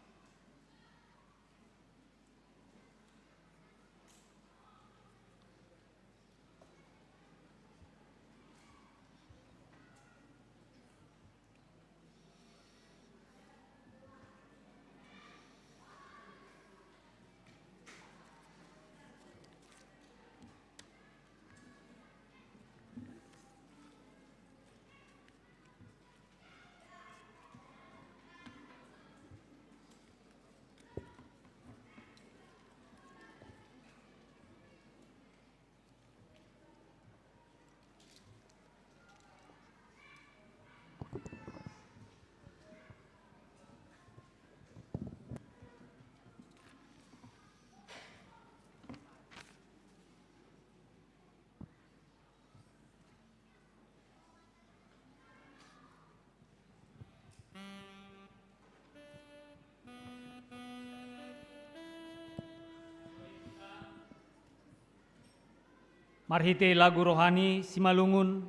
Marhitei lagu rohani Simalungun,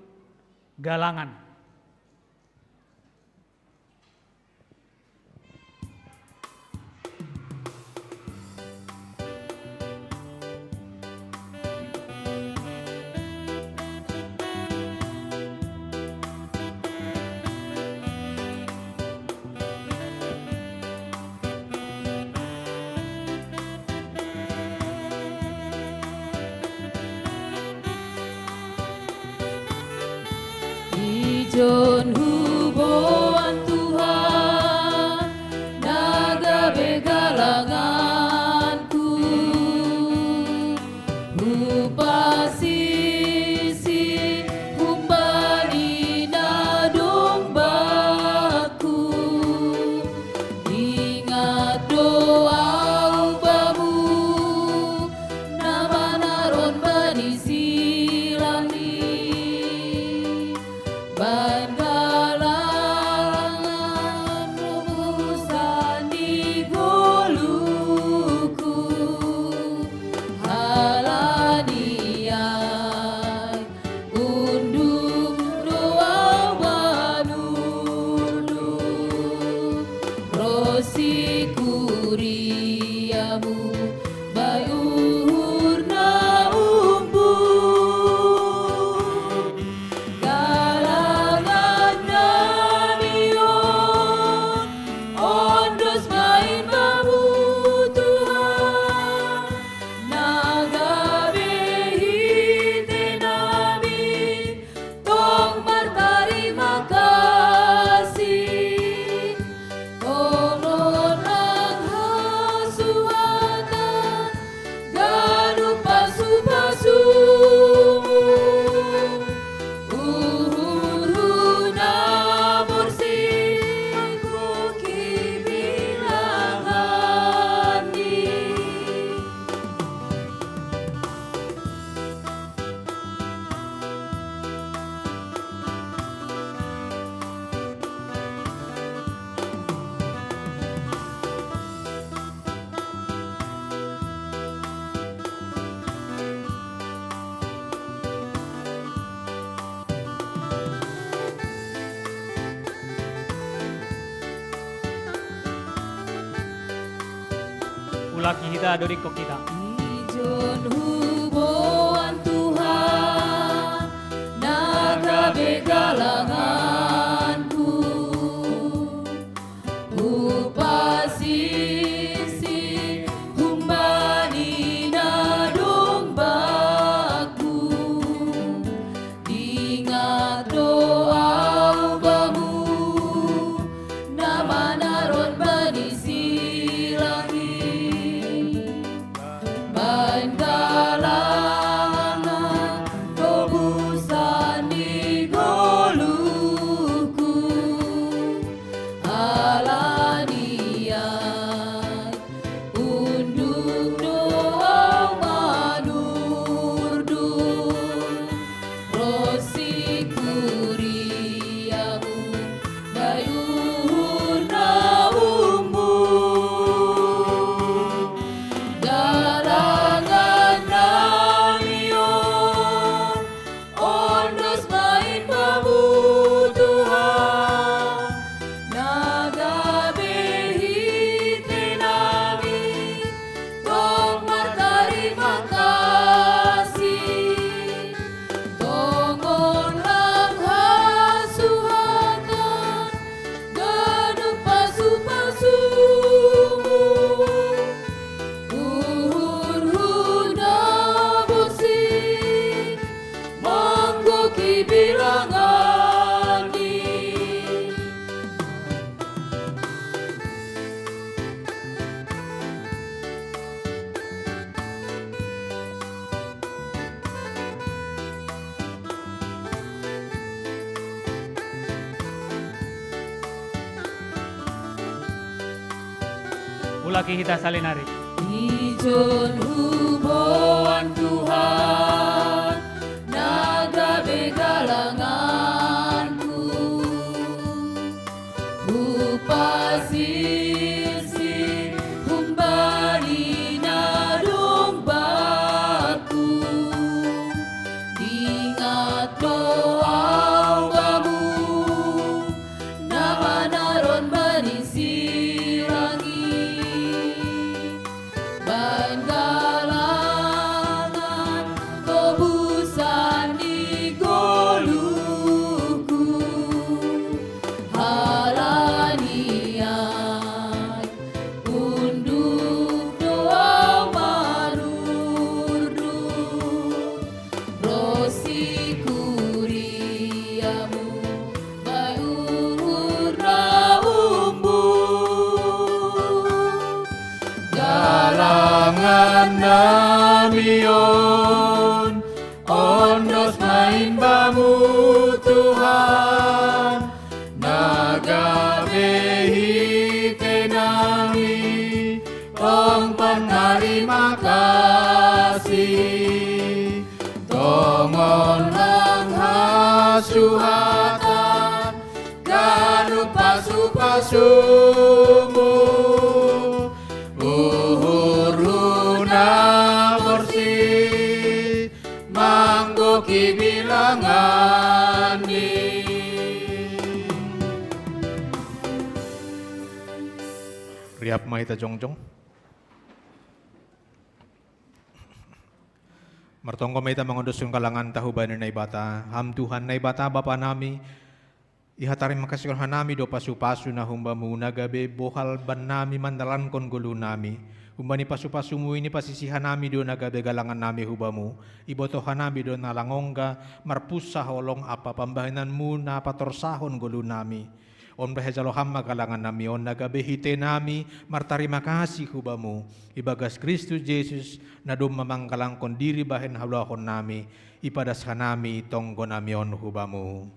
Galangan. Ijon huboan Tuhan, na gabe galanganku, hupasisi humbani na dong bakku. Ingat do au bamu, na manaron bani silami, baen Laki hita dodingkon hita. Ijon huboan Tuhan, na gabe galanganku. Hupasisi humbani na dong bakku. Ingat doa bamu, na manaron bani si langit. Ban galangan tobusan ni goluhku. Alani ai unduk doa manurdu. Rosi kuriamu, bayur na umbu. Galangan nami on, ondos main bamu Tuhan, na gabe hite nami, tong martarima kasih. Tongon lang hasuhatan, ganup pasupasumu. Uhurhu na borsih, manggohi bilangan ni. Ulaki hita salinari. Ijon huboan Tuhan, na gabe galanganku. Hupasisi humbani na dong bakku. Ingat doa bamu, na manaron bani si langit. Ban galangan tobusan ni goluhku. Alani ai unduk doa manurdu. Rosi kuriamu, bayur na umbu. Galangan nami on, ondos main bamu Tuhan, na gabe hite nami, tong panarima kasih. Tongon lang hasuhatan, ganup pasupasumu. Uhurhu na borsih, manggohi bilangan ni. Riap ma hita jongjong. Martonggo ma hita mangondoskon galanganta hubani Naibata. Ham Tuhan Naibata Bapa nami, iha tarima kasihon hanami do pasupasu na humbamu na gabe bohal bannami mandalankon goluhnami. Humbani pasupasumu i pasisi hanami do na gabe galangannami hubamu. Iboto hanami do na lang ongga marpunsa holong ampa pambahenanmu na patorsahon goluhnami. On pe hajalo ham ma galangannami on na gabe hite nami martarima kasih hubamu. Ibagas Kristus Jesus, na domma manggalangkon diri bahen haluahonnami, ipadas hanami tonggonami on hubamu.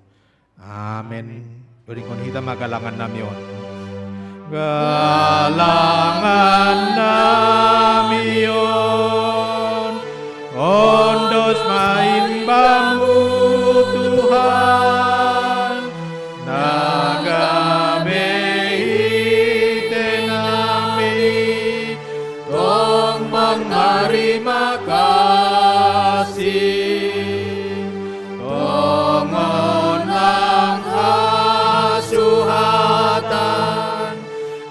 Amen. Dodingkon hita ma galangannami on. Galangannami on, ondos main bamu Tuhan, na gabe hite nami, tong manarima kasih. Tongon lang hasuhatan,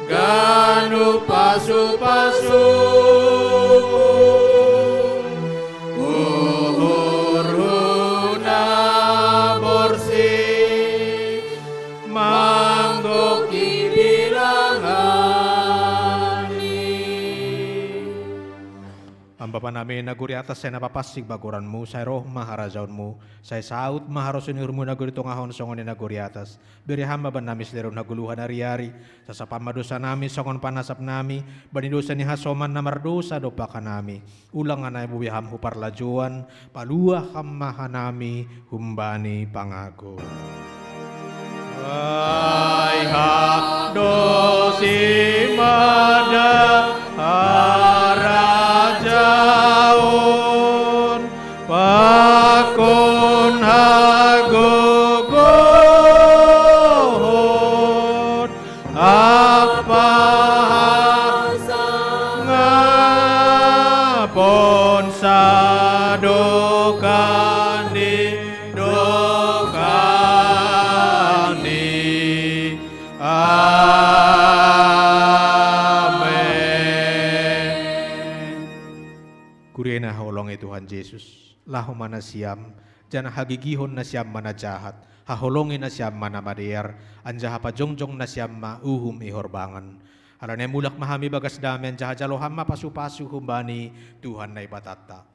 ganup pasupasu. Bapa nami na nagori atas, sai na papansing ma goranmu, sai roh ma harajaonmu, sai saut ma harosuan ni uhurmu na nagori tonga on songon i na nagori atas. Bere Ham ma bannami sadari on hagoluhan ari-ari, sasap Ham ma dosa nami songon panasap nami bani dosa ni hasoman na mardosa dompak hanami. Ulang anai bobe Ham hu parlajouan, paluah Ham ma hanami humbani pangago. Ai Ham do simada harajaon, pakon hagogohon, ampa hasangapon sadokah ni dokah ni. Amen. Kuria na haholongi Tuhan Jesus, laho ma nasiam, janah hagigihon nasiam ma na jahat, haholongi nasiam ma na madear, anjaha pajongjong nasiam ma uhum ihorbangan. Alani mulak ma hami bagas dame, anjaha jalo Ham ma pasu-pasu humbani Tuhan Naibatanta.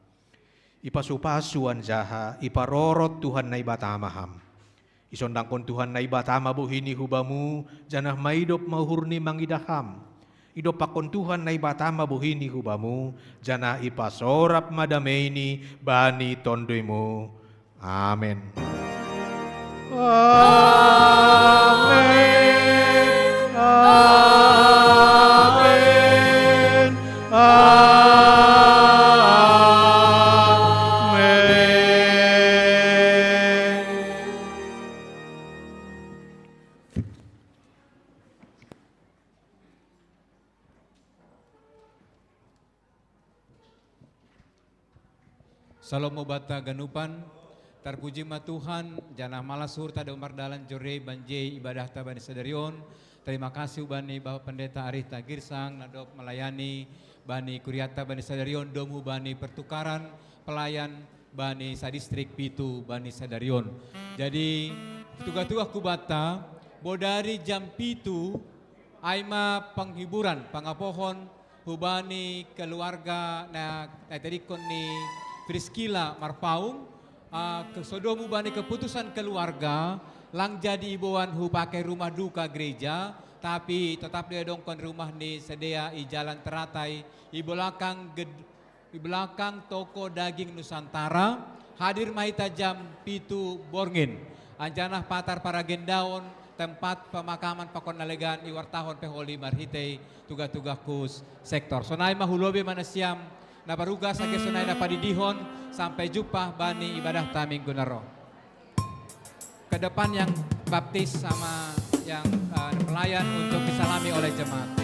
Ipasu-pasu anjaha iparorot Tuhan Naibata ma Ham. Isondangkon Tuhan Naibata ma bohini hu Bamu, janah maidop ma uhurni mangidah Ham. Idompakkon Tuhan Naibata ma bohini hu Bamu, janah ipasorap ma dameini bani tonduiMu. Amen. Amen. Amen. Amen. Salom Bapa haganupan. Tarpuji ma Tuhan, janah malas uhurta do mardalan jore bani ibadahta bani sadari on. Tarima kasih bani Bapak Pendeta Arita Girsang na dob melayani bani kuriata bani sadari on, domu bani pertukaran pelayan bani sadistrik pitu bani sadari on. Jadi, tuga-tuga hubanta, bodari jam pitu, ai ma penghiburan, pangapohon hubani keluarga na, na itadingkon ni Priskila Marpaung, ah, ke-, so domu bani keputusan keluarga, lang jadi iboan hupake rumah duka gereja, tapi tetap diadongkon rumah ni sidea i Jalan Teratai, i belakang ged-, di belakang toko daging Nusantara. Hadir ma hita jam pitu borngin. Anjaha patar paragendaon tempat pemakaman pakon na legan iwartahon pe holi marhitei tuga-tuga hus sektor. Sonai ma hulobi ma nasiam na parugas age sonai na padidihon, sampai jumpa bani ibadahta minggu na ro. Ke depan yang baptis sama yang, eh, pelayan untuk disalami oleh jemaat.